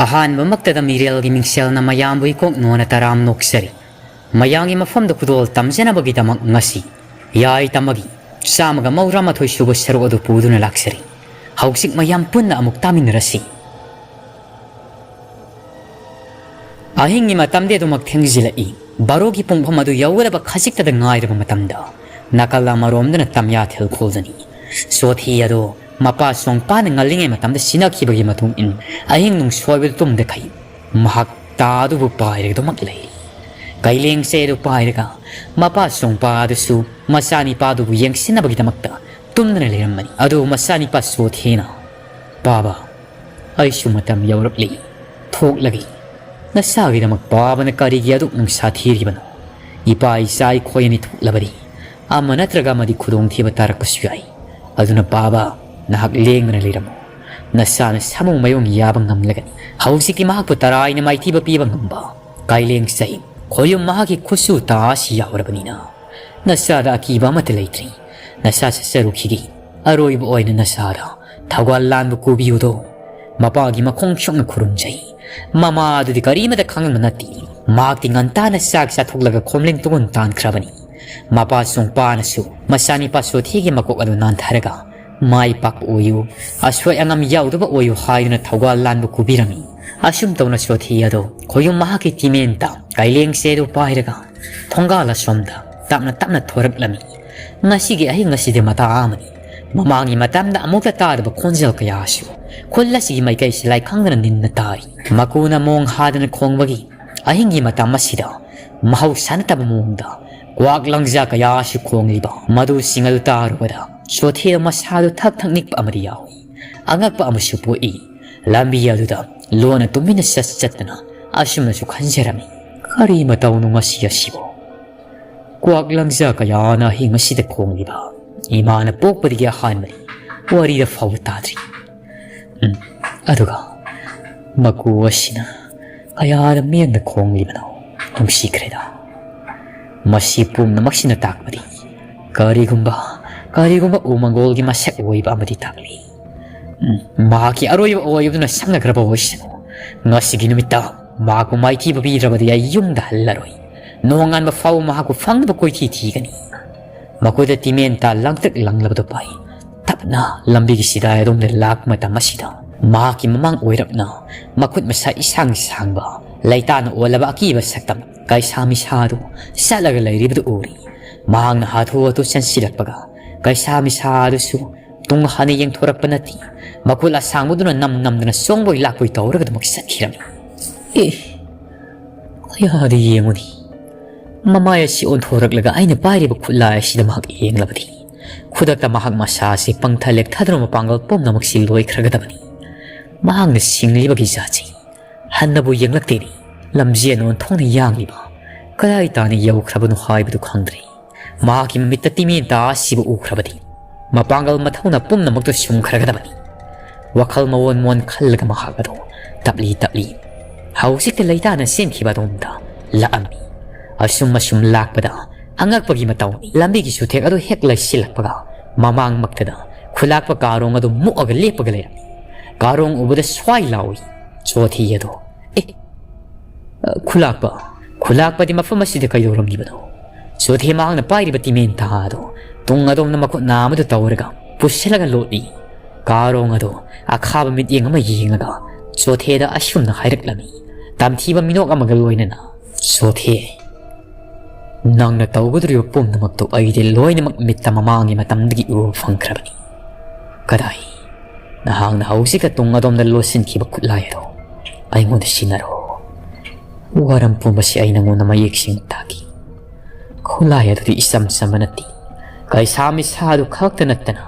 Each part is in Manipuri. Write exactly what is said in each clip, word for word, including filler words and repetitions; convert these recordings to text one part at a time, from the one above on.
ꯑꯍꯥꯟꯕꯃꯛꯇꯗ ꯃꯤꯔꯦꯜꯒꯤ ꯃꯤꯡꯁꯦꯜꯅ ꯃꯌꯥꯝꯕꯨ ꯏꯀꯣꯛ ꯅꯣꯟꯅ ꯇꯔꯥꯝ ꯅꯣꯛꯆꯔꯤ꯫ ꯃꯌꯥꯝꯒꯤ ꯃꯐꯝꯗ ꯈꯨꯗꯣꯜ ꯇꯝꯖꯅꯕꯒꯤꯗꯃꯛ ꯉꯁꯤ ꯌꯥꯏ ꯇꯝꯃꯒꯤ ꯆꯥꯝꯃꯒ ꯃꯧꯗ꯭ꯔꯥ ꯃꯥꯊꯣꯏ ꯁꯨꯕ ꯁꯔꯨꯛ ꯑꯗꯨ ꯄꯨꯗꯨꯅ ꯂꯥꯛꯆꯔꯤ꯫ ꯍꯧꯖꯤꯛ ꯃꯌꯥꯝ ꯄꯨꯟꯅ ꯑꯃꯨꯛ ꯇꯥꯃꯤꯟꯅꯔꯁꯤ꯫ ꯑꯍꯤꯡꯒꯤ ꯃꯇꯝꯗꯤ ꯑꯗꯨꯃꯛ ꯊꯦꯡꯖꯤꯜꯂꯛꯏ꯫ ꯕꯥꯔꯣꯒꯤ ꯄꯨꯡꯐꯝ ꯑꯗꯨ ꯌꯧꯒꯗꯕ ꯈꯖꯤꯛꯇꯗ ꯉꯥꯏꯔꯕ ꯃꯇꯝꯗ ꯅꯥꯀꯜ ꯑꯃꯔꯣꯝꯗꯅ ꯇꯝꯌꯥ ꯊꯤꯜꯈꯣꯜꯗꯅꯤ꯫ ꯆꯣꯊꯤ ꯑꯗꯣ ꯃꯄꯥ ꯁꯣꯡꯄꯥꯅ ꯉꯜꯂꯤꯉꯩ ꯃꯇꯝꯗ ꯁꯤꯟꯅꯈꯤꯕꯒꯤ ꯃꯇꯨꯡ ꯏꯟ ꯑꯍꯤꯡ ꯅꯨꯡꯁꯣꯏꯕꯗ ꯇꯨꯝꯗꯈꯩ ꯃꯍꯥꯛ ꯇꯥ ꯑꯗꯨꯕꯨ ꯄꯥꯏꯔꯒꯗꯃꯛ ꯂꯩꯔꯤ꯫ ꯀꯩꯂꯦꯡꯁꯦ ꯑꯗꯨ ꯄꯥꯏꯔꯒ ꯃꯄꯥ ꯁꯣꯡꯄꯥ ꯑꯗꯨꯁꯨ ꯃꯆꯥꯅꯤꯄꯥꯗꯨꯕꯨ ꯌꯦꯡꯁꯤꯟꯅꯕꯒꯤꯗꯃꯛꯇ ꯇꯨꯝꯗꯨꯅ ꯂꯩꯔꯝꯕꯅꯤ꯫ ꯑꯗꯨ ꯃꯆꯥꯅꯤꯄꯥ ꯁꯣꯊꯦꯅ, "ꯄꯥꯕ, ꯑꯩꯁꯨ ꯃꯇꯝ ꯌꯧꯔꯛꯂꯤ, ꯊꯣꯛꯂꯒꯦ꯫ ꯅꯁꯥꯒꯤꯗꯃꯛ ꯄꯥꯕꯅ ꯀꯔꯤꯒꯤ ꯑꯗꯨꯛ ꯅꯨꯡꯁꯥ ꯊꯤꯔꯤꯕꯅꯣ? ꯏꯄꯥ ꯏꯆꯥ ꯑꯩꯈꯣꯏ ꯑꯅꯤ ꯊꯣꯛꯂꯕꯗꯤ ꯑꯃ ꯅꯠꯇ꯭ꯔꯒ ꯑꯃꯗꯤ ꯈꯨꯗꯣꯡꯊꯤꯕ ꯇꯥꯔꯛꯄꯁꯨ ꯌꯥꯏ꯫ ꯑꯗꯨꯅ ꯄꯥꯕ, ꯅꯍꯥꯛ ꯂꯦꯡꯗꯅ ꯂꯩꯔꯝꯃꯨ꯫ ꯅꯁꯥꯅ ꯁꯥꯃꯨ ꯃꯌꯣꯡ ꯌꯥꯕ ꯉꯝꯂꯒꯅꯤ꯫" ꯍꯧꯖꯤꯛꯇꯤ ꯃꯍꯥꯛꯄꯨ ꯇꯔꯥꯏꯅ ꯃꯥꯏꯊꯤꯕ ꯄꯤꯕ ꯉꯝꯕ ꯀꯥꯏꯂꯦꯡ ꯆꯍꯤ ꯈꯣꯌꯨꯝ ꯃꯍꯥꯛꯀꯤ ꯈꯨꯠꯁꯨ ꯇꯥ ꯑꯁꯤ ꯌꯥꯎꯔꯕꯅꯤꯅ ꯅꯁꯥꯗ ꯑꯀꯤꯕ ꯑꯃꯠꯇ ꯂꯩꯇ꯭ꯔꯤ꯫ ꯅꯁꯥ ꯆꯠꯆꯔꯨꯈꯤꯒꯦ꯫ ꯑꯔꯣꯏꯕ ꯑꯣꯏꯅ ꯅꯁꯥꯗ ꯊꯧꯒꯜ ꯂꯥꯟꯕ ꯀꯨꯕꯤꯌꯨꯗꯣ꯫ ꯃꯄꯥꯒꯤ ꯃꯈꯣꯡ ꯁꯣꯛꯅ ꯈꯨꯔꯨꯝꯖꯩ꯫ ꯃꯃꯥ ꯑꯗꯨꯗꯤ ꯀꯔꯤꯃꯇ ꯈꯪꯂꯝꯕ ꯅꯠꯇꯦ꯫ ꯃꯍꯥꯛꯇꯤ ꯉꯟꯇꯥꯅ ꯆꯥꯛ ꯆꯥꯊꯣꯛꯂꯒ ꯈꯣꯝꯂꯦꯡ ꯇꯨꯒꯨꯟ ꯇꯥꯟꯈ꯭ꯔꯕꯅꯤ꯫ ꯃꯄꯥ ꯁꯣꯡꯄꯥꯅꯁꯨ ꯃꯆꯥꯅꯤꯄꯥ ꯁꯣꯊꯤꯒꯤ ꯃꯀꯣꯛ ꯑꯗꯨ ꯅꯥꯟꯊꯔꯒ, "ꯃꯥꯏ ꯄꯥꯛꯄ ꯑꯣꯏꯌꯨ, ꯑꯁꯣꯏ ꯑꯉꯥꯝ ꯌꯥꯎꯗꯕ ꯑꯣꯏꯌꯨ" ꯍꯥꯏꯗꯨꯅ ꯊꯧꯒꯜ ꯂꯥꯟꯕ ꯀꯨꯕꯤꯔꯝꯃꯤ꯫ ꯑꯁꯨꯝ ꯇꯧꯅ ꯁꯣꯊꯤ ꯑꯗꯣ ꯈꯣꯌꯨꯝ ꯃꯍꯥꯛꯀꯤ ꯇꯤꯃꯦꯟꯇ ꯀꯥꯏꯂꯦꯡꯁꯦ ꯑꯗꯨ ꯄꯥꯏꯔꯒ ꯊꯣꯡꯒꯥꯜ ꯑꯁꯣꯝꯗ ꯇꯞꯅ ꯇꯞꯅ ꯊꯣꯔꯛꯂꯝꯃꯤ꯫ ꯉꯁꯤꯒꯤ ꯑꯍꯤꯡ ꯑꯁꯤꯗꯤ ꯃꯇꯥ ꯑꯃꯅꯤ꯫ ꯃꯃꯥꯡꯒꯤ ꯃꯇꯝꯗ ꯑꯃꯨꯛꯇ ꯇꯥꯗꯕ ꯈꯣꯟꯖꯦꯜ ꯀꯌꯥꯁꯨ ꯈꯨꯜ ꯑꯁꯤꯒꯤ ꯃꯥꯏꯀꯩꯁꯤ ꯂꯥꯏꯈꯪꯗꯅ ꯅꯤꯟꯅ ꯇꯥꯔꯤ꯫ ꯃꯀꯨꯅ ꯃꯣꯡ ꯍꯥꯗꯅ ꯈꯣꯡꯕꯒꯤ ꯑꯍꯤꯡꯒꯤ ꯃꯇꯝ ꯑꯁꯤꯗ ꯃꯍꯧꯁꯥ ꯅꯠꯇꯕ ꯃꯑꯣꯡꯗ ꯀ꯭ꯋꯥꯛ ꯂꯪꯖꯥ ꯀꯌꯥꯁꯨ ꯈꯣꯡꯂꯤꯕ ꯃꯗꯨꯁꯤꯡ ꯑꯗꯨ ꯇꯥꯔꯨꯕꯗ ꯆꯣꯊꯦ ꯃꯁꯥꯗꯨ ꯊꯛ ꯊꯛ ꯅꯤꯛꯄ ꯑꯃꯗꯤ ꯌꯥꯎꯏ꯫ ꯑꯉꯛꯄ ꯑꯃꯁꯨ ꯄꯣꯛꯏ꯫ ꯂꯝꯕꯤ ꯑꯗꯨꯗ ꯂꯣꯟꯅ ꯇꯨꯃꯤꯟꯅ ꯆꯠ ꯆꯠꯇꯅ ꯑꯁꯨꯝꯅꯁꯨ ꯈꯟꯖꯔꯝꯃꯤ, "ꯀꯔꯤ ꯃꯇꯧꯅꯣ ꯉꯁꯤ ꯑꯁꯤꯕꯨ? ꯀ꯭ꯋꯥꯛ ꯂꯪꯖꯥ ꯀꯌꯥꯅ ꯑꯍꯤꯡ ꯑꯁꯤꯗ ꯈꯣꯡꯂꯤꯕ? ꯏꯃꯥꯅ ꯄꯣꯛꯄꯗꯒꯤ ꯑꯍꯥꯟꯕꯅꯤ, ꯋꯥꯔꯤꯗ ꯐꯥꯎꯕ ꯇꯥꯗ꯭ꯔꯤ꯫ ꯎꯝ, ꯑꯗꯨꯒ ꯃꯀꯨ ꯑꯁꯤꯅ ꯀꯌꯥꯗ ꯃꯤꯌꯦꯡꯗ ꯈꯣꯡꯂꯤꯕꯅꯣ? ꯅꯨꯡꯁꯤꯈ꯭ꯔꯦꯗ꯫ ꯃꯁꯤ ꯄꯨꯝꯅꯃꯛꯁꯤꯅ ꯇꯥꯛꯄꯗꯤ ꯀꯔꯤꯒꯨꯝꯕ, ꯀꯔꯤꯒꯨꯝꯕ ꯎꯃꯪꯒꯣꯜꯒꯤ ꯃꯁꯛ ꯑꯣꯏꯕ ꯑꯃꯗꯤ ꯇꯥꯛꯂꯤ꯫ ꯎꯝ, ꯃꯍꯥꯛꯀꯤ ꯑꯔꯣꯏꯕ ꯑꯣꯏꯕꯗꯨꯅ ꯁꯪꯅꯈ꯭ꯔꯕ ꯑꯣꯏꯁꯅꯨ꯫ "ꯉꯁꯤꯒꯤ ꯅꯨꯃꯤꯠꯇ ꯃꯍꯥꯛꯄꯨ ꯃꯥꯏꯊꯤꯕ ꯄꯤꯗ꯭ꯔꯕꯗꯤ ꯑꯩ ꯌꯨꯝꯗ ꯍꯜꯂꯔꯣꯏ꯫ ꯅꯣꯡꯉꯥꯟꯕ ꯐꯥꯎꯕ ꯃꯍꯥꯛꯄꯨ ꯐꯪꯅꯕ ꯀꯣꯏꯊꯤ ꯊꯤꯒꯅꯤ"꯫ ꯃꯈꯨꯠꯇ ꯇꯤꯃꯦꯟꯇꯥ ꯂꯥꯡꯇ꯭ꯔꯤꯛ ꯂꯥꯡꯂꯕꯗꯨ ꯄꯥꯏ꯫ ꯇꯞꯅ ꯂꯝꯕꯤꯒꯤ ꯁꯤꯗꯥꯏ ꯑꯗꯣꯝꯗ ꯂꯥꯛꯄ ꯃꯇꯝ ꯑꯁꯤꯗ ꯃꯍꯥꯛꯀꯤ ꯃꯃꯥꯡ ꯑꯣꯏꯔꯞꯅ ꯃꯈꯨꯠ ꯃꯁꯥ ꯏꯁꯥꯡ ꯁꯥꯡꯕ, ꯂꯩꯇꯥꯅ ꯑꯣꯜꯂꯕ ꯑꯀꯤꯕ ꯁꯛꯇꯝ ꯀꯩꯁꯥ ꯃꯤꯁꯥꯗꯨ ꯆꯠꯂꯒ ꯂꯩꯔꯤꯕꯗꯨ ꯎꯔꯤ꯫ ꯃꯍꯥꯛꯅ ꯍꯥꯊꯨ ꯍꯥꯊꯨ ꯆꯪꯁꯤꯜꯂꯛꯄꯒ ꯀꯩꯁꯥ ꯃꯤꯁꯥꯗꯨꯁꯨ ꯇꯨꯡ ꯍꯟꯅ ꯌꯦꯡꯊꯣꯔꯛꯄ ꯅꯠꯇꯦ꯫ ꯃꯈꯨꯠ ꯑꯁꯥꯡꯕꯗꯨꯅ ꯅꯝ ꯅꯝꯗꯨꯅ ꯆꯣꯡꯕꯣꯏ ꯂꯥꯛꯄꯣꯏ ꯇꯧꯔꯒ ꯑꯗꯨꯃꯛ ꯆꯠꯈꯤꯔꯝꯃꯤ꯫ ꯑꯦ, ꯀꯌꯥꯗ ꯌꯦꯡꯉꯨꯅꯤ꯫ ꯃꯃꯥꯏ ꯑꯁꯤ ꯑꯣꯟꯊꯣꯔꯛꯂꯒ ꯑꯩꯅ ꯄꯥꯏꯔꯤꯕ ꯈꯨꯠꯂꯥꯏ ꯑꯁꯤꯗ ꯃꯍꯥꯛ ꯌꯦꯡꯂꯕꯗꯤ, ꯈꯨꯗꯛꯇ ꯃꯍꯥꯛ ꯃꯁꯥ ꯑꯁꯤ ꯄꯪꯊ ꯂꯦꯛꯊꯗꯨꯅ ꯃꯄꯥꯡꯒꯜ ꯄꯨꯝꯅꯃꯛꯁꯤ ꯂꯣꯏꯈ꯭ꯔꯒꯗꯕꯅꯤ꯫ ꯃꯍꯥꯛꯅ ꯁꯤꯡꯂꯤꯕꯒꯤ ꯖꯥꯠꯁꯤ ꯍꯟꯅꯕꯨ ꯌꯦꯡꯂꯛꯇꯦꯅꯦ꯫ ꯂꯝꯖꯦꯟ ꯑꯣꯟꯊꯣꯛꯅ ꯌꯥꯡꯂꯤꯕ, ꯀꯗꯥꯏ ꯇꯥꯅ ꯌꯧꯈ꯭ꯔꯕꯅꯣ ꯍꯥꯏꯕꯗꯨ ꯈꯪꯗ꯭ꯔꯦ꯫ ꯃꯍꯥꯛꯀꯤ ꯃꯃꯤꯠꯇ ꯇꯤꯃꯦꯟꯇꯥ ꯑꯁꯤꯕꯨ ꯎꯈ꯭ꯔꯕꯗꯤ ꯃꯄꯥꯡꯒꯜ ꯃꯊꯧꯅ ꯄꯨꯝꯅꯃꯛꯇꯨ ꯁꯨꯝꯈ꯭ꯔꯒꯗꯕꯅꯤ꯫ ꯋꯥꯈꯜ ꯃꯑꯣꯟ ꯃꯑꯣꯟ ꯈꯜꯂꯒ ꯃꯍꯥꯛ ꯑꯗꯨ ꯇꯞꯂꯤ ꯇꯞꯂꯤ ꯍꯧꯖꯤꯛꯇ ꯂꯩꯇꯥꯅ ꯆꯦꯟꯈꯤꯕ ꯑꯗꯣꯝꯗ ꯂꯥꯛꯑꯝꯃꯤ꯫ ꯑꯁꯨꯝ ꯑꯁꯨꯝ ꯂꯥꯛꯄꯗ ꯑꯉꯛꯄꯒꯤ ꯃꯇꯧꯅꯤ꯫ ꯂꯝꯕꯤꯒꯤ ꯆꯨꯊꯦꯛ ꯑꯗꯨ ꯍꯦꯛ ꯂꯩꯁꯤꯜꯂꯛꯄꯒ ꯃꯃꯥꯡꯃꯛꯇꯗ ꯈꯨꯂꯥꯛꯄ ꯀꯥꯔꯣꯡ ꯑꯗꯨ ꯃꯨꯛꯑꯒ ꯂꯦꯞꯄꯒ ꯂꯩꯔꯝꯃꯤ꯫ ꯀꯥꯔꯣꯡ ꯎꯕꯗ ꯁ꯭ꯋꯥꯏ ꯂꯥꯎꯏ꯫ ꯆꯣꯊꯤ ꯑꯗꯣ, "ꯑꯦ, ꯈꯨꯂꯥꯛꯄ, ꯈꯨꯂꯥꯛꯄꯗꯤ ꯃꯐꯝ ꯑꯁꯤꯗ ꯀꯩꯗꯧꯔꯝꯂꯤꯕꯅꯣ?" ꯆꯣꯊꯦ ꯃꯍꯥꯛꯅ ꯄꯥꯏꯔꯤꯕ ꯇꯤꯃꯦꯟꯇꯥ ꯑꯗꯣ ꯇꯨꯡ ꯑꯗꯣꯝꯗ ꯃꯈꯨꯠ ꯅꯥꯝꯃꯗꯨ ꯇꯧꯔꯒ ꯄꯨꯁꯤꯜꯂꯒ ꯂꯣꯠꯂꯤ꯫ ꯀꯥꯔꯣꯡ ꯑꯗꯣ ꯑꯈꯥꯕ ꯃꯤꯠꯌꯦꯡ ꯑꯃ ꯌꯦꯡꯂꯒ ꯆꯣꯊꯦꯗ ꯑꯁꯨꯝꯅ ꯍꯥꯏꯔꯛꯂꯝꯃꯤ, ꯇꯝꯊꯤꯕ ꯃꯤꯅꯣꯛ ꯑꯃꯒ ꯂꯣꯏꯅꯅ, "ꯆꯣꯊꯦ, ꯅꯪꯅ ꯇꯧꯒꯗꯧꯔꯤꯕ ꯄꯨꯝꯅꯃꯛꯇꯨ ꯑꯩꯗꯤ ꯂꯣꯏꯅꯃꯛ ꯃꯤꯠꯇ ꯃꯃꯥꯡꯒꯤ ꯃꯇꯝꯗꯒꯤ ꯎꯕ ꯐꯪꯈ꯭ꯔꯕꯅꯤ꯫ ꯀꯗꯥꯏ, ꯅꯍꯥꯛꯅ ꯍꯧꯖꯤꯛꯇ ꯇꯨꯡ ꯑꯗꯣꯝꯗ ꯂꯣꯠꯁꯤꯟꯈꯤꯕ ꯈꯨꯠꯂꯥꯏ ꯑꯗꯣ ꯑꯩꯉꯣꯟꯗ ꯁꯤꯟꯅꯔꯣ꯫ ꯋꯥꯔꯝ ꯄꯨꯝꯕꯁꯤ ꯑꯩ ꯅꯉꯣꯟꯗ ꯃꯌꯦꯛ ꯁꯦꯡꯅ ꯇꯥꯛꯈꯤ꯫ ꯈꯨꯠꯂꯥꯏ ꯑꯗꯨꯗꯤ ꯏꯆꯝ ꯆꯝꯕ ꯅꯠꯇꯦ꯫ ꯀꯩꯁꯥ ꯃꯤꯁꯥ ꯑꯗꯨ ꯈꯛꯇ ꯅꯠꯇꯅ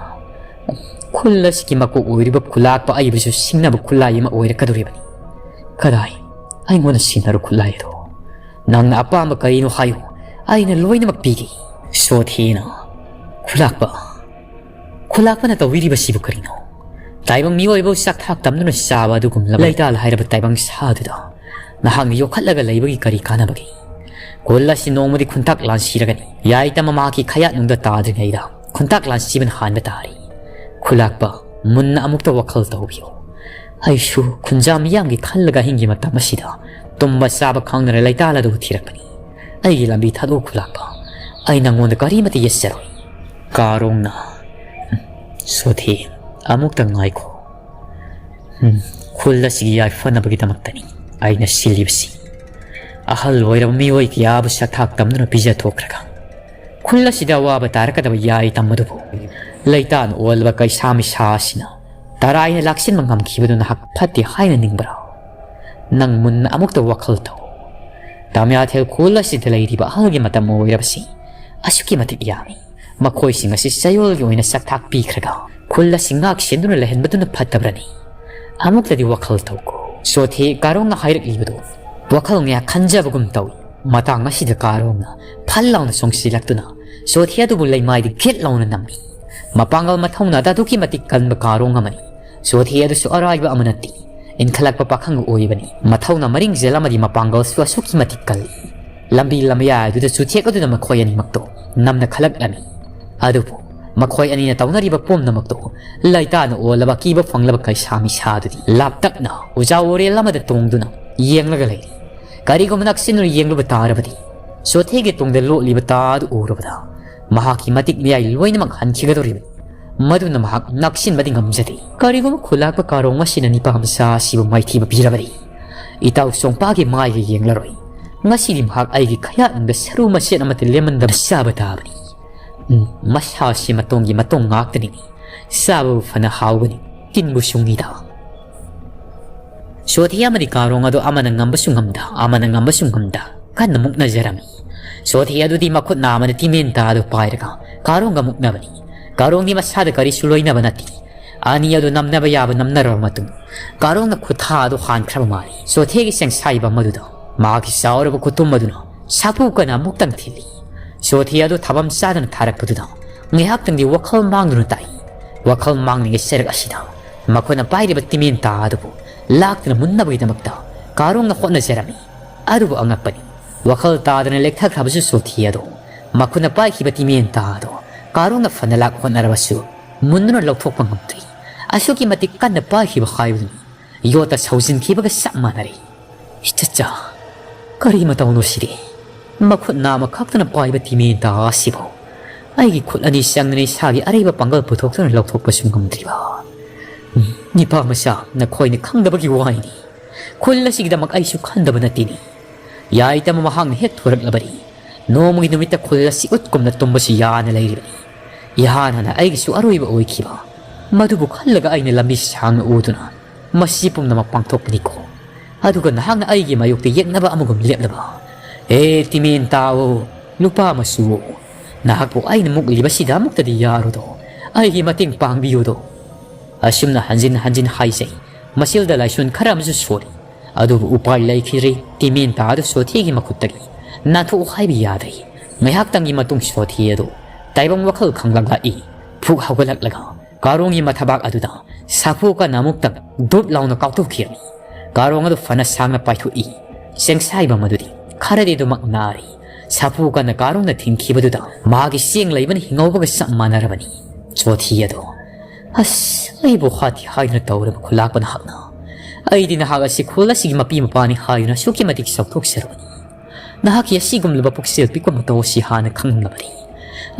ꯈꯨꯜ ꯑꯁꯤꯒꯤ ꯃꯀꯣꯛ ꯑꯣꯏꯔꯤꯕ ꯈꯨꯂꯥꯛꯄ ꯑꯩꯕꯨꯁꯨ ꯁꯤꯡꯅꯕ ꯈꯨꯠꯂꯥꯏ ꯑꯃ ꯑꯣꯏꯔꯛꯀꯗꯧꯔꯤꯕꯅꯤ꯫ ꯀꯗꯥꯏ, ꯑꯩꯉꯣꯟꯗ ꯁꯤꯟꯅꯔꯣ ꯈꯨꯠꯂꯥꯏ ꯑꯗꯣ꯫ ꯅꯪꯅ ꯑꯄꯥꯝꯕ ꯀꯔꯤꯅꯣ ꯍꯥꯏꯌꯨ, ꯑꯩꯅ ꯂꯣꯏꯅꯃꯛ ꯄꯤꯒꯦ"꯫ ꯁꯣꯊꯦꯅ, "ꯈꯨꯂꯥꯛꯄ, ꯈꯨꯂꯥꯛꯄꯅ ꯇꯧꯕꯤꯔꯤꯕꯁꯤꯕꯨ ꯀꯔꯤꯅꯣ? ꯇꯥꯏꯕꯪ ꯃꯤꯑꯣꯏꯕꯕꯨ ꯆꯥꯛꯊꯥꯛ ꯇꯝꯗꯨꯅ ꯆꯥꯕ ꯑꯗꯨꯒꯨꯝꯂꯕ ꯂꯩꯇꯥꯜ ꯍꯥꯏꯔꯕ ꯇꯥꯏꯕꯪ ꯁꯥꯗꯨꯗ ꯅꯍꯥꯛꯅ ꯌꯣꯛꯈꯠꯂꯒ ꯂꯩꯕꯒꯤ ꯀꯔꯤ ꯀꯥꯟꯅꯕꯒꯦ? ꯈꯨꯜ ꯑꯁꯤ ꯅꯣꯡꯃꯗꯤ ꯈꯨꯟꯇꯥꯛ ꯂꯥꯟꯁꯤꯔꯒꯅꯤ꯫ ꯌꯥꯏꯇ ꯃꯃꯥꯒꯤ ꯈꯌꯥꯠꯅꯨꯡꯗ ꯇꯥꯗ꯭ꯔꯤꯉꯩꯗ ꯈꯨꯟꯇꯥꯛ ꯂꯥꯟꯁꯤꯕꯅ ꯍꯥꯟꯕ ꯇꯥꯔꯤ꯫ ꯈꯨꯂꯥꯛꯄ, ꯃꯨꯟꯅ ꯑꯃꯨꯛꯇ ꯋꯥꯈꯜ ꯇꯧꯕꯤꯌꯨ꯫ ꯑꯩꯁꯨ ꯈꯨꯟꯖꯥ ꯃꯤꯌꯥꯝꯒꯤ ꯈꯜꯂꯒ ꯑꯍꯤꯡꯒꯤ ꯃꯇꯝ ꯑꯁꯤꯗ ꯇꯨꯝꯕ ꯆꯥꯕ ꯈꯪꯗꯅ ꯂꯩꯇꯥꯜ ꯑꯗꯨꯕꯨ ꯊꯤꯔꯛꯄꯅꯤ꯫ ꯑꯩꯒꯤ ꯂꯝꯕꯤ ꯊꯥꯗꯣꯛꯈꯣ ꯂꯥꯛꯄ꯫ ꯑꯩ ꯅꯪꯉꯣꯟꯗ ꯀꯔꯤꯃꯠꯇ ꯌꯦꯠꯆꯔꯣꯏ꯫ ꯀꯥꯔꯣꯡꯅ, "ꯁꯣꯊꯤ, ꯑꯃꯨꯛꯇ ꯉꯥꯏꯈꯣ꯫ ꯎꯝ, ꯈꯨꯜ ꯑꯁꯤꯒꯤ ꯌꯥꯏꯐꯅꯕꯒꯤꯗꯃꯛꯇꯅꯤ ꯑꯩꯅ ꯁꯤꯜꯂꯤꯕꯁꯤ꯫ ꯑꯍꯜ ꯑꯣꯏꯔꯕ ꯃꯤꯑꯣꯏ ꯀꯌꯥꯕꯨ ꯁꯛꯊꯥꯛ ꯇꯝꯗꯨꯅ ꯄꯤꯖꯊꯣꯛꯈ꯭ꯔꯒ ꯈꯨꯜ ꯑꯁꯤꯗ ꯑꯋꯥꯕ ꯇꯥꯔꯛꯀꯗꯕ ꯌꯥꯏꯇꯝ ꯑꯗꯨꯕꯨ ꯂꯩꯇꯥꯟ ꯑꯣꯜꯂꯕ ꯀꯩꯁꯥ ꯃꯤꯁꯥ ꯑꯁꯤꯅ ꯇꯔꯥꯏꯅ ꯂꯥꯛꯁꯤꯟꯕ ꯉꯝꯈꯤꯕꯗꯨ ꯅꯍꯥꯛ ꯐꯠꯇꯦ ꯍꯥꯏꯅ ꯅꯤꯡꯕ꯭ꯔꯥ? ꯅꯪ ꯃꯨꯟꯅ ꯑꯃꯨꯛꯇ ꯋꯥꯈꯜ ꯇꯧ꯫ ꯇꯥꯃꯤꯌꯥꯊꯦꯜ ꯈꯨꯜ ꯑꯁꯤꯗ ꯂꯩꯔꯤꯕ ꯑꯍꯜꯒꯤ ꯃꯇꯝ ꯑꯣꯏꯔꯕꯁꯤ ꯑꯁꯨꯛꯀꯤ ꯃꯇꯤꯛ ꯌꯥꯝꯃꯤ꯫ ꯃꯈꯣꯏꯁꯤꯡ ꯑꯁꯤ ꯆꯌꯣꯜꯒꯤ ꯑꯣꯏꯅ ꯁꯛꯊꯥꯛ ꯄꯤꯈ꯭ꯔꯒ ꯈꯨꯜ ꯑꯁꯤ ꯉꯥꯛ ꯁꯦꯟꯗꯨꯅ ꯂꯩꯍꯟꯕꯗꯨꯅ ꯐꯠꯇꯕ꯭ꯔꯅꯤ? ꯑꯃꯨꯛꯇꯗꯤ ꯋꯥꯈꯜ ꯇꯧꯀꯣ꯫" ꯁꯣꯊꯦ ꯀꯥꯔꯣꯡꯅ ꯍꯥꯏꯔꯛꯂꯤꯕꯗꯨ ꯋꯥꯈꯜ ꯉꯥꯏꯍꯥꯛ ꯈꯟꯖꯕꯒꯨꯝ ꯇꯧꯏ꯫ ꯃꯇꯥꯡ ꯑꯁꯤꯗ ꯀꯥꯔꯣꯡꯅ ꯐꯜ ꯂꯥꯎꯅ ꯆꯣꯡꯁꯤꯜꯂꯛꯇꯨꯅ ꯁꯣꯊꯦ ꯑꯗꯨꯕꯨ ꯂꯩꯃꯥꯏꯗ ꯒꯦꯠ ꯂꯥꯎꯅ ꯅꯝꯃꯤ꯫ ꯃꯄꯥꯡꯒꯜ ꯃꯊꯧꯅꯥꯗ ꯑꯗꯨꯛꯀꯤ ꯃꯇꯤꯛ ꯀꯟꯕ ꯀꯥꯔꯣꯡ ꯑꯃꯅꯤ꯫ ꯁꯣꯊꯦ ꯑꯗꯨꯁꯨ ꯑꯔꯥꯏꯕ ꯑꯃ ꯅꯠꯇꯦ꯫ ꯏꯟꯈꯠꯂꯛꯄ ꯄꯥꯈꯪ ꯑꯣꯏꯕꯅꯤ꯫ ꯃꯊꯧꯅꯥ ꯃꯔꯤꯡꯖꯦꯜ ꯑꯃꯗꯤ ꯃꯄꯥꯡꯒꯜꯁꯨ ꯑꯁꯨꯛꯀꯤ ꯃꯇꯤꯛ ꯀꯜꯂꯤ꯫ ꯂꯝꯕꯤ ꯂꯝꯌꯥꯏꯗꯨꯗ ꯆꯨꯊꯦꯛ ꯑꯗꯨꯅ ꯃꯈꯣꯏ ꯑꯅꯤꯃꯛꯇꯣ ꯅꯝꯅ ꯈꯜꯂꯛꯂꯝꯃꯤ꯫ ꯑꯗꯨꯕꯨ ꯃꯈꯣꯏ ꯑꯅꯤꯅ ꯇꯧꯅꯔꯤꯕ ꯄꯨꯝꯅꯃꯛꯇꯣ ꯂꯩꯇꯥꯅ ꯑꯣꯜꯂꯕ ꯑꯀꯤꯕ ꯐꯪꯂꯕ ꯀꯩꯁꯥ ꯃꯤꯁꯥꯗꯨꯗꯤ ꯂꯥꯞꯇꯛꯅ ꯎꯖꯥ ꯋꯥꯔꯦꯜ ꯑꯃꯗ ꯇꯣꯡꯗꯨꯅ ꯌꯦꯡꯂꯒ ꯂꯩꯔꯤ꯫ ꯀꯔꯤꯒꯨꯝꯕ ꯅꯛꯁꯤꯟꯅ ꯌꯦꯡꯂꯨꯕ ꯇꯥꯔꯕꯗꯤ ꯁꯣꯊꯦꯒꯤ ꯇꯨꯡꯗ ꯂꯣꯠꯂꯤꯕ ꯇꯥ ꯑꯗꯨ ꯎꯔꯕꯗ ꯃꯍꯥꯛꯀꯤ ꯃꯇꯤꯛ ꯃꯌꯥꯏ ꯂꯣꯏꯅꯃꯛ ꯍꯟꯈꯤꯒꯗꯧꯔꯤꯕꯅꯤ꯫ ꯃꯗꯨꯅ ꯃꯍꯥꯛ ꯅꯛꯁꯤꯟꯕꯗꯤ ꯉꯝꯖꯗꯦ꯫ ꯀꯔꯤꯒꯨꯝꯕ ꯈꯨꯂꯥꯛꯄ ꯀꯥꯔꯣꯡ ꯑꯁꯤꯅ ꯅꯤꯄꯥ ꯃꯆꯥ ꯑꯁꯤꯕꯨ ꯃꯥꯏꯊꯤꯕ ꯄꯤꯔꯕꯗꯤ ꯏꯇꯥꯎ ꯆꯣꯡꯄꯥꯒꯤ ꯃꯥꯏꯒ ꯌꯦꯡꯂꯔꯣꯏ꯫ ꯉꯁꯤꯗꯤ ꯃꯍꯥꯛ ꯑꯩꯒꯤ ꯈꯌꯥꯠꯅꯨꯡꯗ ꯁꯔꯨ ꯃꯆꯦꯠ ꯑꯃꯠꯇ ꯂꯦꯝꯍꯟꯗꯕ ꯆꯥꯕ ꯇꯥꯕꯅꯤ꯫ ꯎꯝ, ꯃꯁꯥꯁꯤ ꯃꯇꯣꯡꯒꯤ ꯃꯇꯣꯡ ꯉꯥꯛꯇꯅꯤ꯫ ꯆꯥꯕꯕꯨ ꯐꯅ ꯍꯥꯎꯒꯅꯤ, ꯇꯤꯟꯕꯨ ꯆꯨꯡꯉꯤꯗ꯫ ꯁꯣꯊꯤ ꯑꯃꯗꯤ ꯀꯥꯔꯣꯡ ꯑꯗꯨ ꯑꯃꯅ ꯉꯝꯕꯁꯨ ꯉꯝꯗ, ꯑꯃꯅ ꯉꯝꯕꯁꯨ ꯉꯝꯗ ꯀꯟꯅ ꯃꯨꯛꯅꯖꯔꯝꯃꯤ꯫ ꯁꯣꯊꯤ ꯑꯗꯨꯗꯤ ꯃꯈꯨꯠ ꯅꯥꯝꯃꯅ ꯇꯤꯃꯦꯟ ꯇꯥ ꯑꯗꯨ ꯄꯥꯏꯔꯒ ꯀꯥꯔꯣꯡꯒ ꯃꯨꯛꯅꯕꯅꯤ꯫ ꯀꯥꯔꯣꯡꯗꯤ ꯃꯁꯥꯗ ꯀꯔꯤꯁꯨ ꯂꯣꯏꯅꯕ ꯅꯠꯇꯦ꯫ ꯑꯅꯤ ꯑꯗꯨ ꯅꯝꯅꯕ ꯌꯥꯕ ꯅꯝꯅꯔꯕ ꯃꯇꯨꯡ ꯀꯥꯔꯣꯡꯅ ꯈꯨꯠꯊꯥ ꯑꯗꯨ ꯍꯥꯟꯈ꯭ꯔꯕ ꯃꯥꯜꯂꯤ꯫ ꯁꯣꯊꯦꯒꯤ ꯆꯦꯡꯁꯥꯏꯕ ꯃꯗꯨꯗ ꯃꯍꯥꯛꯀꯤ ꯆꯥꯎꯔꯕ ꯈꯨꯇꯨꯝ ꯑꯗꯨꯅ ꯁꯥꯐꯨ ꯀꯟꯅ ꯑꯃꯨꯛꯇꯪ ꯊꯤꯜꯂꯤ꯫ ꯁꯣꯊꯦ ꯑꯗꯨ ꯊꯕꯝ ꯆꯥꯗꯅ ꯊꯥꯔꯛꯄꯗꯨꯗ ꯉꯥꯏꯍꯥꯛꯇꯪꯗꯤ ꯋꯥꯈꯜ ꯃꯥꯡꯗꯨꯅ ꯇꯥꯏ꯫ ꯋꯥꯈꯜ ꯃꯥꯡꯂꯤꯉꯩ ꯁꯔꯨꯛ ꯑꯁꯤꯗ ꯃꯈꯣꯏꯅ ꯄꯥꯏꯔꯤꯕ ꯇꯤꯃꯦꯟ ꯇꯥ ꯑꯗꯨꯕꯨ ꯂꯥꯛꯇꯨꯅ ꯃꯨꯟꯅꯕꯒꯤꯗꯃꯛꯇ ꯀꯥꯔꯣꯡꯅ ꯍꯣꯠꯅꯖꯔꯝꯃꯤ꯫ ꯑꯗꯨꯕꯨ ꯑꯉꯛꯄꯅꯤ, ꯋꯥꯈꯜ ꯇꯥꯗꯅ ꯂꯦꯛꯊꯈ꯭ꯔꯕꯁꯨ ꯁꯣꯊꯤ ꯑꯗꯣ ꯃꯈꯨꯠꯅ ꯄꯥꯏꯈꯤꯕ ꯇꯤꯃꯦꯟ ꯇꯥ ꯑꯗꯣ ꯀꯥꯔꯣꯡꯅ ꯐꯅ ꯂꯥꯛ ꯍꯣꯠꯅꯔꯕꯁꯨ ꯃꯨꯟꯗꯨꯅ ꯂꯧꯊꯣꯛꯄ ꯉꯝꯗ꯭ꯔꯤ꯫ ꯑꯁꯨꯛꯀꯤ ꯃꯇꯤꯛ ꯀꯟꯅ ꯄꯥꯏꯈꯤꯕ ꯍꯥꯏꯕꯗꯨꯅꯤ꯫ ꯌꯣꯠꯇ ꯁꯧꯖꯤꯟꯈꯤꯕꯒ ꯆꯞ ꯃꯥꯟꯅꯔꯦ꯫ ꯏꯆꯠꯆꯥ, ꯀꯔꯤ ꯃꯇꯧꯅꯣ ꯁꯤꯗꯤ? ꯃꯈꯨꯠ ꯅꯥꯝꯃ ꯈꯛꯇꯅ ꯄꯥꯏꯕ ꯇꯤꯃꯦꯟꯇꯥ ꯑꯁꯤꯕꯨ ꯑꯩꯒꯤ ꯈꯨꯠ ꯑꯅꯤ ꯆꯪꯗꯅ ꯏꯁꯥꯒꯤ ꯑꯔꯩꯕ ꯄꯥꯡꯒꯜ ꯄꯨꯊꯣꯛꯇꯨꯅ ꯂꯧꯊꯣꯛꯄꯁꯨ ꯉꯝꯗ꯭ꯔꯤꯕ꯫ ꯎꯝ, ꯅꯤꯄꯥ ꯃꯆꯥ, ꯅꯈꯣꯏꯅ ꯈꯪꯗꯕꯒꯤ ꯋꯥꯅꯤ꯫ ꯈꯨꯜ ꯑꯁꯤꯒꯤꯗꯃꯛ ꯑꯩꯁꯨ ꯈꯟꯗꯕ ꯅꯠꯇꯦꯅꯦ꯫ ꯌꯥꯏꯇꯃ ꯃꯍꯥꯛꯅ ꯍꯦꯛ ꯊꯣꯔꯛꯂꯕꯗꯤ ꯅꯣꯡꯃꯒꯤ ꯅꯨꯃꯤꯠꯇ ꯈꯨꯜ ꯑꯁꯤ ꯎꯠꯀꯨꯝꯅ ꯇꯨꯝꯕꯁꯤ ꯌꯥꯅ ꯂꯩꯔꯤꯕꯅꯤ꯫ ꯏꯍꯥꯟ ꯍꯥꯟꯅ ꯑꯩꯒꯤꯁꯨ ꯑꯔꯣꯏꯕ ꯑꯣꯏꯈꯤꯕ꯫ ꯃꯗꯨꯕꯨ ꯈꯜꯂꯒ ꯑꯩꯅ ꯂꯝꯕꯤ ꯁꯥꯡꯅ ꯎꯗꯨꯅ ꯃꯁꯤ ꯄꯨꯝꯅꯃꯛ ꯄꯥꯡꯊꯣꯛꯄꯅꯤꯀꯣ꯫ ꯑꯗꯨꯒ ꯅꯍꯥꯛꯅ ꯑꯩꯒꯤ ꯃꯥꯌꯣꯛꯇ ꯌꯦꯛꯅꯕ ꯑꯃꯒꯨꯝ ꯂꯦꯞꯂꯕ꯫ ꯑꯦ ꯇꯤꯃꯦꯟꯇꯥꯋꯣ, ꯅꯨꯄꯥ ꯃꯆꯨꯋꯣ, ꯅꯍꯥꯛꯄꯨ ꯑꯩꯅ ꯃꯨꯛꯂꯤꯕꯁꯤꯗ ꯑꯃꯨꯛꯇꯗꯤ ꯌꯥꯔꯨꯗꯣ꯫ ꯑꯩꯒꯤ ꯃꯇꯦꯡ ꯄꯥꯡꯕꯤꯌꯨꯗꯣ꯫ ꯑꯁꯨꯝꯅ ꯍꯟꯖꯤꯟ ꯍꯟꯖꯤꯟ ꯍꯥꯏꯖꯩ꯫ ꯃꯁꯤꯜꯗ ꯂꯥꯏꯁꯣꯟ ꯈꯔ ꯑꯃꯁꯨ ꯁꯣꯜꯂꯤ꯫ ꯑꯗꯨꯕꯨ ꯎꯄꯥꯏ ꯂꯩꯈꯤꯗ꯭ꯔꯦ꯫ ꯇꯤꯃꯦꯟꯇꯥ ꯑꯗꯨ ꯁꯣꯊꯤꯒꯤ ꯃꯈꯨꯠꯇꯒꯤ ꯅꯥꯟꯊꯣꯛꯎ ꯍꯥꯏꯕ ꯌꯥꯗ꯭ꯔꯦ꯫ ꯉꯥꯏꯍꯥꯛꯇꯪꯒꯤ ꯃꯇꯨꯡ ꯁꯣꯊꯤ ꯑꯗꯨ ꯇꯥꯏꯕꯪ ꯋꯥꯈꯜ ꯈꯪꯂꯛꯂꯛꯏ꯫ ꯐꯨꯛ ꯍꯧꯒꯠꯂꯛꯂꯒ ꯀꯥꯔꯣꯡꯒꯤ ꯃꯊꯕꯥꯛ ꯑꯗꯨꯗ ꯁꯥꯐꯨ ꯀꯟꯅ ꯑꯃꯨꯛꯇꯪ ꯗꯨꯞ ꯂꯥꯎꯅ ꯀꯥꯎꯊꯣꯛꯈꯤꯔꯝꯃꯤ꯫ ꯀꯥꯔꯣꯡ ꯑꯗꯨ ꯐꯅ ꯁꯥꯡꯅ ꯄꯥꯏꯊꯣꯛꯏ꯫ ꯆꯦꯡꯁꯥꯏꯕ ꯃꯗꯨꯗꯤ ꯈꯔꯗꯤ ꯑꯗꯨꯃꯛ ꯅꯥꯔꯤ꯫ ꯁꯥꯐꯨ ꯀꯟꯅ ꯀꯥꯔꯣꯡꯅ ꯊꯤꯡꯈꯤꯕꯗꯨꯗ ꯃꯍꯥꯛꯀꯤ ꯆꯦꯡ ꯂꯩꯕꯅ ꯍꯤꯡꯍꯧꯕꯒ ꯆꯞ ꯃꯥꯟꯅꯔꯕꯅꯤ꯫ ꯁꯣꯊꯤ ꯑꯗꯣ, ꯑꯁ, ꯑꯩꯕꯨ ꯍꯥꯠꯀꯦ ꯍꯥꯏꯗꯨꯅ ꯇꯧꯔꯕ ꯈꯨꯂꯥꯛꯄ ꯅꯍꯥꯛꯅ꯫ ꯑꯩꯗꯤ ꯅꯍꯥꯛ ꯑꯁꯤ ꯈꯨꯜ ꯑꯁꯤꯒꯤ ꯃꯄꯤ ꯃꯄꯥꯅꯤ ꯍꯥꯏꯗꯨꯅ ꯑꯁꯨꯛꯀꯤ ꯃꯇꯤꯛ ꯆꯥꯎꯊꯣꯛꯆꯔꯕꯅꯤ꯫ ꯅꯍꯥꯛꯀꯤ ꯑꯁꯤꯒꯨꯝꯂꯕ ꯄꯨꯛꯆꯦꯜ ꯄꯤꯛꯄ ꯃꯇꯧ ꯑꯁꯤ ꯍꯥꯟꯅ ꯈꯪꯂꯝꯂꯕꯗꯤ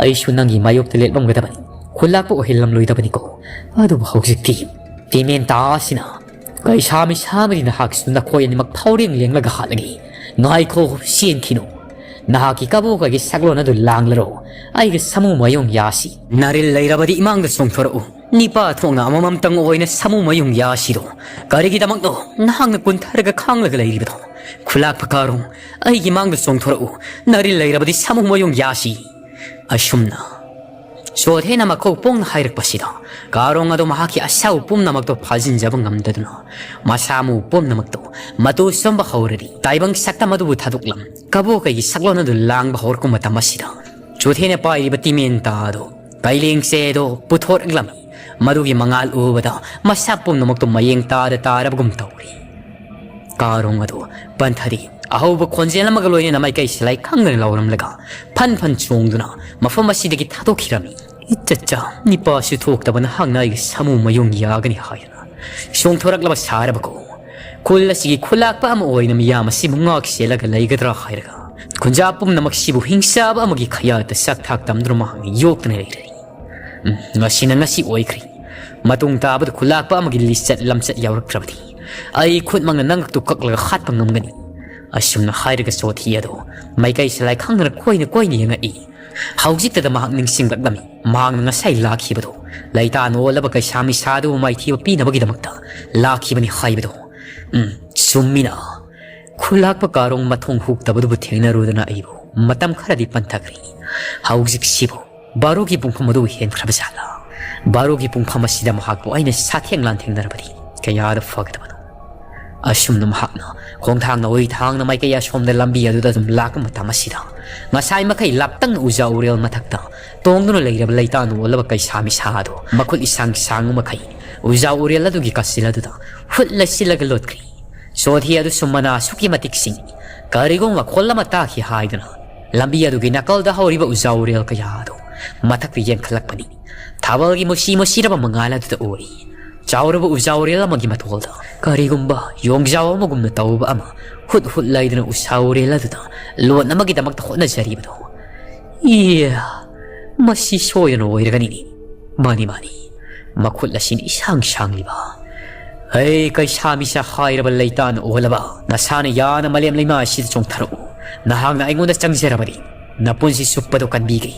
ꯑꯩꯁꯨ ꯅꯪꯒꯤ ꯃꯥꯌꯣꯛꯇ ꯂꯦꯞꯂꯝꯒꯗꯕꯅꯤ, ꯈꯨꯜꯂꯥꯛꯄ ꯑꯣꯏꯍꯜꯂꯝꯂꯣꯏꯗꯕꯅꯤꯀꯣ꯫ ꯑꯗꯨꯕꯨ ꯍꯧꯖꯤꯛꯇꯤ ꯇꯤꯃꯦꯟꯇꯥ ꯑꯁꯤꯅ ꯀꯩꯁꯥ ꯃꯤꯁꯥꯃꯗꯤ ꯅꯍꯥꯛꯁꯨ ꯅꯈꯣꯏ ꯑꯅꯤꯃꯛ ꯊꯧꯔꯦꯡ ꯂꯦꯡꯂꯒ ꯍꯥꯠꯂꯒꯦ꯫ ꯉꯥꯏꯈꯣ, ꯆꯦꯟꯈꯤꯅꯨ꯫ ꯅꯍꯥꯛꯀꯤ ꯀꯕꯣꯛꯀꯒꯤ ꯁꯛꯂꯣꯟ ꯑꯗꯨ ꯂꯥꯡꯂꯔꯣ꯫ ꯑꯩꯒꯤ ꯁꯥꯃꯨ ꯃꯌꯣꯡ ꯌꯥꯁꯤ ꯅꯥꯔꯤꯜ ꯂꯩꯔꯕꯗꯤ ꯏꯃꯥꯡꯗ ꯆꯣꯡꯊꯣꯔꯛꯎ꯫ ꯅꯤꯄꯥ ꯊꯣꯛꯅ ꯑꯃꯃꯝꯇꯪ ꯑꯣꯏꯅ ꯁꯥꯃꯨ ꯃꯌꯣꯡ ꯌꯥꯁꯤꯔꯣ? ꯀꯔꯤꯒꯤꯗꯃꯛꯅꯣ ꯅꯍꯥꯛꯅ ꯀꯨꯟꯊꯔꯒ ꯈꯥꯡꯂꯒ ꯂꯩꯔꯤꯕꯗꯣ? ꯈꯨꯂꯥꯛꯄ ꯀꯥꯔꯣ, ꯑꯩꯒꯤ ꯃꯥꯡꯗ ꯆꯣꯡꯊꯣꯔꯛꯎ꯫ ꯅꯥꯔꯤꯜ ꯂꯩꯔꯕꯗꯤ ꯁꯥꯃꯨ ꯃꯌꯣꯡ ꯌꯥꯁꯤ꯫ ꯑꯁꯨꯝꯅ ꯆꯣꯊꯦꯅ ꯃꯀꯣꯛ ꯄꯣꯡꯅ ꯍꯥꯏꯔꯛꯄꯁꯤꯗ ꯀꯥꯔꯣꯡ ꯑꯗꯣ ꯃꯍꯥꯛꯀꯤ ꯑꯁꯥꯎ ꯄꯨꯝꯅꯃꯛꯇꯣ ꯐꯥꯖꯤꯟꯖꯕ ꯉꯝꯗꯗꯨꯅ ꯃꯁꯥ ꯃꯎ ꯄꯨꯝꯅꯃꯛꯇꯣ ꯃꯇꯨ ꯁꯣꯝꯕ ꯍꯧꯔꯔꯤ꯫ ꯇꯥꯏꯕꯪ ꯁꯛꯇꯝ ꯑꯗꯨꯕꯨ ꯊꯥꯗꯣꯛꯂꯝ ꯀꯕꯣꯀꯩꯒꯤ ꯁꯛꯂꯣꯟ ꯑꯗꯨ ꯂꯥꯡꯕ ꯍꯧꯔꯛꯄ ꯃꯇꯝ ꯑꯁꯤꯗ ꯆꯣꯊꯦꯅ ꯄꯥꯏꯔꯤꯕ ꯇꯤꯃꯦꯟꯇꯥ ꯑꯗꯣ ꯀꯩꯂꯦꯡꯁꯦ ꯑꯗꯣ ꯄꯨꯊꯣꯔꯛꯂꯝꯃꯤ꯫ ꯃꯗꯨꯒꯤ ꯃꯉꯥꯜ ꯎꯕꯗ ꯃꯁꯥ ꯄꯨꯝꯅꯃꯛꯇꯣ ꯃꯌꯦꯡ ꯇꯥꯗ ꯇꯥꯔꯕꯒꯨꯝ ꯇꯧꯔꯤ꯫ ꯀꯥꯔꯣꯡ ꯑꯗꯨ ꯄꯟꯊꯔꯤ꯫ ꯑꯍꯧꯕ ꯈꯣꯟꯖꯦꯜ ꯑꯃꯒ ꯂꯣꯏꯅꯅ ꯃꯥꯏꯀꯩ ꯁꯤꯂꯥꯏ ꯈꯪꯗꯅ ꯂꯥꯎꯔꯝꯂꯒ ꯐꯟ ꯐꯟ ꯆꯣꯡꯗꯨꯅ ꯃꯐꯝ ꯑꯁꯤꯗꯒꯤ ꯊꯥꯗꯣꯛꯈꯤꯔꯝꯃꯤ꯫ ꯏꯆꯠꯆꯥ, ꯅꯤꯄꯥꯁꯨ ꯊꯣꯛꯇꯕ ꯅꯍꯥꯛꯅ ꯑꯩꯒꯤ ꯁꯥꯃꯨ ꯃꯌꯣꯡ ꯌꯥꯒꯅꯤ ꯍꯥꯏꯗꯅ ꯆꯣꯡꯊꯣꯔꯛꯂꯕ ꯁꯥꯔꯕꯀꯣ꯫ ꯈꯨꯜ ꯑꯁꯤꯒꯤ ꯈꯨꯂꯥꯛꯄ ꯑꯃ ꯑꯣꯏꯅ ꯃꯤꯌꯥꯝ ꯑꯁꯤꯕꯨ ꯉꯥꯛ ꯁꯦꯜꯂꯒ ꯂꯩꯒꯗ꯭ꯔꯥ ꯍꯥꯏꯔꯒ, ꯈꯨꯟꯖꯥ ꯄꯨꯝꯅꯃꯛꯁꯤꯕꯨ ꯍꯤꯡꯆꯥꯕ ꯑꯃꯒꯤ ꯈꯌꯥꯠꯇ ꯆꯥꯛ ꯊꯥꯛ ꯇꯝꯗꯨꯅ ꯃꯍꯥꯛꯅ ꯌꯣꯛꯇꯨꯅ ꯂꯩꯔꯦ꯫ ꯎꯝ, ꯉꯁꯤꯅ ꯉꯁꯤ ꯑꯣꯏꯈ꯭ꯔꯦ꯫ ꯃꯇꯨꯡ ꯇꯥꯕꯗ ꯈꯨꯂꯥꯛꯄ ꯑꯃꯒꯤ ꯂꯤꯆꯠ ꯂꯝꯆꯠ ꯌꯥꯎꯔꯛꯇ꯭ꯔꯕꯗꯤ ꯑꯩ ꯈꯨꯠꯃꯛꯅ ꯅꯪ ꯇꯨ ꯀꯛꯂꯒ ꯍꯥꯠꯄ ꯉꯝꯒꯅꯤ꯫ ꯑꯁꯨꯝꯅ ꯍꯥꯏꯔꯒ ꯆꯣꯊꯤ ꯑꯗꯣ ꯃꯥꯏꯀꯩ ꯁꯂꯥꯏ ꯈꯪꯗꯅ ꯀꯣꯏꯅ ꯀꯣꯏꯅ ꯌꯦꯡꯉꯛꯏ꯫ ꯍꯧꯖꯤꯛꯇꯗ ꯃꯍꯥꯛ ꯅꯤꯡꯁꯤꯡꯂꯛꯂꯝꯃꯤ꯫ ꯃꯍꯥꯛꯅ ꯉꯁꯥꯏ ꯂꯥꯛꯈꯤꯕꯗꯣ ꯂꯩꯇꯥ ꯅꯣꯜꯂꯕ ꯀꯩꯁꯥ ꯃꯤꯁꯥꯗꯨꯕꯨ ꯃꯥꯏꯊꯤꯕ ꯄꯤꯅꯕꯒꯤꯗꯃꯛꯇ ꯂꯥꯛꯈꯤꯕꯅꯤ ꯍꯥꯏꯕꯗꯣ꯫ ꯎꯝ, ꯆꯨꯝꯃꯤꯅ꯫ ꯈꯨꯂꯥꯛꯄ ꯀꯥꯔꯣꯡ ꯃꯊꯣꯡ ꯍꯨꯛꯇꯕꯗꯨꯕꯨ ꯊꯦꯡꯅꯔꯨꯗꯅ ꯑꯩꯕꯨ ꯃꯇꯝ ꯈꯔꯗꯤ ꯄꯟꯊꯈ꯭ꯔꯦ꯫ ꯍꯧꯖꯤꯛꯁꯤꯕꯨ ꯕꯥꯔꯣꯒꯤ ꯄꯨꯡꯐꯝ ꯑꯗꯨ ꯍꯦꯟꯈ꯭ꯔꯕ ꯖꯥꯠꯂꯥ? ꯕꯥꯔꯣꯒꯤ ꯄꯨꯡꯐꯝ ꯑꯁꯤꯗ ꯃꯍꯥꯛꯄꯨ ꯑꯩꯅ ꯁꯥꯊꯦꯡ ꯂꯥꯟꯊꯦꯡꯅꯔꯕꯗꯤ ꯀꯌꯥꯗ ꯐꯒꯗꯕꯅꯣ? ꯑꯁꯨꯝꯅ ꯃꯍꯥꯛꯅ ꯈꯣꯡꯊꯥꯡ ꯅꯥꯎꯔꯤ ꯊꯥꯡꯅ ꯃꯥꯏꯀꯩ ꯑꯁꯣꯝꯗ ꯂꯝꯕꯤ ꯑꯗꯨꯗ ꯑꯗꯨꯝ ꯂꯥꯛꯄ ꯃꯇꯝ ꯑꯁꯤꯗ, ꯉꯁꯥꯏ ꯃꯈꯩ ꯂꯥꯞꯇꯪꯅ ꯎꯖꯥ ꯎꯔꯦꯜ ꯃꯊꯛꯇ ꯇꯣꯡꯗꯨꯅ ꯂꯩꯔꯕ ꯂꯩꯇꯥꯅ ꯑꯣꯜꯂꯕ ꯀꯩꯁꯥ ꯃꯤꯁꯥ ꯑꯗꯨ ꯃꯈꯨꯠ ꯏꯁꯥꯡ ꯁꯥꯡꯕ ꯃꯈꯩ ꯎꯖꯥ ꯎꯔꯦꯜ ꯑꯗꯨꯒꯤ ꯀꯥꯆꯤꯜ ꯑꯗꯨꯗ ꯍꯨꯠ ꯂꯩꯁꯤꯜꯂꯒ ꯂꯣꯠꯈ꯭ꯔꯤ꯫ ꯆꯣꯊꯤ ꯑꯗꯨꯁꯨ ꯃꯅꯥ ꯑꯁꯨꯛꯀꯤ ꯃꯇꯤꯛ ꯁꯤꯡꯏ꯫ ꯀꯔꯤꯒꯨꯝꯕ ꯃꯈꯣꯜ ꯑꯃ ꯇꯥꯈꯤ ꯍꯥꯏꯗꯨꯅ ꯂꯝꯕꯤ ꯑꯗꯨꯒꯤ ꯅꯥꯀꯜꯗ ꯍꯧꯔꯤꯕ ꯎꯖꯥ ꯎꯔꯦꯜ ꯀꯌꯥ ꯑꯗꯨ ꯃꯊꯛꯇ ꯌꯦꯡꯈꯠꯂꯛꯄꯅꯤ꯫ ꯊꯥꯕꯜꯒꯤ ꯃꯨꯁꯤ ꯃꯨꯁꯤꯔꯕ ꯃꯉꯥꯜ ꯑꯗꯨꯗ ꯎꯔꯤ꯫ ꯆꯥꯎꯔꯕ ꯎꯖꯥ ꯎꯔꯦꯜ ꯑꯃꯒꯤ ꯃꯇꯣꯜꯗ ꯀꯔꯤꯒꯨꯝꯕ ꯌꯣꯡꯖꯥꯎ ꯑꯃꯒꯨꯝꯅ ꯇꯧꯕ ꯑꯃ ꯍꯨꯠ ꯍꯨꯠ ꯂꯩꯗꯨꯅ ꯎꯖꯥ ꯎꯔꯦꯜ ꯑꯗꯨꯗ ꯂꯣꯟ ꯑꯃꯒꯤꯗꯃꯛꯇ ꯍꯣꯠꯅꯖꯔꯤꯕꯗꯣ꯫ ꯏꯌꯥ, ꯃꯁꯤ ꯁꯣꯏꯗꯅ ꯑꯣꯏꯔꯒꯅꯤꯅꯦ꯫ ꯃꯥꯅꯤ, ꯃꯥꯅꯤ꯫ ꯃꯈꯨꯠ ꯑꯁꯤꯅ ꯏꯁꯥꯡ ꯁꯥꯡꯂꯤꯕ꯫ "ꯍꯩ, ꯀꯩꯁꯥ ꯃꯤꯁꯥ ꯍꯥꯏꯔꯕ ꯂꯩꯇꯥꯅ ꯑꯣꯜꯂꯕ, ꯅꯁꯥꯅ ꯌꯥꯅ ꯃꯥꯂꯦꯝ ꯂꯩꯃꯥꯏ ꯑꯁꯤꯗ ꯆꯣꯡꯊꯔꯛꯎ꯫ ꯅꯍꯥꯛꯅ ꯑꯩꯉꯣꯟꯗ ꯆꯪꯖꯔꯕꯗꯤ ꯅꯄꯨꯟꯁꯤ ꯆꯨꯞꯄꯗꯣ ꯀꯟꯕꯤꯒꯦ꯫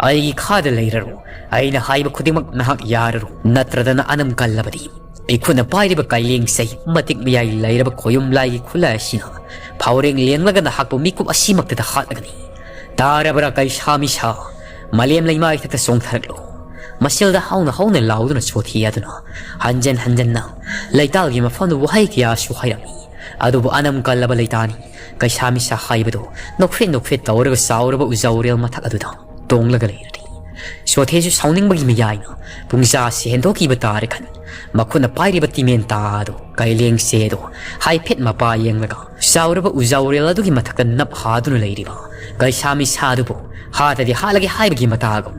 ꯑꯩꯒꯤ ꯈꯥꯗ ꯂꯩꯔꯔꯨ꯫ ꯑꯩꯅ ꯍꯥꯏꯕ ꯈꯨꯗꯤꯡꯃꯛ ꯅꯍꯥꯛ ꯌꯥꯔꯔꯨ꯫ ꯅꯠꯇ꯭ꯔꯗꯅ ꯑꯅꯝ ꯀꯜꯂꯕꯗꯤ ꯑꯩꯈꯨꯠꯅ ꯄꯥꯏꯔꯤꯕ ꯀꯥꯏꯂꯦꯡ ꯆꯩ ꯃꯇꯤꯛ ꯃꯌꯥꯏ ꯂꯩꯔꯕ ꯈꯣꯌꯨꯝ ꯂꯥꯏꯒꯤ ꯈꯨꯠꯂꯥꯏ ꯑꯁꯤꯅ ꯐꯥꯎꯔꯦꯡ ꯂꯦꯡꯂꯒ ꯅꯍꯥꯛꯄꯨ ꯃꯤꯀꯨꯞ ꯑꯁꯤꯃꯛꯇꯗ ꯍꯥꯠꯂꯒꯅꯤ꯫ ꯇꯥꯔꯕ꯭ꯔꯥ ꯀꯩꯁꯥ ꯃꯤꯁꯥ? ꯃꯥꯂꯦꯝ ꯂꯩꯃꯥꯏꯊꯛꯇ ꯆꯣꯡꯊꯔꯛꯂꯣ꯫" ꯃꯁꯤꯜꯗ ꯍꯧꯅ ꯍꯧꯅ ꯂꯥꯎꯗꯨꯅ ꯆꯣꯊꯤ ꯑꯗꯨꯅ ꯍꯟꯖꯟ ꯍꯟꯖꯟꯅ ꯂꯩꯇꯥꯜꯒꯤ ꯃꯐꯝꯗ ꯋꯥꯍꯩ ꯀꯌꯥꯁꯨ ꯍꯥꯏꯔꯝꯃꯤ꯫ ꯑꯗꯨꯕꯨ ꯑꯅꯝ ꯀꯜꯂꯕ ꯂꯩꯇꯥꯅꯤ ꯀꯩꯁꯥ ꯃꯤꯁꯥ ꯍꯥꯏꯕꯗꯨ ꯅꯣꯛꯐꯦꯠ ꯅꯣꯛꯐꯦꯠ ꯇꯧꯔꯒ ꯆꯥꯎꯔꯕ ꯎꯖꯥꯎꯔꯦꯜ ꯃꯊꯛ ꯑꯗꯨꯗ ꯇꯣꯡꯂꯒ ꯂꯩꯔꯔꯤ꯫ ꯆꯣꯊꯦꯁꯨ ꯁꯥꯎꯅꯤꯡꯕꯒꯤ ꯃꯌꯥꯏꯅ ꯄꯨꯡꯖꯥꯁꯤ ꯍꯦꯟꯗꯣꯛꯈꯤꯕ ꯇꯥꯔꯦ ꯈꯟ, ꯃꯈꯨꯠꯅ ꯄꯥꯏꯔꯤꯕ ꯇꯤꯃꯦꯟ ꯇꯥ ꯑꯗꯨ ꯀꯥꯏꯂꯦꯡ ꯆꯦ ꯑꯗꯨ ꯍꯥꯏꯐꯦꯠ ꯃꯄꯥ ꯌꯦꯡꯂꯒ ꯆꯥꯎꯔꯕ ꯎꯖꯥꯎꯔꯦꯜ ꯑꯗꯨꯒꯤ ꯃꯊꯛꯇ ꯅꯞ ꯍꯥꯗꯨꯅ ꯂꯩꯔꯤꯕ ꯀꯩꯁꯥ ꯃꯤꯁꯥ ꯑꯗꯨꯕꯨ ꯍꯥꯠꯇꯗꯤ ꯍꯥꯠꯂꯒꯦ ꯍꯥꯏꯕꯒꯤ ꯃꯇꯥꯒꯨꯝ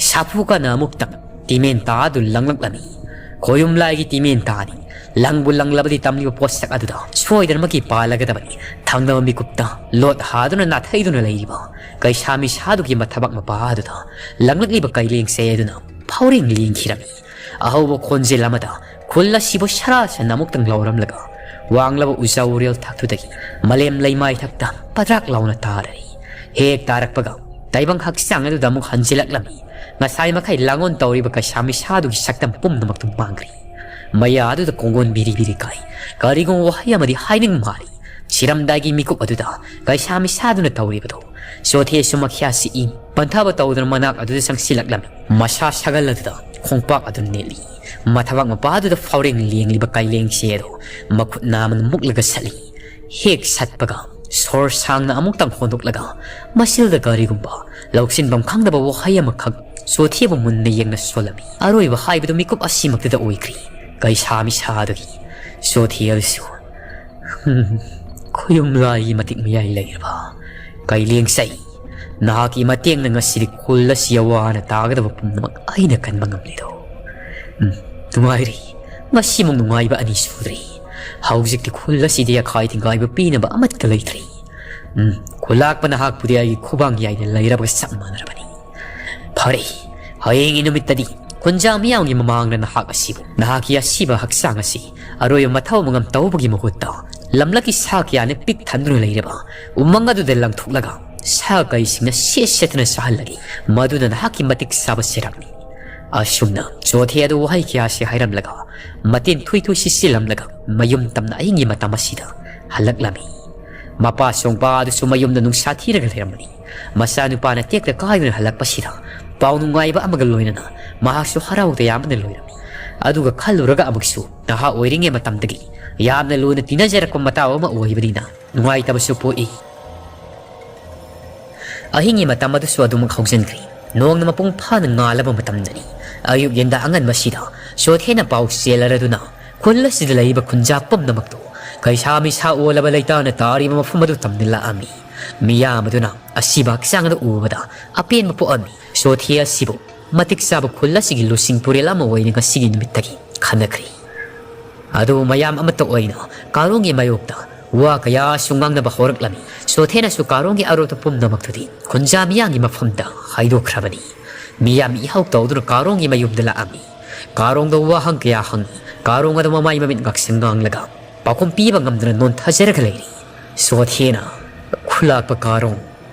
ꯁꯥꯐꯨ ꯀꯟꯅ ꯑꯃꯨꯛꯇꯪ ꯇꯤꯃꯦꯟ ꯇꯥ ꯑꯗꯨ ꯂꯪꯂꯛꯂꯝꯃꯤ꯫ ꯈꯣꯌꯨꯝ ꯂꯥꯏꯒꯤ ꯇꯤꯃꯦꯟ ꯇꯥꯅꯤ꯫ ꯂꯪꯕꯨ ꯂꯪꯂꯕꯗꯤ ꯇꯝꯂꯤꯕ ꯄꯣꯠꯁꯛ ꯑꯗꯨꯗ ꯁꯣꯏꯗꯅꯃꯛꯀꯤ ꯄꯥꯜꯂꯒꯗꯕꯅꯤ꯫ ꯊꯪꯅꯕ ꯃꯤꯀꯨꯞꯇ ꯂꯣꯠ ꯍꯥꯗꯨꯅ ꯅꯥꯊꯩꯗꯨꯅ ꯂꯩꯔꯤꯕ ꯀꯩꯁꯥ ꯃꯤꯁꯥꯗꯨꯒꯤ ꯃꯊꯕꯥꯛ ꯃꯄꯥ ꯑꯗꯨꯗ ꯂꯪꯂꯛꯂꯤꯕ ꯀꯩꯂꯦꯡꯁꯩ ꯑꯗꯨꯅ ꯐꯥꯎꯔꯦꯡ ꯂꯦꯡꯈꯤꯔꯝꯃꯤ꯫ ꯑꯍꯧꯕ ꯈꯣꯟꯖꯦꯜ ꯑꯃꯗ ꯈꯨꯜ ꯑꯁꯤꯕꯨ ꯁꯔꯥ ꯁꯟꯅ ꯑꯃꯨꯛꯇꯪ ꯂꯧꯔꯝꯂꯒ ꯋꯥꯡꯂꯕ ꯎꯖꯥ ꯎꯔꯦꯜ ꯊꯛꯇꯨꯗꯒꯤ ꯃꯥꯂꯦꯝ ꯂꯩꯃꯥꯏ ꯊꯛꯇ ꯄꯗ꯭ꯔꯥꯛ ꯂꯥꯎꯅ ꯇꯥꯔꯔꯤ꯫ ꯍꯦꯛ ꯇꯥꯔꯛꯄꯒ ꯇꯥꯏꯕꯪ ꯍꯛꯆꯥꯡ ꯑꯗꯨꯗ ꯑꯃꯨꯛ ꯍꯟꯖꯤꯜꯂꯛꯂꯝꯃꯤ꯫ ꯉꯁꯥꯏ ꯃꯈꯩ ꯂꯥꯡꯑꯣꯟ ꯇꯧꯔꯤꯕ ꯀꯩꯁꯥ ꯃꯤꯁꯥꯗꯨꯒꯤ ꯁꯛꯇꯝ ꯄꯨꯝꯅꯃꯛꯇꯨ ꯃꯥꯡꯈ꯭ꯔꯤ꯫ ꯃꯌꯥ ꯑꯗꯨꯗ ꯀꯣꯡꯒꯣꯟ ꯕꯤꯔꯤ ꯕꯤꯔꯤ ꯀꯥꯏ꯫ ꯀꯔꯤꯒꯨꯝꯕ ꯋꯥꯍꯩ ꯑꯃꯗꯤ ꯍꯥꯏꯅꯤꯡ ꯃꯥꯜꯂꯤ꯫ ꯁꯤꯔꯝꯗꯥꯏꯒꯤ ꯃꯤꯀꯨꯞ ꯑꯗꯨꯗ ꯀꯩꯁꯥ ꯃꯤꯁꯥꯗꯨꯅ ꯇꯧꯔꯤꯕꯗꯨ ꯆꯣꯊꯦꯁꯨ ꯃꯈ꯭ꯌꯥ ꯁꯤꯛꯏ꯫ ꯄꯟꯊꯕ ꯇꯧꯗꯨꯅ ꯃꯅꯥꯛ ꯑꯗꯨꯗ ꯆꯪꯁꯤꯜꯂꯛꯂꯝꯃꯤ꯫ ꯃꯁꯥ ꯁꯥꯒꯜ ꯑꯗꯨꯗ ꯈꯣꯡꯄꯥꯛ ꯑꯗꯨ ꯅꯦꯠꯂꯤ꯫ ꯃꯊꯕꯥꯛ ꯃꯄꯥ ꯑꯗꯨꯗ ꯐꯥꯎꯔꯦꯡ ꯂꯦꯡꯂꯤꯕ ꯀꯩꯂꯦꯡꯁꯦ ꯑꯗꯨ ꯃꯈꯨꯠ ꯅꯥꯝꯃꯅ ꯃꯨꯛꯂꯒ ꯁꯠꯂꯤ꯫ ꯍꯦꯛ ꯁꯠꯄꯒ ꯁꯣꯔ ꯁꯥꯡꯅ ꯑꯃꯨꯛꯇꯪ ꯍꯣꯟꯗꯣꯛꯂꯒ ꯃꯁꯤꯜꯗ ꯀꯔꯤꯒꯨꯝꯕ ꯂꯧꯁꯤꯟꯐꯝ ꯈꯪꯗꯕ ꯋꯥꯍꯩ ꯑꯃꯈꯛ ꯆꯣꯊꯦꯕꯨ ꯃꯨꯟꯅ ꯌꯦꯡꯅ ꯁꯣꯜꯂꯝꯃꯤ꯫ ꯑꯔꯣꯏꯕ ꯍꯥꯏꯕꯗꯨ ꯃꯤꯀꯨꯞ ꯑꯁꯤꯃꯛꯇꯗ ꯑꯣꯏꯈ꯭ꯔꯤ꯫ ꯀꯩꯁꯥ ꯃꯤꯁꯥꯗꯨꯒꯤ ꯆꯣꯊꯦ ꯑꯗꯨꯁꯨ ꯈꯨꯌꯨꯝ ꯂꯥꯏꯒꯤ ꯃꯇꯤꯛ ꯃꯌꯥꯏ ꯂꯩꯔꯕ ꯀꯩꯂꯦꯡꯁꯩ, ꯅꯍꯥꯛꯀꯤ ꯃꯇꯦꯡꯅ ꯉꯁꯤꯗꯤ ꯈꯨꯜ ꯑꯁꯤ ꯑꯋꯥ ꯑꯅꯥ ꯇꯥꯒꯗꯕ ꯄꯨꯝꯅꯃꯛ ꯑꯩꯅ ꯀꯟꯕ ꯉꯝꯂꯤꯗꯣ꯫ ꯎꯝ, ꯅꯨꯡꯉꯥꯏꯔꯤ꯫ ꯉꯁꯤꯃꯨꯛ ꯅꯨꯡꯉꯥꯏꯕ ꯑꯅꯤ ꯁꯨꯗ꯭ꯔꯤ꯫ ꯍꯧꯖꯤꯛꯇꯤ ꯈꯨꯜ ꯑꯁꯤꯗ ꯌꯥꯈꯥꯏ ꯊꯤꯡꯒꯥꯏꯕ ꯄꯤꯅꯕ ꯑꯃꯠꯇ ꯂꯩꯇ꯭ꯔꯤ꯫ ꯎꯝ, ꯈꯨꯂꯥꯛꯄ ꯅꯍꯥꯛꯄꯨꯗꯤ ꯑꯩꯒꯤ ꯈꯨꯕꯥꯡ ꯌꯥꯏꯅ ꯂꯩꯔꯕꯒ ꯆꯞ ꯃꯥꯟꯅꯔꯕꯅꯤ꯫ ꯐꯔꯦ, ꯍꯌꯦꯡꯒꯤ ꯅꯨꯃꯤꯠꯇꯗꯤ ꯈꯨꯟꯖꯥ ꯃꯤꯌꯥꯝꯒꯤ ꯃꯃꯥꯡꯗ ꯅꯍꯥꯛ ꯑꯁꯤꯕꯨ, ꯅꯍꯥꯛꯀꯤ ꯑꯁꯤꯕ ꯍꯛꯆꯥꯡ ꯑꯁꯤ ꯑꯔꯣꯏꯕ ꯃꯊꯧ ꯃꯉꯝ ꯇꯧꯕꯒꯤ ꯃꯍꯨꯠꯇ ꯂꯝꯂꯛꯀꯤ ꯁꯥ ꯀꯌꯥꯅ ꯄꯤꯛ ꯊꯟꯗꯨꯅ ꯂꯩꯔꯕ ꯎꯃꯪ ꯑꯗꯨꯗ ꯂꯪꯊꯣꯛꯂꯒ ꯁꯥ ꯀꯩꯁꯤꯡꯅ ꯁꯦꯠ ꯁꯦꯠꯇꯨꯅ ꯆꯥꯍꯜꯂꯒꯦ꯫ ꯃꯗꯨꯅ ꯅꯍꯥꯛꯀꯤ ꯃꯇꯤꯛ ꯆꯥꯕ ꯁꯦꯔꯥꯛꯅꯤ꯫ ꯑꯁꯨꯝꯅ ꯆꯣꯊꯦ ꯑꯗꯨ ꯋꯥꯍꯩ ꯀꯌꯥꯁꯤ ꯍꯥꯏꯔꯝꯂꯒ ꯃꯇꯦꯟ ꯊꯨꯏ ꯊꯨꯏ ꯁꯤꯠꯆꯤꯜꯂꯝꯂꯒ ꯃꯌꯨꯝ ꯇꯝꯅ ꯑꯍꯤꯡꯒꯤ ꯃꯇꯝ ꯑꯁꯤꯗ ꯍꯜꯂꯛꯂꯝꯃꯤ꯫ ꯃꯄꯥ ꯁꯣꯡꯄꯥ ꯑꯗꯨꯁꯨ ꯃꯌꯨꯝꯗ ꯅꯨꯡꯁꯥ ꯊꯤꯔꯒ ꯂꯩꯔꯝꯕꯅꯤ꯫ ꯃꯆꯥꯅꯨꯄꯥꯅ ꯇꯦꯛꯇ ꯀꯥꯏꯗꯨꯅ ꯍꯜꯂꯛꯄꯁꯤꯗ ꯄꯥꯎ ꯅꯨꯡꯉꯥꯏꯕ ꯑꯃꯒ ꯂꯣꯏꯅꯅ ꯃꯍꯥꯛꯁꯨ ꯍꯔꯥꯎ ꯇꯌꯥꯝꯕꯅ ꯂꯣꯏꯔꯝꯃꯤ꯫ ꯑꯗꯨꯒ ꯈꯜꯂꯨꯔꯒ ꯑꯃꯨꯛꯁꯨ ꯅꯍꯥ ꯑꯣꯏꯔꯤꯉꯩ ꯃꯇꯝꯗꯒꯤ ꯌꯥꯝꯅ ꯂꯨꯅ ꯇꯤꯟꯅꯖꯔꯛꯄ ꯃꯇꯥꯎ ꯑꯃ ꯑꯣꯏꯕꯅꯤꯅ ꯅꯨꯡꯉꯥꯏꯇꯕꯁꯨ ꯄꯣꯛꯏ꯫ ꯑꯍꯤꯡꯒꯤ ꯃꯇꯝ ꯑꯗꯨꯁꯨ ꯑꯗꯨꯃꯛ ꯍꯧꯖꯤꯟꯈ꯭ꯔꯦ꯫ ꯅꯣꯡꯅ ꯃꯄꯨꯡ ꯐꯥꯅ ꯉꯥꯜꯂꯕ ꯃꯇꯝꯗꯅꯤ꯫ ꯑꯌꯨꯛ ꯌꯦꯟꯗ ꯑꯉꯟꯕꯁꯤꯗ ꯆꯣꯊꯦꯅ ꯄꯥꯎ ꯆꯦꯜꯂꯔꯗꯨꯅ ꯈꯨꯜ ꯑꯁꯤꯗ ꯂꯩꯔꯤꯕ ꯈꯨꯟꯖꯥ ꯄꯨꯝꯅꯃꯛꯇꯨ ꯀꯩꯁꯥ ꯃꯤꯁꯥ ꯑꯣꯜꯂꯕ ꯂꯩꯇꯥꯅ ꯇꯥꯔꯤꯕ ꯃꯐꯝ ꯑꯗꯨ ꯇꯝꯅ ꯂꯥꯛꯑꯝꯃꯤ꯫ ꯃꯤꯌꯥꯝ ꯑꯗꯨꯅ ꯑꯁꯤꯕ ꯍꯛꯆꯥꯡ ꯑꯗꯨ ꯎꯕꯗ ꯑꯄꯦꯟꯕ ꯄꯣꯛꯑꯝꯃꯤ꯫ ꯆꯣꯊꯦ ꯑꯁꯤꯕꯨ ꯃꯇꯤꯛ ꯆꯥꯕ ꯈꯨꯜ ꯑꯁꯤꯒꯤ ꯂꯨꯆꯤꯡ ꯄꯨꯔꯦꯜ ꯑꯃ ꯑꯣꯏꯅ ꯉꯁꯤꯒꯤ ꯅꯨꯃꯤꯠꯇꯒꯤ ꯈꯟꯅꯈ꯭ꯔꯤ꯫ ꯑꯗꯨꯕꯨ ꯃꯌꯥꯝ ꯑꯃꯠꯇ ꯑꯣꯏꯅ ꯀꯥꯔꯣꯡꯒꯤ ꯃꯥꯌꯣꯛꯇ ꯋꯥ ꯀꯌꯥꯁꯨ ꯉꯥꯡꯅꯕ ꯍꯧꯔꯛꯂꯝꯃꯤ꯫ ꯁꯣꯊꯦꯅꯁꯨ ꯀꯥꯔꯣꯡꯒꯤ ꯑꯔꯣꯠꯄ ꯄꯨꯝꯅꯃꯛꯇꯨꯗꯤ ꯈꯨꯟꯖꯥ ꯃꯤꯌꯥꯝꯒꯤ ꯃꯐꯝꯗ ꯍꯥꯏꯗꯣꯛꯈ꯭ꯔꯕꯅꯤ꯫ ꯃꯤꯌꯥꯝ ꯏꯍꯧ ꯇꯧꯗꯨꯅ ꯀꯥꯔꯣꯡꯒꯤ ꯃꯌꯨꯝꯗ ꯂꯥꯛꯑꯝꯃꯤ꯫ ꯀꯥꯔꯣꯡꯗ ꯋꯥꯍꯪ ꯀꯌꯥ ꯍꯪꯉꯤ꯫ ꯀꯥꯔꯣꯡ ꯑꯗꯨ ꯃꯃꯥꯏ ꯃꯃꯤꯠ ꯉꯥꯛꯁꯪ ꯉꯥꯡꯂꯒ ꯄꯥꯎꯈꯨꯝ ꯄꯤꯕ ꯉꯝꯗꯅ ꯅꯣꯟꯊꯖꯔꯒ ꯂꯩꯔꯤ꯫ ꯁꯣꯊꯦꯅ, "ꯈꯨꯂꯥꯛꯄ ꯀꯥꯔꯣꯡ,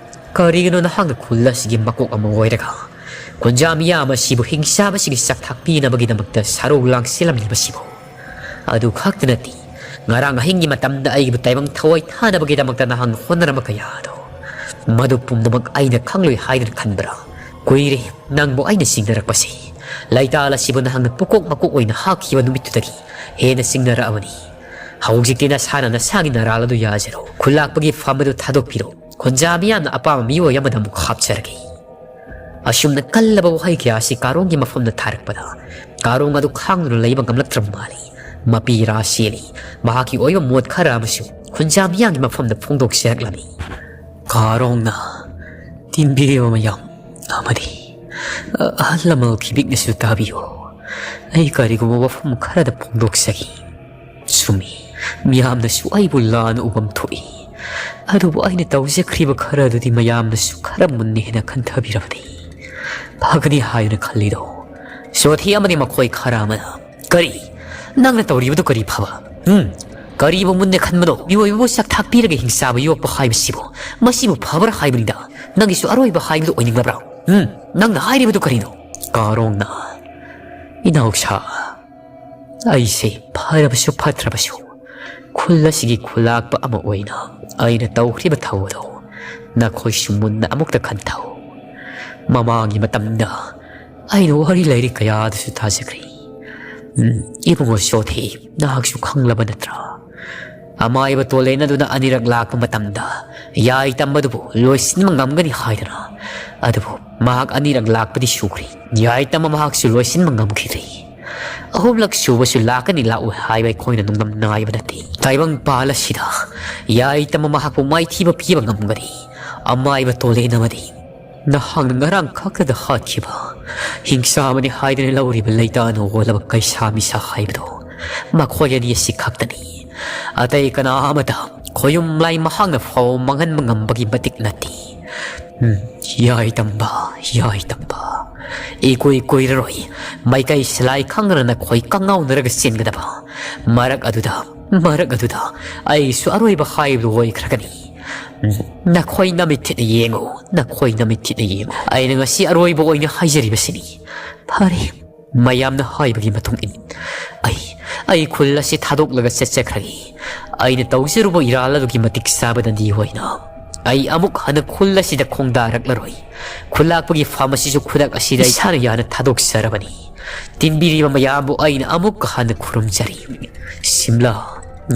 ꯀꯔꯤꯒꯤꯅꯣ ꯅꯍꯥꯛꯅ ꯈꯨꯜ ꯑꯁꯤꯒꯤ ꯃꯀꯣꯛ ꯑꯃ ꯑꯣꯏꯔꯒ ꯈꯨꯟꯖꯥ ꯃꯤꯌꯥꯝ ꯑꯁꯤꯕꯨ ꯍꯤꯡꯆꯥꯕꯁꯤꯡꯒꯤ ꯆꯥꯛꯊꯥꯛ ꯄꯤꯅꯕꯒꯤꯗꯃꯛꯇ ꯁꯔꯧ ꯂꯥꯡꯁꯤꯜꯂꯝꯂꯤꯕꯁꯤꯕꯨ? ꯑꯗꯨ ꯈꯛꯇ ꯅꯠꯇꯦ, ꯉꯔꯥꯡ ꯑꯍꯤꯡꯒꯤ ꯃꯇꯝꯗ ꯑꯩꯒꯤꯕꯨ ꯇꯥꯏꯕꯪ ꯊꯋꯥꯏ ꯊꯥꯅꯕꯒꯤꯗꯃꯛꯇ ꯅꯍꯥꯛꯅ ꯍꯣꯠꯅꯔꯝꯕ ꯀꯌꯥ ꯑꯗꯣ, ꯃꯗꯨ ꯄꯨꯝꯅꯃꯛ ꯑꯩꯅ ꯈꯪꯂꯣꯏ ꯍꯥꯏꯗꯨꯅ ꯈꯟꯕ꯭ꯔꯥ? ꯀꯨꯏꯔꯦ ꯅꯪꯕꯨ ꯑꯩꯅ ꯆꯤꯡꯅꯔꯛꯄꯁꯤ꯫ ꯂꯩꯇꯥꯜ ꯑꯁꯤꯕꯨ ꯅꯍꯥꯛꯅ ꯄꯨꯀꯣꯛ ꯃꯀꯣꯛ ꯑꯣꯏꯅ ꯍꯥꯞꯈꯤꯕ ꯅꯨꯃꯤꯠꯇꯨꯗꯒꯤ ꯍꯦꯟꯅ ꯆꯤꯡꯅꯔꯛꯑꯕꯅꯤ꯫ ꯍꯧꯖꯤꯛꯇꯤ ꯅꯁꯥꯅ ꯅꯁꯥꯒꯤ ꯅꯔꯥꯜ ꯑꯗꯨ ꯌꯥꯖꯔꯣ꯫ ꯈꯨꯜꯂꯥꯛꯄꯒꯤ ꯐꯝ ꯑꯗꯨ ꯊꯥꯗꯣꯛꯄꯤꯔꯣ꯫ ꯈꯨꯟꯖꯥ ꯃꯤꯌꯥꯝꯅ ꯑꯄꯥꯝꯕ ꯃꯤꯑꯣꯏ ꯑꯃꯗ ꯑꯃꯨꯛ ꯍꯥꯞꯆꯔꯒꯦ"꯫ ꯑꯁꯨꯝꯅ ꯀꯜꯂꯕ ꯋꯥꯍꯩ ꯀꯌꯥ ꯑꯁꯤ ꯀꯥꯔꯣꯡꯒꯤ ꯃꯐꯝꯗ ꯊꯥꯔꯛꯄꯗ, ꯀꯥꯔꯣꯡ ꯑꯗꯨ ꯈꯥꯡꯗꯨꯅ ꯂꯩꯕ ꯉꯝꯂꯛꯇ꯭ꯔꯕ ꯃꯥꯜꯂꯤ꯫ ꯃꯄꯤ ꯏꯔꯥ ꯆꯦꯜꯂꯤ꯫ ꯃꯍꯥꯛꯀꯤ ꯑꯣꯏꯕ ꯃꯣꯠ ꯈꯔ ꯑꯃꯁꯨ ꯈꯨꯟꯖꯥ ꯃꯤꯌꯥꯝꯒꯤ ꯃꯐꯝꯗ ꯐꯣꯡꯗꯣꯛꯆꯔꯛꯂꯝꯃꯤ꯫ "ꯀꯥꯔꯣꯡꯅ ꯇꯤꯟꯕꯤꯔꯤꯕ ꯃꯌꯥꯝ ꯑꯃꯗꯤ ꯑꯍꯜ ꯂꯃꯟ ꯈꯤꯕꯤꯛꯅꯁꯨ ꯇꯥꯕꯤꯌꯨ꯫ ꯑꯩ ꯀꯔꯤꯒꯨꯝꯕ ꯋꯥꯐꯝ ꯈꯔꯗ ꯐꯣꯡꯗꯣꯛꯆꯒꯦ꯫ ꯆꯨꯝꯃꯤ, ꯃꯤꯌꯥꯝꯅꯁꯨ ꯑꯩꯕꯨ ꯂꯥꯟꯅ ꯎꯐꯝ ꯊꯣꯛꯏ꯫ ꯑꯗꯨꯕꯨ ꯑꯩꯅ ꯇꯧꯖꯈ꯭ꯔꯤꯕ ꯈꯔ ꯑꯗꯨꯗꯤ ꯃꯌꯥꯝꯅꯁꯨ ꯈꯔ ꯃꯨꯟꯅ ꯍꯦꯟꯅ ꯈꯟꯊꯕꯤꯔꯕꯗꯤ ꯐꯒꯅꯤ ꯍꯥꯏꯗꯨꯅ ꯈꯜꯂꯤꯗꯣ"꯫ ꯁꯣꯊꯤ ꯑꯃꯗꯤ ꯃꯈꯣꯏ ꯈꯔ ꯑꯃꯅ, "ꯀꯔꯤ? ꯅꯪꯅ ꯇꯧꯔꯤꯕꯗꯨ ꯀꯔꯤ ꯐꯕ? ꯎꯝ? ꯀꯔꯤꯕꯨ ꯃꯨꯟꯅ ꯈꯟꯕꯅꯣ? ꯃꯤꯑꯣꯏꯕꯕꯨ ꯆꯥꯛ ꯊꯥꯛꯄꯤꯔꯒ ꯍꯤꯡꯆꯥꯕ ꯌꯣꯛꯄ ꯍꯥꯏꯕꯁꯤꯕꯨ, ꯃꯁꯤꯕꯨ ꯐꯕ꯭ꯔꯥ ꯍꯥꯏꯕꯅꯤꯗ? ꯅꯪꯒꯤꯁꯨ ꯑꯔꯣꯏꯕ ꯍꯥꯏꯕꯗꯨ ꯑꯣꯏꯅꯤꯡꯂꯕ꯭ꯔꯥ? ꯎꯝ? ꯅꯪꯅ ꯍꯥꯏꯔꯤꯕꯗꯨ ꯀꯔꯤꯅꯣ?" ꯀꯥꯔꯣꯡꯅ, "ꯏꯅꯥꯎꯁꯥ, ꯑꯩꯁꯦ ꯐꯔꯕꯁꯨ ꯐꯠꯇ꯭ꯔꯕꯁꯨ ꯈꯨꯜ ꯑꯁꯤꯒꯤ ꯈꯨꯂꯥꯛꯄ ꯑꯃ ꯑꯣꯏꯅ ꯑꯩꯅ ꯇꯧꯈ꯭ꯔꯤꯕ ꯊꯧ ꯑꯗꯨ ꯅꯈꯣꯏꯁꯨ ꯃꯨꯟꯅ ꯑꯃꯨꯛꯇ ꯈꯟꯊꯧ꯫ ꯃꯃꯥꯡꯒꯤ ꯃꯇꯝꯗ ꯑꯩꯅ ꯋꯥꯔꯤ ꯂꯥꯏꯔꯤꯛ ꯀꯌꯥꯗꯁꯨ ꯇꯥꯖꯈ꯭ꯔꯦ꯫ ꯎꯝ, ꯏꯕꯨꯡꯉꯣ ꯁꯣꯊꯤ, ꯅꯍꯥꯛꯁꯨ ꯈꯪꯂꯕ ꯅꯠꯇ꯭ꯔꯥ? ꯑꯃꯥꯏꯕ ꯇꯣꯂꯦꯟ ꯑꯗꯨꯅ ꯑꯅꯤꯔꯛ ꯂꯥꯛꯄ ꯃꯇꯝꯗ ꯌꯥꯏ ꯇꯝꯕꯗꯨꯕꯨ ꯂꯣꯏꯁꯤꯟꯕ ꯉꯝꯒꯅꯤ ꯍꯥꯏꯗꯅ꯫ ꯑꯗꯨꯕꯨ ꯃꯍꯥꯛ ꯑꯅꯤꯔꯛ ꯂꯥꯛꯄꯗꯤ ꯁꯨꯈ꯭ꯔꯦ꯫ ꯌꯥꯏ ꯇꯝꯕ ꯃꯍꯥꯛꯁꯨ ꯂꯣꯏꯁꯤꯟꯕ ꯉꯝꯈꯤꯗ꯭ꯔꯦ꯫ ꯑꯍꯨꯝꯂꯛ ꯁꯨꯕꯁꯨ ꯂꯥꯛꯀꯅꯤ ꯂꯥꯛꯑꯣꯏ ꯍꯥꯏꯕ ꯑꯩꯈꯣꯏꯅ ꯅꯨꯡꯗꯝ ꯅꯥꯏꯕ ꯅꯠꯇꯦ꯫ ꯇꯥꯏꯕꯪ ꯄꯥꯜ ꯑꯁꯤꯗ ꯌꯥꯏ ꯇꯝꯕ ꯃꯍꯥꯛꯄꯨ ꯃꯥꯏꯊꯤꯕ ꯄꯤꯕ ꯉꯝꯒꯅꯤ꯫ ꯑꯃꯥꯏꯕ ꯇꯣꯂꯦꯟ ꯑꯃꯗꯤ ꯅꯍꯥꯛꯅ ꯉꯔꯥꯡ ꯈꯛꯇꯗ ꯍꯥꯠꯈꯤꯕ ꯍꯤꯡꯁꯥ ꯑꯃꯅꯤ ꯍꯥꯏꯗꯨꯅ ꯂꯧꯔꯤꯕ ꯂꯩꯇꯥꯅ ꯑꯣꯜꯂꯕ ꯀꯩꯁꯥ ꯃꯤꯁꯥ ꯍꯥꯏꯕꯗꯣ ꯃꯈꯣꯏ ꯑꯅꯤ ꯑꯁꯤ ꯈꯛꯇꯅꯤ꯫ ꯑꯇꯩ ꯀꯅꯥ ꯑꯃꯇ ꯈꯣꯌꯨꯝ ꯂꯥꯏ ꯃꯍꯥꯛꯅ ꯐꯥꯎ ꯃꯥꯡꯍꯟꯕ ꯉꯝꯕꯒꯤ ꯃꯇꯤꯛ ꯅꯠꯇꯦ꯫ ꯎꯝ, ꯌꯥꯏ ꯇꯝꯕ, ꯌꯥꯏ ꯇꯝꯕ꯫ ꯏꯀꯨꯏ ꯀꯨꯏꯔꯔꯣꯏ ꯃꯥꯏꯀꯩ ꯁꯂꯥꯏ ꯈꯪꯗꯅ ꯅꯈꯣꯏ ꯀꯪꯉꯥꯎꯅꯔꯒ ꯆꯦꯟꯒꯗꯕ꯫ ꯃꯔꯛ ꯑꯗꯨꯗ, ꯃꯔꯛ ꯑꯗꯨꯗ ꯑꯩꯁꯨ ꯑꯔꯣꯏꯕ ꯍꯥꯏꯕꯗꯨ ꯑꯣꯏꯈ꯭ꯔꯒꯅꯤ꯫ ꯎꯝ, ꯅꯈꯣꯏ ꯅꯃꯤꯠ ꯊꯤꯠꯅ ꯌꯦꯡꯉꯨ, ꯅꯈꯣꯏ ꯅꯃꯤꯠ ꯊꯤꯠꯅ ꯌꯦꯡꯉꯨ꯫ ꯑꯩꯅ ꯉꯁꯤ ꯑꯔꯣꯏꯕ ꯑꯣꯏꯅ ꯍꯥꯏꯖꯔꯤꯕꯁꯤꯅꯤ꯫ ꯐꯔꯦ, ꯃꯌꯥꯝꯅ ꯍꯥꯏꯕꯒꯤ ꯃꯇꯨꯡ ꯏꯟ ꯑꯩ, ꯑꯩ ꯈꯨꯜ ꯑꯁꯤ ꯊꯥꯗꯣꯛꯂꯒ ꯆꯠꯆꯈ꯭ꯔꯒꯦ꯫ ꯑꯩꯅ ꯇꯧꯖꯔꯨꯕ ꯏꯔꯥꯜ ꯑꯗꯨꯒꯤ ꯃꯇꯤꯛ ꯆꯥꯕ ꯗꯟꯗꯤ ꯑꯣꯏꯅ ꯑꯩ ꯑꯃꯨꯛ ꯍꯟꯅ ꯈꯨꯜ ꯑꯁꯤꯗ ꯈꯣꯡꯗꯥꯔꯛꯂꯔꯣꯏ꯫ ꯈꯨꯜꯂꯥꯛꯄꯒꯤ ꯐꯝ ꯑꯁꯤꯁꯨ ꯈꯨꯗꯛ ꯑꯁꯤꯗ ꯏꯁꯥꯅ ꯌꯥꯅ ꯊꯥꯗꯣꯛꯆꯔꯕꯅꯤ꯫ ꯇꯤꯟꯕꯤꯔꯤꯕ ꯃꯌꯥꯝꯕꯨ ꯑꯩꯅ ꯑꯃꯨꯛ ꯍꯟꯅ ꯈꯨꯔꯨꯝꯖꯔꯤ꯫ ꯁꯤꯝꯂꯥ,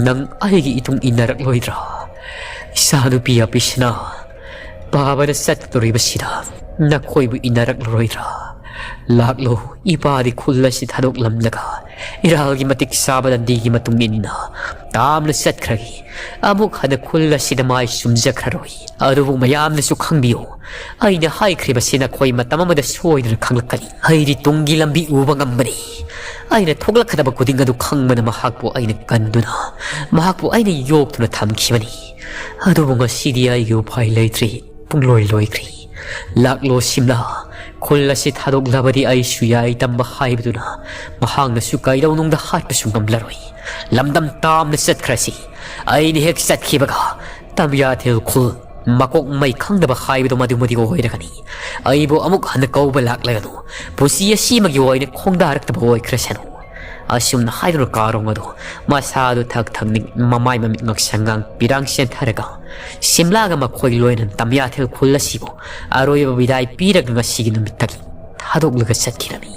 ꯅꯪ ꯑꯩꯒꯤ ꯏꯇꯨꯡ ꯏꯟꯅꯔꯛꯂꯣꯏꯗ꯭ꯔꯥ? ꯏꯆꯥꯅꯨꯄꯤ ꯑꯄꯤꯁꯅꯥ, ꯄꯥꯕꯅ ꯆꯠꯀꯗꯧꯔꯤꯕꯁꯤꯗ ꯅꯈꯣꯏꯕꯨ ꯏꯟꯅꯔꯛꯂꯔꯣꯏꯗ꯭ꯔꯥ? ꯂꯥꯛꯂꯣ, ꯏꯄꯥꯗꯤ ꯈꯨꯜ ꯑꯁꯤ ꯊꯥꯗꯣꯛꯂꯝꯂꯒ ꯏꯔꯥꯜꯒꯤ ꯃꯇꯤꯛ ꯆꯥꯕ ꯂꯝꯕꯤꯒꯤ ꯃꯇꯨꯡ ꯏꯟꯅ ꯇꯥꯝꯅ ꯆꯠꯈ꯭ꯔꯒꯦ꯫ ꯑꯃꯨꯛ ꯍꯟꯅ ꯈꯨꯜ ꯑꯁꯤꯗ ꯃꯥꯏ ꯆꯨꯝꯖꯈ꯭ꯔꯔꯣꯏ꯫ ꯑꯗꯨꯕꯨ ꯃꯌꯥꯝꯅꯁꯨ ꯈꯪꯕꯤꯌꯨ, ꯑꯩꯅ ꯍꯥꯏꯈ꯭ꯔꯤꯕꯁꯤ ꯅꯈꯣꯏ ꯃꯇꯝ ꯑꯃꯗ ꯁꯣꯏꯗꯅ ꯈꯪꯂꯛꯀꯅꯤ꯫ ꯑꯩꯗꯤ ꯇꯨꯡꯒꯤ ꯂꯝꯕꯤ ꯎꯕ ꯉꯝꯕꯅꯤ꯫ ꯑꯩꯅ ꯊꯣꯛꯂꯛꯀꯗꯕ ꯈꯨꯗꯤꯡ ꯑꯗꯨ ꯈꯪꯕꯅ ꯃꯍꯥꯛꯄꯨ ꯑꯩꯅ ꯀꯟꯗꯨꯅ, ꯃꯍꯥꯛꯄꯨ ꯑꯩꯅ ꯌꯣꯛꯇꯨꯅ ꯊꯝꯈꯤꯕꯅꯤ꯫ ꯑꯗꯨꯕꯨ ꯉꯁꯤꯗꯤ ꯑꯩꯒꯤ ꯎꯄꯥꯏ ꯂꯩꯇ꯭ꯔꯦ, ꯄꯨꯡꯂꯣꯏ ꯂꯣꯏꯈ꯭ꯔꯦ꯫ ꯂꯥꯛꯂꯣ ꯁꯤꯝꯂꯥ, ꯈꯨꯜ ꯑꯁꯤ ꯊꯥꯗꯣꯛꯂꯕꯗꯤ ꯑꯩꯁꯨ ꯌꯥꯏ ꯇꯝꯕ ꯍꯥꯏꯕꯗꯨꯅ ꯃꯍꯥꯛꯅꯁꯨ ꯀꯩꯗꯧꯅꯨꯡꯗ ꯍꯥꯠꯄꯁꯨ ꯉꯝꯂꯔꯣꯏ꯫ ꯂꯝꯗꯝ ꯇꯥꯝꯅ ꯆꯠꯈ꯭ꯔꯁꯤ꯫ ꯑꯩꯅ ꯍꯦꯛ ꯆꯠꯈꯤꯕꯒ ꯇꯝꯌꯥꯊꯦꯜ ꯈꯨꯜ ꯃꯀꯣꯛ ꯃꯩ ꯈꯪꯗꯕ ꯍꯥꯏꯕꯗꯨ ꯃꯗꯨꯃꯗꯤ ꯑꯣꯏꯔꯒꯅꯤ꯫ ꯑꯩꯕꯨ ꯑꯃꯨꯛ ꯍꯟꯅ ꯀꯧꯕ ꯂꯥꯛꯂꯒꯅꯨ꯫ ꯄꯨꯟꯁꯤ ꯑꯁꯤꯃꯒꯤ ꯑꯣꯏꯅ ꯈꯣꯡꯗꯥꯔꯛꯇꯕ ꯑꯣꯏꯈ꯭ꯔꯁꯅꯨ꯫ ꯑꯁꯨꯝꯅ ꯍꯥꯏꯗꯨꯅ ꯀꯥꯔꯣꯡ ꯑꯗꯨ ꯃꯁꯥꯗꯨ ꯊꯛ ꯊꯛ ꯅꯤꯛ, ꯃꯃꯥꯏ ꯃꯃꯤꯠ ꯉꯛꯁꯪ ꯉꯥꯡ ꯄꯤꯔꯥꯡ ꯆꯦꯟꯊꯔꯒ ꯁꯤꯝꯂꯥꯒ ꯃꯈꯣꯏ ꯂꯣꯏꯅꯅ ꯇꯝꯌꯥꯊꯦꯜ ꯈꯨꯜ ꯑꯁꯤꯕꯨ ꯑꯔꯣꯏꯕ ꯕꯤꯗꯥꯏ ꯄꯤꯔꯒ ꯉꯁꯤꯒꯤ ꯅꯨꯃꯤꯠꯇꯒꯤ ꯊꯥꯗꯣꯛꯂꯒ ꯆꯠꯈꯤꯔꯝꯃꯤ꯫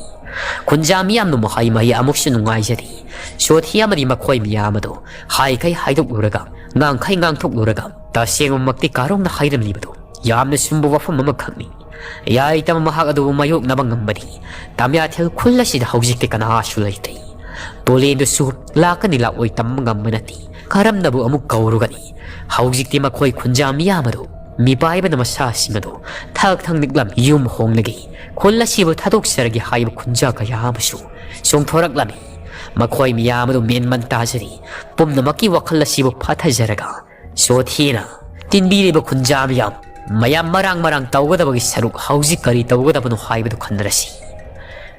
ꯈꯨꯟꯖꯥ ꯃꯤꯌꯥꯝꯅ ꯃꯍꯩ ꯃꯍꯩ ꯑꯃꯨꯛꯁꯨ ꯅꯨꯡꯉꯥꯏꯖꯔꯤ꯫ ꯁꯣꯊꯤ ꯑꯃꯗꯤ ꯃꯈꯣꯏ ꯃꯤꯌꯥꯝ ꯑꯗꯨ ꯍꯥꯏꯈꯩ ꯍꯥꯏꯗꯣꯛꯂꯨꯔꯒ, ꯉꯥꯡꯈꯩ ꯉꯥꯡꯊꯣꯛꯂꯨꯔꯒ, ꯇꯁꯦꯡꯕꯃꯛꯇꯤ ꯀꯥꯔꯣꯡꯅ ꯍꯥꯏꯔꯝꯂꯤꯕꯗꯨ ꯌꯥꯝꯅ ꯆꯨꯝꯕ ꯋꯥꯐꯝ ꯑꯃꯈꯛꯅꯤ꯫ ꯌꯥꯏꯇꯝ ꯃꯍꯥꯛ ꯑꯗꯨꯕꯨ ꯃꯥꯌꯣꯛꯅꯕ ꯉꯝꯕꯅꯤ꯫ ꯇꯥꯃꯤꯌꯥꯊꯦꯜ ꯈꯨꯜ ꯑꯁꯤꯗ ꯍꯧꯖꯤꯛꯇꯤ ꯀꯅꯥꯁꯨ ꯂꯩꯇꯦ꯫ ꯇꯣꯂꯦꯟꯗꯨꯁꯨ ꯂꯥꯛꯀꯅꯤ ꯂꯥꯛꯂꯣꯏ ꯇꯝꯕ ꯉꯝꯕ ꯅꯠꯇꯦ꯫ ꯀꯔꯝꯅꯕꯨ ꯑꯃꯨꯛ ꯀꯧꯔꯨꯒꯅꯤ? ꯍꯧꯖꯤꯛꯇꯤ ꯃꯈꯣꯏ ꯈꯨꯟꯖꯥ ꯃꯤꯌꯥꯝ ꯑꯗꯨ ꯃꯤꯄꯥꯏꯕꯅ ꯃꯁꯥꯁꯤꯡ ꯑꯗꯨ ꯊꯛ ꯊꯛ ꯅꯤꯛꯂꯝ ꯌꯨꯝ ꯍꯣꯡꯂꯒꯦ꯫ ꯈꯨꯜ ꯑꯁꯤꯕꯨ ꯊꯥꯗꯣꯛꯆꯔꯒꯦ ꯍꯥꯏꯕ ꯈꯨꯟꯖꯥ ꯀꯌꯥ ꯑꯃꯁꯨ ꯆꯣꯡꯊꯣꯔꯛꯂꯝꯃꯤ꯫ ꯃꯈꯣꯏ ꯃꯤꯌꯥꯝ ꯑꯗꯨ ꯃꯦꯟꯃꯟ ꯇꯥꯖꯔꯤ꯫ ꯄꯨꯝꯅꯃꯛꯀꯤ ꯋꯥꯈꯜ ꯑꯁꯤꯕꯨ ꯐꯥꯊꯖꯔꯒ ꯁꯣꯊꯤꯅ ꯇꯤꯟꯕꯤꯔꯤꯕ ꯈꯨꯟꯖꯥ ꯃꯤꯌꯥꯝ, ꯃꯌꯥꯝ ꯃꯔꯥꯡ ꯃꯔꯥꯡ ꯇꯧꯒꯗꯕꯒꯤ ꯁꯔꯨꯛ ꯍꯧꯖꯤꯛ ꯀꯔꯤ ꯇꯧꯒꯗꯕꯅꯣ ꯍꯥꯏꯕꯗꯨ ꯈꯟꯅꯔꯁꯤ꯫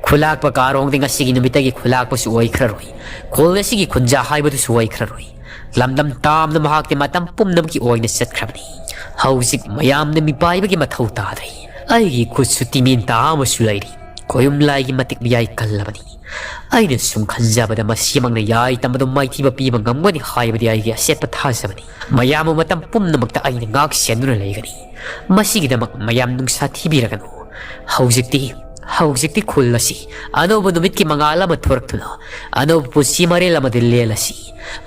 ꯈꯨꯂꯥꯛꯄ ꯀꯥꯔꯣꯡꯗꯤ ꯉꯁꯤꯒꯤ ꯅꯨꯃꯤꯠꯇꯒꯤ ꯈꯨꯂꯥꯛꯄꯁꯨ ꯑꯣꯏꯈ꯭ꯔꯔꯣꯏ꯫ ꯈꯨꯜ ꯑꯁꯤꯒꯤ ꯈꯨꯟꯖꯥ ꯍꯥꯏꯕꯗꯨꯁꯨ ꯑꯣꯏꯈ꯭ꯔꯔꯣꯏ꯫ ꯂꯝꯗꯝ ꯇꯥꯝꯅ ꯃꯍꯥꯛꯇꯤ ꯃꯇꯝ ꯄꯨꯝꯅꯃꯛꯀꯤ ꯑꯣꯏꯅ ꯆꯠꯈ꯭ꯔꯕꯅꯤ꯫ ꯍꯧꯖꯤꯛ ꯃꯌꯥꯝꯅ ꯃꯤꯄꯥꯏꯕꯒꯤ ꯃꯊꯧ ꯇꯥꯗ꯭ꯔꯦ꯫ ꯑꯩꯒꯤ ꯈꯨꯠꯁꯨ ꯇꯤꯃꯦꯟ ꯇꯥ ꯑꯃꯁꯨ ꯂꯩꯔꯤ꯫ ꯈꯣꯌꯨꯝ ꯂꯥꯏꯒꯤ ꯃꯇꯤꯛ ꯃꯌꯥꯏ ꯀꯜꯂꯕꯅꯤ꯫ ꯑꯩꯅ ꯁꯨꯝ ꯈꯟꯖꯕꯗ ꯃꯁꯤꯃꯛꯅ ꯌꯥꯏ ꯇꯝꯕꯗꯨ ꯃꯥꯏꯊꯤꯕ ꯄꯤꯕ ꯉꯝꯒꯅꯤ ꯍꯥꯏꯕꯗꯤ ꯑꯩꯒꯤ ꯑꯆꯦꯠꯄ ꯊꯥꯖꯕꯅꯤ꯫ ꯃꯌꯥꯝꯕꯨ ꯃꯇꯝ ꯄꯨꯝꯅꯃꯛꯇ ꯑꯩꯅ ꯉꯥꯛ ꯁꯦꯟꯗꯨꯅ ꯂꯩꯒꯅꯤ꯫ ꯃꯁꯤꯒꯤꯗꯃꯛ ꯃꯌꯥꯝ ꯅꯨꯡꯁꯥ ꯊꯤꯕꯤꯔꯒꯅꯨ꯫ ꯍꯧꯖꯤꯛꯇꯤ, ꯍꯧꯖꯤꯛꯇꯤ ꯈꯨꯜ ꯑꯁꯤ ꯑꯅꯧꯕ ꯅꯨꯃꯤꯠꯀꯤ ꯃꯉꯥꯜ ꯑꯃ ꯊꯣꯔꯛꯇꯨꯅ ꯑꯅꯧꯕ ꯄꯨꯟꯁꯤ ꯃꯔꯦꯜ ꯑꯃꯗ ꯂꯦꯜꯂꯁꯤ꯫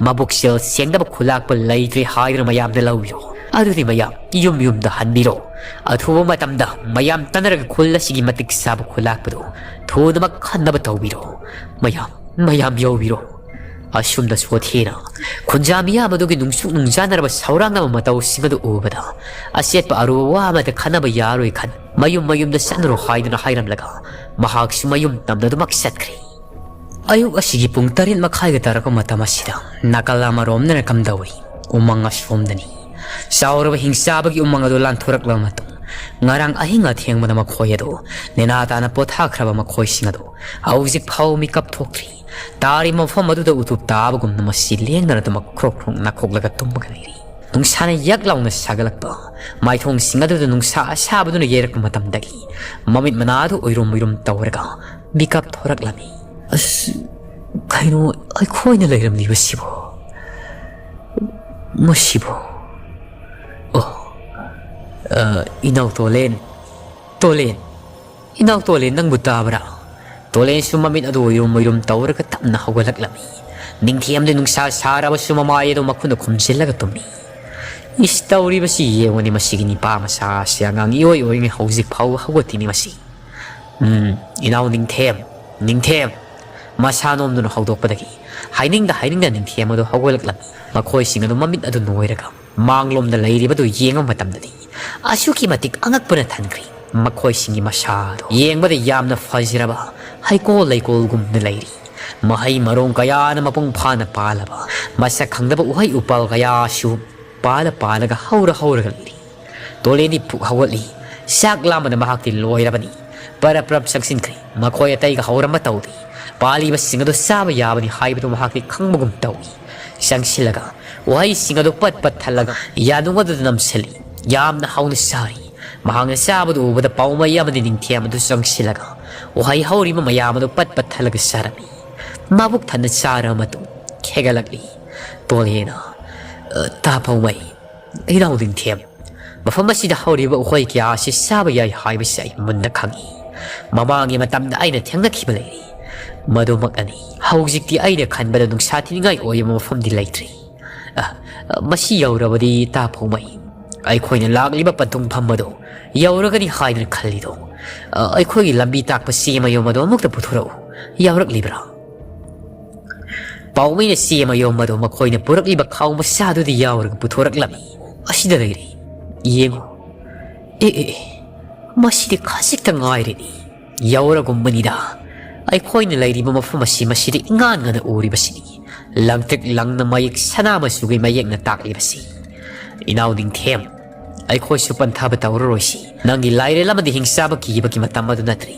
ꯃꯕꯨꯛꯆꯦꯜ ꯁꯦꯡꯗꯕ ꯈꯨꯂꯥꯛꯄ ꯂꯩꯇ꯭ꯔꯦ ꯍꯥꯏꯗꯨꯅ ꯃꯌꯥꯝꯗ ꯂꯧꯕꯤꯔꯣ꯫ ꯑꯗꯨꯗꯤ ꯃꯌꯥꯝ ꯌꯨꯝ ꯌꯨꯝꯗ ꯍꯟꯕꯤꯔꯣ꯫ ꯑꯊꯨꯕ ꯃꯇꯝꯗ ꯃꯌꯥꯝ ꯇꯥꯟꯅꯔꯒ ꯈꯨꯜ ꯑꯁꯤꯒꯤ ꯃꯇꯤꯛ ꯆꯥꯕ ꯈꯨꯂꯥꯛꯄꯗꯨ ꯊꯨꯅꯃꯛ ꯍꯟꯅꯕ ꯇꯧꯕꯤꯔꯣ꯫ ꯃꯌꯥꯝ, ꯃꯌꯥꯝ ꯌꯧꯕꯤꯔꯣ꯫ ꯑꯁꯨꯝꯅ ꯁꯣꯊꯦꯅ ꯈꯨꯟꯖꯥ ꯃꯤꯌꯥꯝ ꯑꯗꯨꯒꯤ ꯅꯨꯡꯁꯨꯛ ꯅꯨꯡꯖꯥꯅꯔꯕ ꯁꯧꯔꯥꯡꯅꯕ ꯃꯇꯧꯁꯤꯡ ꯑꯗꯨ ꯎꯕꯗ, ꯑꯆꯦꯠꯄ ꯑꯔꯨꯕ ꯋꯥ ꯑꯃꯗ ꯈꯟꯅꯕ ꯌꯥꯔꯣꯏ ꯈꯟ, ꯃꯌꯨꯝ ꯃꯌꯨꯝꯗ ꯆꯠꯅꯔꯣ ꯍꯥꯏꯗꯨꯅ ꯍꯥꯏꯔꯝꯂꯒ ꯃꯍꯥꯛꯁꯨ ꯃꯌꯨꯝ ꯇꯝꯅꯗꯨꯃꯛ ꯆꯠꯈ꯭ꯔꯦ꯫ ꯑꯌꯨꯛ ꯑꯁꯤꯒꯤ ꯄꯨꯡ ꯇꯔꯦꯠ ꯃꯈꯥꯏꯒ ꯇꯥꯔꯛꯄ ꯃꯇꯝ ꯑꯁꯤꯗ ꯅꯥꯀꯜ ꯑꯃꯔꯣꯝꯗꯅ ꯀꯝꯗꯧꯏ? ꯎꯃꯪ ꯑꯁꯣꯝꯗꯅꯤ꯫ ꯆꯥꯎꯔꯕ ꯍꯤꯡꯆꯥꯕꯒꯤ ꯎꯃꯪ ꯑꯗꯨ ꯂꯥꯟꯊꯣꯔꯛꯂꯕ ꯃꯇꯨꯡ, ꯉꯔꯥꯡ ꯑꯍꯤꯡ ꯑꯊꯦꯡꯕꯗ ꯃꯈꯣꯏ ꯑꯗꯨ ꯅꯦꯅꯥ ꯇꯥꯅ ꯄꯣꯊꯥꯈ꯭ꯔꯕ ꯃꯈꯣꯏꯁꯤꯡ ꯑꯗꯨ ꯍꯧꯖꯤꯛ ꯐꯥꯎ ꯃꯤꯀꯞ ꯊꯣꯛꯇ꯭ꯔꯤ꯫ ꯇꯥꯔꯤꯕ ꯃꯐꯝ ꯑꯗꯨꯗ ꯎꯇꯨꯞ ꯇꯥꯕꯒꯨꯝꯅ ꯃꯁꯤ ꯂꯦꯡꯗꯅ ꯑꯗꯨꯃꯛ ꯈ꯭ꯔꯣꯛ ꯈ꯭ꯔꯣꯛ ꯅꯥꯈꯣꯛꯂꯒ ꯇꯨꯝꯃꯒ ꯂꯩꯔꯤ꯫ ꯅꯨꯡꯁꯥꯅ ꯌꯛ ꯂꯥꯎꯅ ꯁꯥꯒꯠꯂꯛꯄ ꯃꯥꯏꯊꯣꯡꯁꯤꯡ ꯑꯗꯨꯗ ꯅꯨꯡꯁꯥ ꯑꯁꯥꯕꯗꯨꯅ ꯌꯩꯔꯛꯄ ꯃꯇꯝꯗꯒꯤ ꯃꯃꯤꯠ ꯃꯅꯥ ꯑꯗꯨ ꯎꯏꯔꯨꯝ ꯎꯏꯔꯨꯝ ꯇꯧꯔꯒ ꯃꯤꯀꯞ ꯊꯣꯔꯛꯂꯝꯃꯤ꯫ ꯑꯁ, ꯀꯩꯅꯣ ꯑꯩꯈꯣꯏꯅ ꯂꯩꯔꯝꯂꯤꯕꯁꯤꯕꯣ? ꯃꯁꯤꯕꯣ? ꯑꯣ, ꯑ, ꯏꯅꯥꯎ ꯇꯣꯂꯦꯟ, ꯇꯣꯂꯦꯟ, ꯏꯅꯥꯎ ꯇꯣꯂꯦꯟ, ꯅꯪꯕꯨ ꯇꯥꯕ꯭ꯔꯥ? ꯇꯣꯂꯦꯟꯁꯨ ꯃꯃꯤꯠ ꯑꯗꯨ ꯎꯏꯔꯨꯝ ꯎꯏꯔꯨꯝ ꯇꯧꯔꯒ ꯇꯞꯅ ꯍꯧꯒꯠꯂꯛꯂꯝꯃꯤ꯫ ꯅꯤꯡꯊꯦꯝꯗꯤ ꯅꯨꯡꯁꯥ ꯁꯥꯔꯕꯁꯨ ꯃꯃꯥꯏ ꯑꯗꯨ ꯃꯈꯨꯠꯅ ꯈꯨꯝꯖꯤꯜꯂꯒ ꯇꯨꯝꯃꯤ꯫ ꯏꯁ, ꯇꯧꯔꯤꯕꯁꯤ ꯌꯦꯡꯉꯨꯅꯦ, ꯃꯁꯤꯒꯤ ꯅꯤꯄꯥ ꯃꯆꯥ ꯑꯁꯤ ꯑꯉꯥꯡ ꯏꯑꯣꯏ ꯑꯣꯏꯔꯤꯉꯩ ꯍꯧꯖꯤꯛ ꯐꯥꯎꯕ ꯍꯧꯒꯠꯇꯦꯅꯦ ꯃꯁꯤ꯫ ꯎꯝ, ꯏꯅꯥꯎ ꯅꯤꯡꯊꯦꯝ, ꯅꯤꯡꯊꯦꯝ꯫ ꯃꯁꯥ ꯅꯣꯝꯗꯨꯅ ꯍꯧꯗꯣꯛꯄꯗꯒꯤ ꯍꯥꯏꯅꯤꯡꯗ ꯍꯥꯏꯅꯤꯡꯗ ꯅꯤꯡꯊꯦꯝ ꯑꯗꯨ ꯍꯧꯒꯠꯂꯛꯂꯝꯃꯤ꯫ ꯃꯈꯣꯏꯁꯤꯡ ꯑꯗꯨ ꯃꯃꯤꯠ ꯑꯗꯨ ꯅꯣꯏꯔꯒ ꯃꯥꯡꯂꯣꯝꯗ ꯂꯩꯔꯤꯕꯗꯨ ꯌꯦꯡꯕ ꯃꯇꯝꯗꯗꯤ ꯑꯁꯨꯛꯀꯤ ꯃꯇꯤꯛ ꯑꯉꯛꯄꯅ ꯊꯟꯈ꯭ꯔꯦ꯫ ꯃꯈꯣꯏꯁꯤꯡꯒꯤ ꯃꯁꯥꯗꯣ ꯌꯦꯡꯕꯗ ꯌꯥꯝꯅ ꯐꯖꯔꯕ ꯍꯩꯀꯣꯜ ꯂꯩꯀꯣꯜꯒꯨꯝꯅ ꯂꯩꯔꯤ꯫ ꯃꯍꯩ ꯃꯔꯣꯡ ꯀꯌꯥꯅ ꯃꯄꯨꯡ ꯐꯥꯅ ꯄꯥꯜꯂꯕ, ꯃꯁꯛ ꯈꯪꯗꯕ ꯎꯍꯩ ꯎꯄꯥꯜ ꯀꯌꯥꯁꯨ ꯄꯥꯜꯂ ꯄꯥꯜꯂꯒ ꯍꯧꯔ ꯍꯧꯔꯒ ꯂꯩꯔꯤ꯫ ꯇꯣꯂꯦꯟꯗꯤ ꯄꯨꯛ ꯍꯧꯒꯠꯂꯤ꯫ ꯆꯥꯛ ꯂꯥꯝꯕꯅ ꯃꯍꯥꯛꯇꯤ ꯂꯣꯏꯔꯕꯅꯤ꯫ ꯄꯔꯞ ꯄꯔꯞ ꯆꯪꯁꯤꯟꯈ꯭ꯔꯦ꯫ ꯃꯈꯣꯏ ꯑꯇꯩꯒ ꯍꯧꯔꯝꯕ ꯇꯧꯗꯦ꯫ ꯄꯥꯜꯂꯤꯕꯁꯤꯡ ꯑꯗꯨ ꯆꯥꯕ ꯌꯥꯕꯅꯤ ꯍꯥꯏꯕꯗꯨ ꯃꯍꯥꯛꯇꯤ ꯈꯪꯕꯒꯨꯝ ꯇꯧꯏ꯫ ꯆꯪꯁꯤꯜꯂꯒ ꯎꯍꯩꯁꯤꯡ ꯑꯗꯨ ꯄꯠ ꯄꯠ ꯊꯠꯂꯒ ꯌꯥꯅꯨꯡ ꯑꯗꯨꯗ ꯅꯝꯁꯤꯜꯂꯤ꯫ ꯌꯥꯝꯅ ꯍꯥꯎꯅ ꯆꯥꯔꯤ꯫ ꯃꯍꯥꯛꯅ ꯆꯥꯕꯗꯨ ꯎꯕꯗ ꯄꯥꯎꯃꯩ ꯑꯃꯗꯤ ꯅꯤꯡꯊꯦꯝ ꯑꯗꯨ ꯆꯪꯁꯤꯜꯂꯒ ꯎꯍꯩ ꯍꯧꯔꯤꯕ ꯃꯌꯥꯝ ꯑꯗꯨ ꯄꯠ ꯄꯠ ꯊꯠꯂꯒ ꯆꯥꯔꯝꯃꯤ꯫ ꯃꯕꯨꯛ ꯊꯟꯅ ꯆꯥꯔꯕ ꯃꯇꯨꯡ ꯈꯦꯒꯠꯂꯛꯂꯤ꯫ ꯇꯣꯂꯦꯅ, "ꯑ, ꯇꯥ ꯄꯥꯎꯃꯩ, ꯏꯅꯥꯎ ꯅꯤꯡꯊꯦꯝ, ꯃꯐꯝ ꯑꯁꯤꯗ ꯍꯧꯔꯤꯕ ꯎꯍꯩ ꯀꯌꯥ ꯑꯁꯤ ꯆꯥꯕ ꯌꯥꯏ ꯍꯥꯏꯕꯁꯤ ꯑꯩ ꯃꯨꯟꯅ ꯈꯪꯏ꯫ ꯃꯃꯥꯡꯒꯤ ꯃꯇꯝꯗ ꯑꯩꯅ ꯊꯦꯡꯅꯈꯤꯕ ꯂꯩꯔꯤ꯫ ꯃꯗꯨꯃꯛꯅꯅꯤ꯫ ꯍꯧꯖꯤꯛꯇꯤ ꯑꯩꯅ ꯈꯟꯕꯗ ꯅꯨꯡꯁꯥ ꯊꯤꯅꯤꯡꯉꯥꯏ ꯑꯣꯏꯕ ꯃꯐꯝꯗꯤ ꯂꯩꯇ꯭ꯔꯤ꯫ ꯑ, ꯑ, ꯃꯁꯤ ꯌꯧꯔꯕꯗꯤ ꯇꯥ ꯄꯥꯎꯃꯩ, ꯑꯩꯈꯣꯏꯅ ꯂꯥꯛꯂꯤꯕ ꯄꯟꯊꯨꯡꯐꯝ ꯑꯗꯨ ꯌꯧꯔꯒꯅꯤ ꯍꯥꯏꯗꯨꯅ ꯈꯜꯂꯤꯗꯣ꯫ ꯑ, ꯑꯩꯈꯣꯏꯒꯤ ꯂꯝꯕꯤ ꯇꯥꯛꯄ ꯆꯦ ꯃꯌꯨꯝ ꯑꯗꯨ ꯑꯃꯨꯛꯇ ꯄꯨꯊꯣꯔꯛꯎ꯫ ꯌꯥꯎꯔꯛꯂꯤꯕ꯭ꯔꯥ?" ꯄꯥꯎꯃꯩꯅ ꯆꯦ ꯃꯌꯨꯝ ꯑꯗꯨ ꯃꯈꯣꯏꯅ ꯄꯨꯔꯛꯂꯤꯕ ꯈꯥꯎ ꯃꯆꯥꯗꯨꯗ ꯌꯥꯎꯔꯒ ꯄꯨꯊꯣꯔꯛꯂꯝꯃꯤ꯫ "ꯑꯁꯤꯗ ꯂꯩꯔꯦ꯫ ꯌꯦꯡꯉꯨ꯫ ꯑꯦ, ꯑꯦ, ꯑꯦ, ꯃꯁꯤꯗꯤ ꯈꯖꯤꯛꯇ ꯉꯥꯏꯔꯦꯅꯦ꯫ ꯌꯧꯔꯒꯨꯝꯕꯅꯤꯗ꯫ ꯑꯩꯈꯣꯏꯅ ꯂꯩꯔꯤꯕ ꯃꯐꯝ ꯑꯁꯤ ꯃꯁꯤꯗ ꯏꯉꯥꯟ ꯉꯥꯟꯅ ꯎꯔꯤꯕꯁꯤꯅꯤ꯫ ꯂꯪꯇ꯭ꯔꯤꯛ ꯂꯪꯅ ꯃꯌꯦꯛ ꯁꯅꯥ ꯃꯆꯨꯒꯤ ꯃꯌꯦꯛꯅ ꯇꯥꯛꯂꯤꯕꯁꯤ꯫ ꯏꯅꯥꯎ ꯅꯤꯡꯊꯦꯝ, ꯑꯩꯈꯣꯏꯁꯨ ꯄꯟꯊꯥꯕ ꯇꯧꯔꯔꯣꯏꯁꯤ꯫ ꯅꯪꯒꯤ ꯂꯥꯏꯔꯦꯜ ꯑꯃꯗꯤ ꯍꯤꯡꯆꯥꯕ ꯀꯤꯕꯒꯤ ꯃꯇꯝ ꯑꯗꯨ ꯅꯠꯇ꯭ꯔꯤ꯫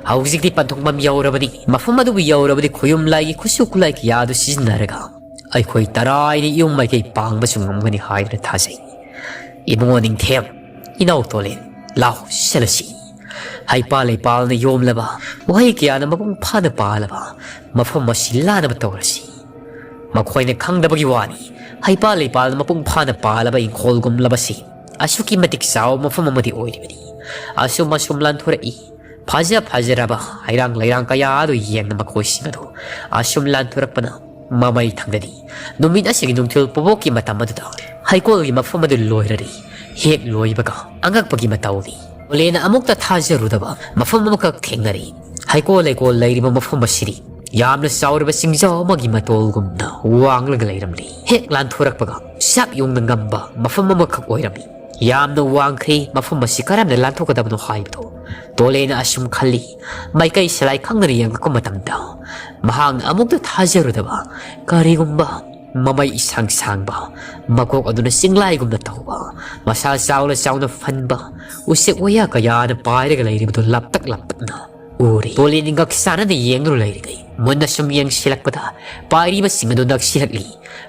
ꯍꯧꯖꯤꯛꯇꯤ ꯄꯟꯊꯨꯡꯐꯝ ꯌꯧꯔꯕꯅꯤ꯫ ꯃꯐꯝ ꯑꯗꯨꯕꯨ ꯌꯧꯔꯕꯗꯤ ꯈꯨꯌꯨꯝ ꯂꯥꯏꯒꯤ ꯈꯨꯠꯁꯨ ꯈꯨꯠꯂꯥꯏ ꯀꯌꯥ ꯑꯗꯨ ꯁꯤꯖꯤꯟꯅꯔꯒ ꯑꯩꯈꯣꯏ ꯇꯔꯥꯏꯅ ꯌꯨꯝ ꯃꯥꯏꯀꯩ ꯄꯥꯡꯕꯁꯨ ꯉꯝꯒꯅꯤ ꯍꯥꯏꯗꯨꯅ ꯊꯥꯖꯩ꯫ ꯏꯕꯨꯡꯉꯣ ꯅꯤꯡꯊꯦꯝ, ꯏꯅꯥꯎ ꯇꯣꯂꯦꯟ, ꯂꯥꯎ ꯆꯠꯂꯁꯤ꯫ ꯍꯩꯄꯥꯜ ꯂꯩꯄꯥꯜꯅ ꯌꯣꯝꯂꯕ, ꯎꯍꯩ ꯀꯌꯥꯅ ꯃꯄꯨꯡ ꯐꯥꯅ ꯄꯥꯜꯂꯕ ꯃꯐꯝ ꯑꯁꯤ ꯂꯥꯟꯅꯕ ꯇꯧꯔꯁꯤ꯫ ꯃꯈꯣꯏꯅ ꯈꯪꯗꯕꯒꯤ ꯋꯥꯅꯤ, ꯍꯩꯄꯥꯜ ꯂꯩꯄꯥꯜꯅ ꯃꯄꯨꯡ ꯐꯥꯅ ꯄꯥꯜꯂꯕ ꯏꯪꯈꯣꯜꯒꯨꯝꯂꯕꯁꯤ ꯑꯁꯨꯛꯀꯤ ꯃꯇꯤꯛ ꯆꯥꯎꯕ ꯃꯐꯝ ꯑꯃꯗꯤ ꯑꯣꯏꯔꯤꯕꯅꯤ꯫ ꯑꯁꯨꯝ ꯑꯁꯨꯝ ꯂꯥꯟꯊꯣꯔꯛꯏ꯫ ꯐꯖ ꯐꯖꯔꯕ ꯍꯩꯔꯥꯡ ꯂꯩꯔꯥꯡ ꯀꯌꯥ ꯑꯗꯨ ꯌꯦꯡꯅ ꯃꯈꯣꯏꯁꯤꯡ ꯑꯗꯨ ꯑꯁꯨꯝ ꯂꯥꯟꯊꯣꯔꯛꯄꯅ ꯃꯃꯩ ꯊꯪꯗꯅꯤ꯫ ꯅꯨꯃꯤꯠ ꯑꯁꯤꯒꯤ ꯅꯨꯡꯊꯤꯜ ꯄꯣꯕꯣꯛꯀꯤ ꯃꯇꯝ ꯑꯗꯨꯗ ꯍꯩꯀꯣꯜꯒꯤ ꯃꯐꯝ ꯑꯗꯨ ꯂꯣꯏꯔꯔꯤ꯫ ꯍꯦꯛ ꯂꯣꯏꯕꯒ ꯑꯉꯛꯄꯒꯤ ꯃꯇꯧꯅꯤ꯫ ꯇꯣꯂꯦꯟꯅ ꯑꯃꯨꯛꯇ ꯊꯥꯖꯔꯨꯗꯕ ꯃꯐꯝ ꯑꯃꯈꯛ ꯊꯦꯡꯅꯔꯤ꯫ ꯍꯩꯀꯣꯜ ꯂꯩꯀꯣꯜ ꯂꯩꯔꯤꯕ ꯃꯐꯝ ꯑꯁꯤꯗꯤ ꯌꯥꯝꯅ ꯆꯥꯎꯔꯕ ꯆꯤꯡꯖꯥꯎ ꯑꯃꯒꯤ ꯃꯇꯣꯜꯒꯨꯝꯅ ꯋꯥꯡꯂꯒ ꯂꯩꯔꯝꯂꯤ꯫ ꯍꯦꯛ ꯂꯥꯟꯊꯣꯔꯛꯄꯒ ꯆꯥꯛ ꯌꯨꯡꯅ ꯉꯝꯕ ꯃꯐꯝ ꯑꯃꯈꯛ ꯑꯣꯏꯔꯝꯃꯤ꯫ ꯌꯥꯝꯅ ꯋꯥꯡꯈ꯭ꯔꯦ꯫ ꯃꯐꯝ ꯑꯁꯤ ꯀꯔꯝꯅ ꯂꯥꯟꯊꯣꯛꯀꯗꯕꯅꯣ ꯍꯥꯏꯕꯗꯨ ꯇꯣꯂꯦꯟꯅ ꯑꯁꯨꯝ ꯈꯜꯂꯤ꯫ ꯃꯥꯏꯀꯩ ꯁꯂꯥꯏ ꯈꯪꯗꯅ ꯌꯦꯡꯂꯛꯄ ꯃꯇꯝꯗ ꯃꯍꯥꯛꯅ ꯑꯃꯨꯛꯇ ꯊꯥꯖꯔꯨꯗꯕ ꯀꯔꯤꯒꯨꯝꯕ ꯃꯃꯩ ꯏꯁꯥꯡ ꯁꯥꯡꯕ, ꯃꯀꯣꯛ ꯑꯗꯨꯅ ꯆꯤꯡꯂꯥꯏꯒꯨꯝꯅ ꯇꯧꯕ, ꯃꯁꯥ ꯆꯥꯎꯅ ꯆꯥꯎꯅ ꯐꯟꯕ ꯎꯆꯦꯛ ꯋꯥꯌꯥ ꯀꯌꯥꯅ ꯄꯥꯏꯔꯒ ꯂꯩꯔꯤꯕꯗꯨ ꯂꯥꯞꯇꯛ ꯂꯥꯞꯇꯛꯅ ꯎꯔꯤ꯫ ꯇꯣꯂꯦꯟꯒꯤ ꯉꯛ ꯆꯥꯟꯅꯅ ꯌꯦꯡꯗꯨꯅ ꯂꯩꯔꯤꯉꯩ ꯃꯨꯟꯅ ꯁꯨꯝ ꯌꯦꯡꯁꯤꯜꯂꯛꯄꯗ ꯄꯥꯏꯔꯤꯕꯁꯤꯡ ꯑꯗꯨ ꯅꯛꯁꯤꯜꯂꯛꯂꯤ꯫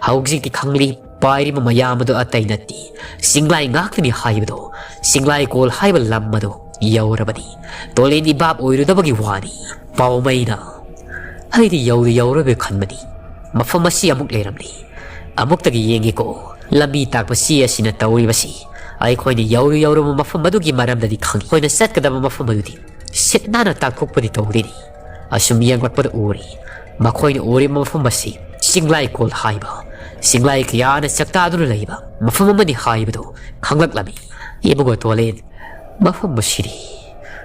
ꯍꯧꯖꯤꯛꯇꯤ ꯈꯪꯂꯤ, ꯄꯥꯏꯔꯤꯕ ꯃꯌꯥꯝ ꯑꯗꯨ ꯑꯇꯩ ꯅꯠꯇꯦ, ꯆꯤꯡꯂꯥꯏ ꯉꯥꯛꯇꯅꯤ ꯍꯥꯏꯕꯗꯣ꯫ ꯆꯤꯡꯂꯥꯏ ꯀꯣꯜ ꯍꯥꯏꯕ ꯂꯝ ꯑꯗꯨ ꯌꯧꯔꯕꯅꯤ꯫ ꯇꯣꯂꯦꯟꯗꯤ ꯚꯥꯞ ꯑꯣꯏꯔꯨꯗꯕꯒꯤ ꯋꯥꯅꯤ꯫ ꯄꯥꯎꯃꯩꯅ, "ꯑꯩꯗꯤ ꯌꯧꯗꯤ ꯌꯧꯔꯕꯦ ꯈꯟꯕꯅꯤ꯫ ꯃꯐꯝ ꯑꯁꯤ ꯑꯃꯨꯛ ꯂꯩꯔꯝꯂꯤ꯫ ꯑꯃꯨꯛꯇꯒꯤ ꯌꯦꯡꯒꯦꯀꯣ꯫ ꯂꯝꯕꯤ ꯇꯥꯛꯄ ꯆꯦ ꯑꯁꯤꯅ ꯇꯧꯔꯤꯕꯁꯤ ꯑꯩꯈꯣꯏꯅ ꯌꯧꯔꯨ ꯌꯧꯔꯕ ꯃꯐꯝ ꯑꯗꯨꯒꯤ ꯃꯔꯝꯗꯗꯤ ꯈꯪꯏ꯫ ꯑꯩꯈꯣꯏꯅ ꯆꯠꯀꯗꯕ ꯃꯐꯝ ꯑꯗꯨꯗꯤ ꯁꯤꯠ ꯅꯥꯟꯅ ꯇꯥꯛꯊꯣꯛꯄꯗꯤ ꯇꯧꯔꯤꯅꯤ꯫" ꯑꯁꯨꯝ ꯌꯦꯡꯂꯛꯄꯗ ꯎꯔꯤ꯫ ꯃꯈꯣꯏꯅ ꯎꯔꯤꯕ ꯃꯐꯝ ꯑꯁꯤ ꯆꯤꯡꯂꯥꯏꯀꯣꯜ ꯍꯥꯏꯕ ꯆꯤꯡꯂꯥꯏ ꯀꯌꯥꯅ ꯆꯥꯛꯇꯥꯗꯨꯅ ꯂꯩꯕ ꯃꯐꯝ ꯑꯃꯅꯤ ꯍꯥꯏꯕꯗꯨ ꯈꯪꯂꯛꯂꯝꯃꯤ꯫ "ꯏꯕꯨꯡꯉꯣ ꯇꯣꯂꯦꯟ, ꯃꯐꯝ ꯑꯁꯤꯗꯤ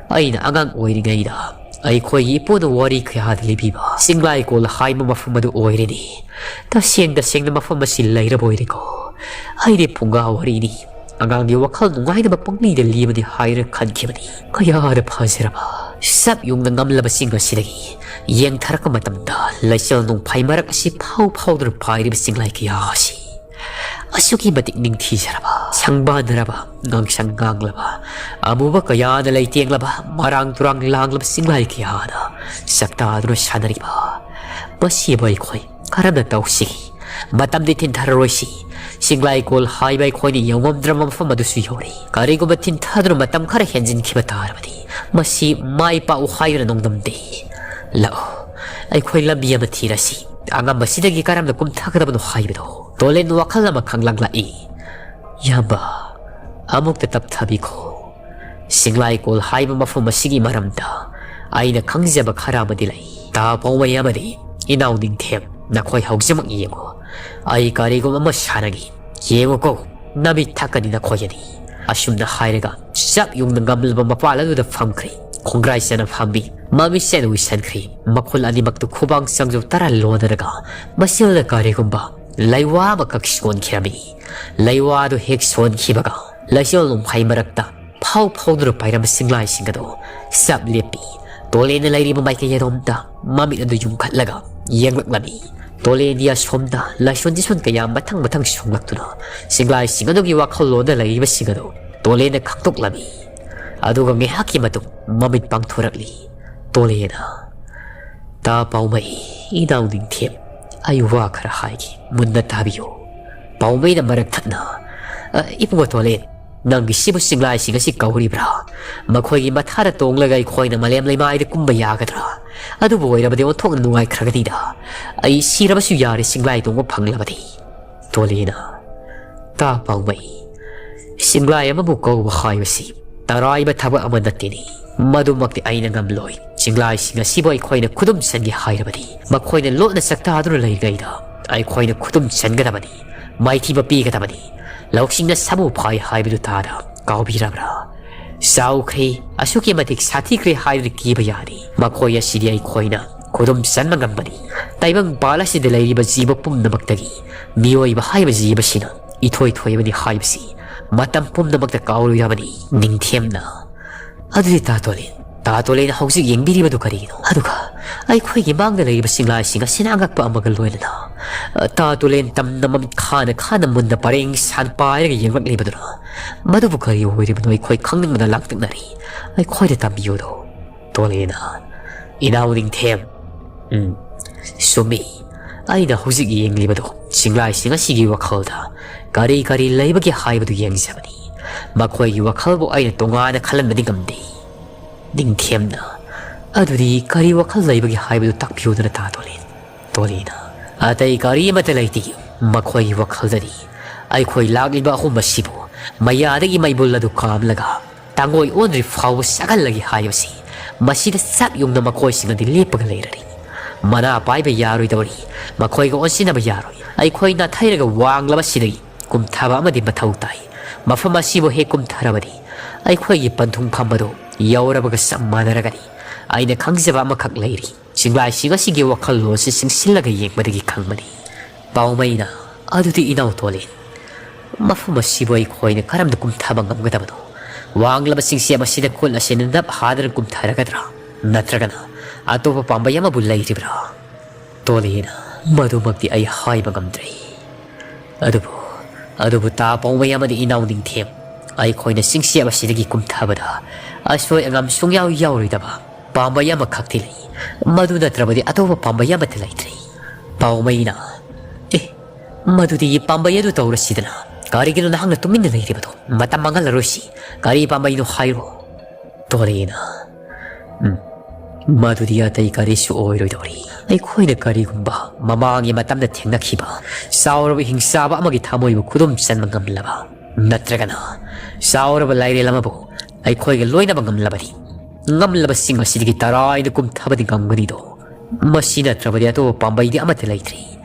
ꯑꯩꯅ ꯑꯉꯥꯡ ꯑꯣꯏꯔꯤꯉꯩꯗ ꯑꯩꯈꯣꯏꯒꯤ ꯏꯄꯨꯅ ꯋꯥꯔꯤ ꯀꯌꯥꯗ ꯂꯤꯕꯤꯕ ꯆꯤꯡꯂꯥꯏꯀꯣꯜ ꯍꯥꯏꯕ ꯃꯐꯝ ꯑꯗꯨ ꯑꯣꯏꯔꯤꯅꯤ꯫ ꯇꯁꯦꯡ ꯇꯁꯦꯡꯅ ꯃꯐꯝ ꯑꯁꯤ ꯂꯩꯔꯕ ꯑꯣꯏꯔꯦꯀꯣ꯫ ꯑꯩꯗꯤ ꯐꯨꯡꯒꯥ ꯋꯥꯔꯤꯅꯤ, ꯑꯉꯥꯡꯒꯤ ꯋꯥꯈꯜ ꯅꯨꯡꯉꯥꯏꯅꯕ ꯄꯪꯂꯤꯗ ꯂꯤꯕꯅꯤ ꯍꯥꯏꯔ ꯈꯟꯈꯤꯕꯅꯤ꯫ ꯀꯌꯥꯗ ꯐꯖꯔꯕ, ꯆꯞ ꯌꯨꯡꯅ ꯉꯝꯂꯕ ꯆꯤꯡ ꯑꯁꯤꯗꯒꯤ ꯌꯦꯡꯊꯔꯛꯄ ꯃꯇꯝꯗ ꯂꯩꯆꯤꯜ ꯅꯣꯡꯐꯥꯏ ꯃꯔꯛ ꯑꯁꯤ ꯐꯥꯎ ꯐꯥꯎꯗꯨꯅ ꯄꯥꯏꯔꯤꯕ ꯆꯤꯡꯂꯥꯏ ꯀꯌꯥ ꯑꯁꯤ ꯑꯁꯨꯛꯀꯤ ꯃꯇꯤꯛ ꯅꯤꯡꯊꯤꯖꯔꯕ, ꯁꯪꯕꯥꯟꯅꯔꯕ, ꯉꯥꯡꯁꯪ ꯉꯥꯡꯂꯕ, ꯑꯃꯨꯕ ꯀꯌꯥꯅ ꯂꯩꯇꯦꯡꯂꯕ, ꯃꯔꯥꯡ ꯇꯨꯔꯥꯡ ꯂꯥꯡꯂꯕ ꯆꯤꯡꯂꯥꯏ ꯀꯌꯥꯅ ꯆꯥꯛꯇꯥꯗꯨꯅ ꯁꯥꯟꯅꯔꯤꯕ ꯃꯁꯤꯕꯨ ꯑꯩꯈꯣꯏ ꯀꯔꯝꯅ ꯇꯧꯁꯤꯒꯦ? ꯃꯇꯝꯗꯤ ꯊꯤꯟꯊꯔꯔꯣꯏꯁꯤ꯫ ꯆꯤꯡꯂꯥꯏꯀꯣꯜ ꯍꯥꯏꯕ ꯑꯩꯈꯣꯏꯅ ꯌꯧꯉꯝꯗ꯭ꯔꯕ ꯃꯐꯝ ꯑꯗꯨꯁꯨ ꯌꯧꯔꯦ꯫ ꯀꯔꯤꯒꯨꯝꯕ ꯊꯤꯟꯊꯗꯨꯅ ꯃꯇꯝ ꯈꯔ ꯍꯦꯟꯖꯤꯟꯈꯤꯕ ꯇꯥꯔꯕꯗꯤ ꯃꯁꯤ ꯃꯥꯏ ꯄꯥꯛꯎ ꯍꯥꯏꯗꯨꯅ ꯅꯣꯡꯗꯝꯗꯦ꯫ ꯂꯥꯛꯑꯣ, ꯑꯩꯈꯣꯏ ꯂꯝꯕꯤ ꯑꯃ ꯊꯤꯔꯁꯤ꯫ ꯑꯉꯝꯕꯁꯤꯗꯒꯤ ꯀꯔꯝꯅ ꯀꯨꯝꯊꯒꯗꯕꯅꯣ ꯍꯥꯏꯕꯗꯣ ꯇꯣꯂꯦꯟ ꯋꯥꯈꯜ ꯑꯃ ꯈꯪꯂꯛꯂꯛꯏ꯫ ꯏꯌꯥꯝꯕ, ꯑꯃꯨꯛꯇ ꯇꯞꯊꯕꯤꯈꯣ꯫ ꯆꯤꯡꯂꯥꯏꯀꯣꯜ ꯍꯥꯏꯕ ꯃꯐꯝ ꯑꯁꯤꯒꯤ ꯃꯔꯝꯗ ꯑꯩꯅ ꯈꯪꯖꯕ ꯈꯔ ꯑꯃꯗꯤ ꯂꯩ꯫ ꯇꯥ ꯄꯥꯎꯃꯩ ꯑꯃꯗꯤ ꯏꯅꯥꯎ ꯅꯤꯡꯊꯦꯝ, ꯅꯈꯣꯏ ꯍꯧꯖꯤꯛꯃꯛ ꯌꯦꯡꯉꯨ꯫ ꯑꯩ ꯀꯔꯤꯒꯨꯝꯕ ꯑꯃ ꯁꯥꯟꯅꯒꯦ꯫ ꯌꯦꯡꯉꯨꯀꯣ, ꯅꯃꯤꯠ ꯊꯛꯀꯅꯤ ꯅꯈꯣꯏ ꯑꯅꯤ꯫ ꯑꯁꯨꯝꯅ ꯍꯥꯏꯔꯒ ꯆꯞ ꯌꯨꯡꯅ ꯉꯝꯂꯕ ꯃꯄꯥꯜ ꯑꯗꯨꯗ ꯐꯝꯈ꯭ꯔꯦ꯫ ꯈꯣꯡꯒ꯭ꯔꯥꯏ ꯆꯅ ꯐꯝꯕꯤ, ꯃꯃꯤꯠ ꯆꯦꯅ ꯎꯏꯁꯟꯈ꯭ꯔꯦ꯫ ꯃꯈꯨꯜ ꯑꯅꯤꯃꯛꯇꯨ ꯈꯨꯕꯥꯡ ꯆꯪꯖꯧ ꯇꯔꯥ ꯂꯣꯟꯅꯔꯒ ꯃꯁꯤꯜꯗ ꯀꯔꯤꯒꯨꯝꯕ ꯂꯩꯋꯥ ꯑꯃꯈꯛ ꯁꯣꯟꯈꯤꯔꯝꯃꯤ꯫ ꯂꯩꯋꯥꯗꯨ ꯍꯦꯛ ꯁꯣꯟꯈꯤꯕꯒ ꯂꯩꯆꯤꯜ ꯅꯣꯡꯐꯥꯏ ꯃꯔꯛꯇ ꯐꯥꯎ ꯐꯥꯎꯗꯨꯅ ꯄꯥꯏꯔꯝꯕ ꯁꯤꯡꯂꯥꯏꯁꯤꯡ ꯑꯗꯣ ꯆꯞ ꯂꯦꯞꯄꯤ꯫ ꯇꯣꯂꯦꯟꯅ ꯂꯩꯔꯤꯕ ꯃꯥꯏꯀꯩ ꯑꯗꯣꯝꯗ ꯃꯃꯤꯠ ꯑꯗꯨ ꯌꯨꯝꯈꯠꯂꯒ ꯌꯦꯡꯂꯛꯂꯝꯃꯤ꯫ ꯇꯣꯂꯦꯟꯗꯤ ꯑꯁꯣꯝꯗ ꯂꯥꯏꯁꯣꯟ ꯗꯤꯁꯣꯟ ꯀꯌꯥ ꯃꯊꯪ ꯃꯊꯪ ꯁꯣꯡꯂꯛꯇꯨꯅ ꯁꯤꯡꯂꯥꯏꯁꯤꯡ ꯑꯗꯨꯒꯤ ꯋꯥꯈꯜꯂꯣꯟꯗ ꯂꯩꯔꯤꯕꯁꯤꯡ ꯑꯗꯨ ꯇꯣꯂꯦꯟꯅ ꯈꯪꯗꯣꯛꯂꯝꯃꯤ꯫ ꯑꯗꯨꯒ ꯉꯥꯏꯍꯥꯛꯀꯤ ꯃꯇꯨꯡ ꯃꯃꯤꯠ ꯄꯥꯡꯊꯣꯔꯛꯂꯤ꯫ ꯇꯣꯂꯦꯟꯅ, "ꯇꯥ ꯄꯥꯎꯃꯩ, ꯏꯅꯥꯎ ꯅꯤꯡꯊꯦꯝ, ꯑꯩ ꯋꯥ ꯈꯔ ꯍꯥꯏꯒꯦ, ꯃꯨꯟꯅ ꯇꯥꯕꯤꯌꯨ꯫" ꯄꯥꯎꯃꯩꯅ ꯃꯔꯛ ꯊꯠꯅ, "ꯑ, ꯏꯕꯨꯡꯉꯣ ꯇꯣꯂꯦꯟ, ꯅꯪꯒꯤ ꯁꯤꯕꯨ ꯁꯤꯡꯂꯥꯏꯁꯤꯡ ꯑꯁꯤ ꯀꯧꯔꯤꯕ꯭ꯔꯥ? ꯃꯈꯣꯏꯒꯤ ꯃꯊꯥꯗ ꯇꯣꯡꯂꯒ ꯑꯩꯈꯣꯏꯅ ꯃꯥꯂꯦꯝ ꯂꯩꯃꯥꯏꯗ ꯀꯨꯝꯕ ꯌꯥꯒꯗ꯭ꯔꯥ? ꯑꯗꯨꯕꯨ ꯑꯣꯏꯔꯕꯗꯤ ꯑꯣꯟꯊꯣꯛꯅ ꯅꯨꯡꯉꯥꯏꯈ꯭ꯔꯒꯅꯤꯗ꯫ ꯑꯩ ꯁꯤꯔꯕꯁꯨ ꯌꯥꯔꯦ ꯁꯤꯡꯂꯥꯏ ꯇꯣꯡꯕ ꯐꯪꯂꯕꯗꯤ꯫" ꯇꯣꯂꯦꯟꯅ, "ꯇꯥ ꯄꯥꯎꯃꯩ, ꯁꯤꯡꯂꯥꯏ ꯑꯃꯕꯨ ꯀꯧꯕ ꯍꯥꯏꯕꯁꯤ ꯇꯔꯥꯏꯕ ꯊꯕꯛ ꯑꯃ ꯅꯠꯇꯦꯅꯦ꯫ ꯃꯗꯨꯃꯛꯇꯤ ꯑꯩꯅ ꯉꯝꯂꯣꯏ꯫ ꯁꯤꯡꯂꯥꯏꯁꯤꯡ ꯑꯁꯤꯕꯨ ꯑꯩꯈꯣꯏꯅ ꯈꯨꯗꯨꯝ ꯆꯟꯒꯦ ꯍꯥꯏꯔꯕꯗꯤ ꯃꯈꯣꯏꯅ ꯂꯣꯠꯅ ꯆꯥꯛꯇꯥꯗꯨꯅ ꯂꯩꯔꯤꯉꯩꯗ ꯑꯩꯈꯣꯏꯅ ꯈꯨꯗꯨꯝ ꯆꯟꯒꯗꯕꯅꯤ, ꯃꯥꯏꯊꯤꯕ ꯄꯤꯒꯗꯕꯅꯤ꯫ ꯂꯧꯁꯤꯡꯅ ꯁꯥꯃꯨ ꯐꯥꯏ ꯍꯥꯏꯕꯗꯨ ꯇꯥꯗ ꯀꯥꯎꯕꯤꯔꯕ꯭ꯔꯥ? ꯆꯥꯎꯈ꯭ꯔꯦ, ꯑꯁꯨꯛꯀꯤ ꯃꯇꯤꯛ ꯁꯥꯊꯤꯈ꯭ꯔꯦ ꯍꯥꯏꯗꯨꯅ ꯀꯤꯕ ꯌꯥꯗꯦ꯫ ꯃꯈꯣꯏ ꯑꯁꯤꯗꯤ ꯑꯩꯈꯣꯏꯅ ꯈꯨꯗꯨꯝ ꯆꯟꯕ ꯉꯝꯕꯅꯤ꯫ ꯇꯥꯏꯕꯪ ꯄꯥꯜ ꯑꯁꯤꯗ ꯂꯩꯔꯤꯕ ꯖꯤꯕ ꯄꯨꯝꯅꯃꯛꯇꯒꯤ ꯃꯤꯑꯣꯏꯕ ꯍꯥꯏꯕ ꯖꯤꯕꯁꯤꯅ ꯏꯊꯣꯏ ꯊꯣꯏꯕꯅꯤ ꯍꯥꯏꯕꯁꯤ ꯃꯇꯝ ꯄꯨꯝꯅꯃꯛꯇ ꯀꯥꯎꯔꯣꯏꯗꯕꯅꯤ꯫" ꯅꯤꯡꯊꯦꯝꯅ, "ꯑꯗꯨꯗꯤ ꯇꯥ ꯇꯣꯂꯦꯟ, ꯇꯥ ꯇꯣꯂꯦꯟ ꯍꯧꯖꯤꯛ ꯌꯦꯡꯕꯤꯔꯤꯕꯗꯨ ꯀꯔꯤꯒꯤꯅꯣ? ꯑꯗꯨꯒ ꯑꯩꯈꯣꯏꯒꯤ ꯃꯥꯡꯗ ꯂꯩꯔꯤꯕ ꯁꯤꯡꯂꯥꯏꯁꯤꯡ ꯑꯁꯤꯅ ꯑꯉꯛꯄ ꯑꯃꯒ ꯂꯣꯏꯅꯅ, ꯇꯥ ꯇꯣꯂꯦꯟ ꯇꯝꯅ ꯃꯃꯤꯠ ꯈꯥꯅ ꯈꯥꯅ ꯃꯨꯟꯅ ꯄꯔꯦꯡ ꯁꯥꯟ ꯄꯥꯏꯔꯒ ꯌꯦꯡꯂꯛꯂꯤꯕꯗꯨꯅ ꯃꯗꯨꯕꯨ ꯀꯔꯤ ꯑꯣꯏꯔꯤꯕꯅꯣ ꯑꯩꯈꯣꯏ ꯈꯪꯅꯤꯡꯕꯅ ꯂꯥꯡꯇꯛꯅꯔꯤ꯫ ꯑꯩꯈꯣꯏꯗ ꯇꯝꯕꯤꯌꯨꯗꯣ꯫" ꯇꯣꯂꯦꯟꯅ, "ꯏꯅꯥꯎ ꯅꯤꯡꯊꯦꯝ, ꯎꯝ, ꯆꯨꯝꯃꯤ꯫ ꯑꯩꯅ ꯍꯧꯖꯤꯛ ꯌꯦꯡꯂꯤꯕꯗꯣ ꯁꯤꯡꯂꯥꯏꯁꯤꯡ ꯑꯁꯤꯒꯤ ꯋꯥꯈꯜꯗ ꯀꯔꯤ ꯀꯔꯤ ꯂꯩꯕꯒꯦ ꯍꯥꯏꯕꯗꯨ ꯌꯦꯡꯖꯕꯅꯤ꯫ ꯃꯈꯣꯏꯒꯤ ꯋꯥꯈꯜꯕꯨ ꯑꯩꯅ ꯇꯣꯉꯥꯟꯅ ꯈꯜꯍꯟꯕꯗꯤ ꯉꯝꯗꯦ꯫" ꯅꯤꯡꯊꯦꯝꯅ, "ꯑꯗꯨꯗꯤ ꯀꯔꯤ ꯋꯥꯈꯜ ꯂꯩꯕꯒꯦ ꯍꯥꯏꯕꯗꯨ ꯇꯥꯛꯄꯤꯌꯨꯗꯅ ꯇꯥ ꯇꯣꯂꯦꯟ꯫" ꯇꯣꯂꯦꯟꯅ, "ꯑꯇꯩ ꯀꯔꯤ ꯑꯃꯠꯇ ꯂꯩꯇꯦ꯫ ꯃꯈꯣꯏꯒꯤ ꯋꯥꯈꯜꯗꯗꯤ ꯑꯩꯈꯣꯏ ꯂꯥꯛꯂꯤꯕ ꯑꯍꯨꯝ ꯑꯁꯤꯕꯨ ꯃꯌꯥꯗꯒꯤ ꯃꯩꯕꯨꯜ ꯑꯗꯨ ꯀꯥꯝꯂꯒ ꯇꯥꯡꯒꯣꯏ ꯑꯣꯟꯗ꯭ꯔꯤ ꯐꯥꯎꯕ ꯆꯥꯛꯍꯜꯂꯒꯦ ꯍꯥꯏꯕꯁꯤ, ꯃꯁꯤꯗ ꯆꯞ ꯌꯨꯡꯅ ꯃꯈꯣꯏꯁꯤꯡ ꯑꯗꯤ ꯂꯦꯞꯄꯒ ꯂꯩꯔꯅꯤ꯫ ꯃꯅꯥ ꯄꯥꯏꯕ ꯌꯥꯔꯣꯏꯗꯧꯔꯤ, ꯃꯈꯣꯏꯒ ꯑꯣꯟꯁꯤꯟꯅꯕ ꯌꯥꯔꯣꯏ꯫ ꯑꯩꯈꯣꯏ ꯅꯥꯊꯩꯔꯒ ꯋꯥꯡꯂꯕꯁꯤꯗꯒꯤ ꯀꯨꯝꯊꯕ ꯑꯃꯗꯤ ꯃꯊꯧ ꯇꯥꯏ꯫ ꯃꯐꯝ ꯑꯁꯤꯕꯨ ꯍꯦꯛ ꯀꯨꯝꯊꯔꯕꯗꯤ ꯑꯩꯈꯣꯏꯒꯤ ꯄꯟꯊꯨꯡꯐꯝ ꯑꯗꯨ ꯌꯧꯔꯕꯒ ꯆꯞ ꯃꯥꯟꯅꯔꯒꯅꯤ꯫ ꯑꯩꯅ ꯈꯪꯖꯕ ꯑꯃꯈꯛ ꯂꯩꯔꯤ꯫ ꯆꯤꯡꯂꯥꯏꯁꯤꯡ ꯑꯁꯤꯒꯤ ꯋꯥꯈꯜꯂꯣꯟꯁꯤ ꯆꯤꯡꯁꯤꯜꯂꯒ ꯌꯦꯡꯕꯗꯒꯤ ꯈꯪꯕꯅꯤ꯫" ꯄꯥꯎꯃꯩꯅ, "ꯑꯗꯨꯗꯤ ꯏꯅꯥꯎ ꯇꯣꯂꯦꯟ, ꯃꯐꯝ ꯑꯁꯤꯕꯨ ꯑꯩꯈꯣꯏꯅ ꯀꯔꯝꯅ ꯀꯨꯝꯊꯕ ꯉꯝꯒꯗꯕꯅꯣ? ꯋꯥꯡꯂꯕ ꯆꯤꯡꯁꯦꯝ ꯑꯁꯤꯗ ꯈꯨꯠ ꯑꯁꯤꯅ ꯅꯞ ꯍꯥꯗꯅ ꯀꯨꯝꯊꯔꯒꯗ꯭ꯔꯥ? ꯅꯠꯇ꯭ꯔꯒꯅ ꯑꯇꯣꯞꯄ ꯄꯥꯝꯕꯩ ꯑꯃꯕꯨ ꯂꯩꯔꯤꯕ꯭ꯔꯥ? ꯇꯣꯂꯦꯅ, ꯃꯗꯨꯃꯛꯇꯤ ꯑꯩ ꯍꯥꯏꯕ ꯉꯝꯗ꯭ꯔꯦ꯫ ꯑꯗꯨꯕꯨ, ꯑꯗꯨꯕꯨ ꯇꯥ ꯄꯥꯎꯃꯩ ꯑꯃꯗꯤ ꯏꯅꯥꯎ ꯅꯤꯡꯊꯦꯝ, ꯑꯩꯈꯣꯏꯅ ꯆꯤꯡꯁꯦꯝ ꯑꯁꯤꯗꯒꯤ ꯀꯨꯝꯊꯕꯗ ꯑꯁꯣꯏ ꯑꯉꯥꯝ ꯁꯨꯡꯌꯥꯎ ꯌꯥꯎꯔꯣꯏꯗꯕ ꯄꯥꯝꯕꯩ ꯑꯃꯈꯛꯇꯤ ꯂꯩ꯫ ꯃꯗꯨ ꯅꯠꯇ꯭ꯔꯕꯗꯤ ꯑꯇꯣꯞꯄ ꯄꯥꯝꯕꯩ ꯑꯃꯠꯇ ꯂꯩꯇ꯭ꯔꯦ꯫ ꯄꯥꯎꯃꯩꯅ, "ꯑꯦ, ꯃꯗꯨꯗꯤ ꯄꯥꯝꯕꯩ ꯑꯗꯨ ꯇꯧꯔꯁꯤꯗꯅ꯫ ꯀꯔꯤꯒꯤꯅꯣ ꯅꯍꯥꯛꯅ ꯇꯨꯃꯤꯟꯅ ꯂꯩꯔꯤꯕꯗꯣ? ꯃꯇꯝ ꯃꯥꯡꯍꯜꯂꯔꯣꯏꯁꯤ꯫ ꯀꯔꯤ ꯄꯥꯝꯕꯩꯅꯣ ꯍꯥꯏꯔꯣ?" ꯇꯣꯂꯦꯅ, "ꯎꯝ, ꯃꯗꯨꯗꯤ ꯑꯇꯩ ꯀꯔꯤꯁꯨ ꯑꯣꯏꯔꯣꯏꯗꯧꯔꯤ꯫ ꯑꯩꯈꯣꯏꯅ ꯀꯔꯤꯒꯨꯝꯕ ꯃꯃꯥꯡꯒꯤ ꯃꯇꯝꯗ ꯊꯦꯡꯅꯈꯤꯕ ꯆꯥꯎꯔꯕ ꯍꯤꯡꯆꯥꯕ ꯑꯃꯒꯤ ꯊꯃꯣꯏꯕꯨ ꯈꯨꯗꯨꯝ ꯆꯟꯕ ꯉꯝꯂꯕ, ꯅꯠꯇ꯭ꯔꯒꯅ ꯆꯥꯎꯔꯕ ꯂꯥꯏꯔꯦꯜ ꯑꯃꯕꯨ ꯑꯩꯈꯣꯏꯒ ꯂꯣꯏꯅꯕ ꯉꯝꯂꯕꯗꯤ, ꯉꯝꯂꯕꯁꯤꯡ ꯑꯁꯤꯗꯒꯤ ꯇꯔꯥꯏꯅ ꯀꯨꯝꯊꯕꯗꯤ ꯉꯝꯒꯅꯤꯗꯣ꯫ ꯃꯁꯤ ꯅꯠꯇ꯭ꯔꯕꯗꯤ ꯑꯇꯣꯞꯄ ꯄꯥꯝꯕꯩꯗꯤ ꯑꯃꯠꯇ ꯂꯩꯇ꯭ꯔꯤ꯫"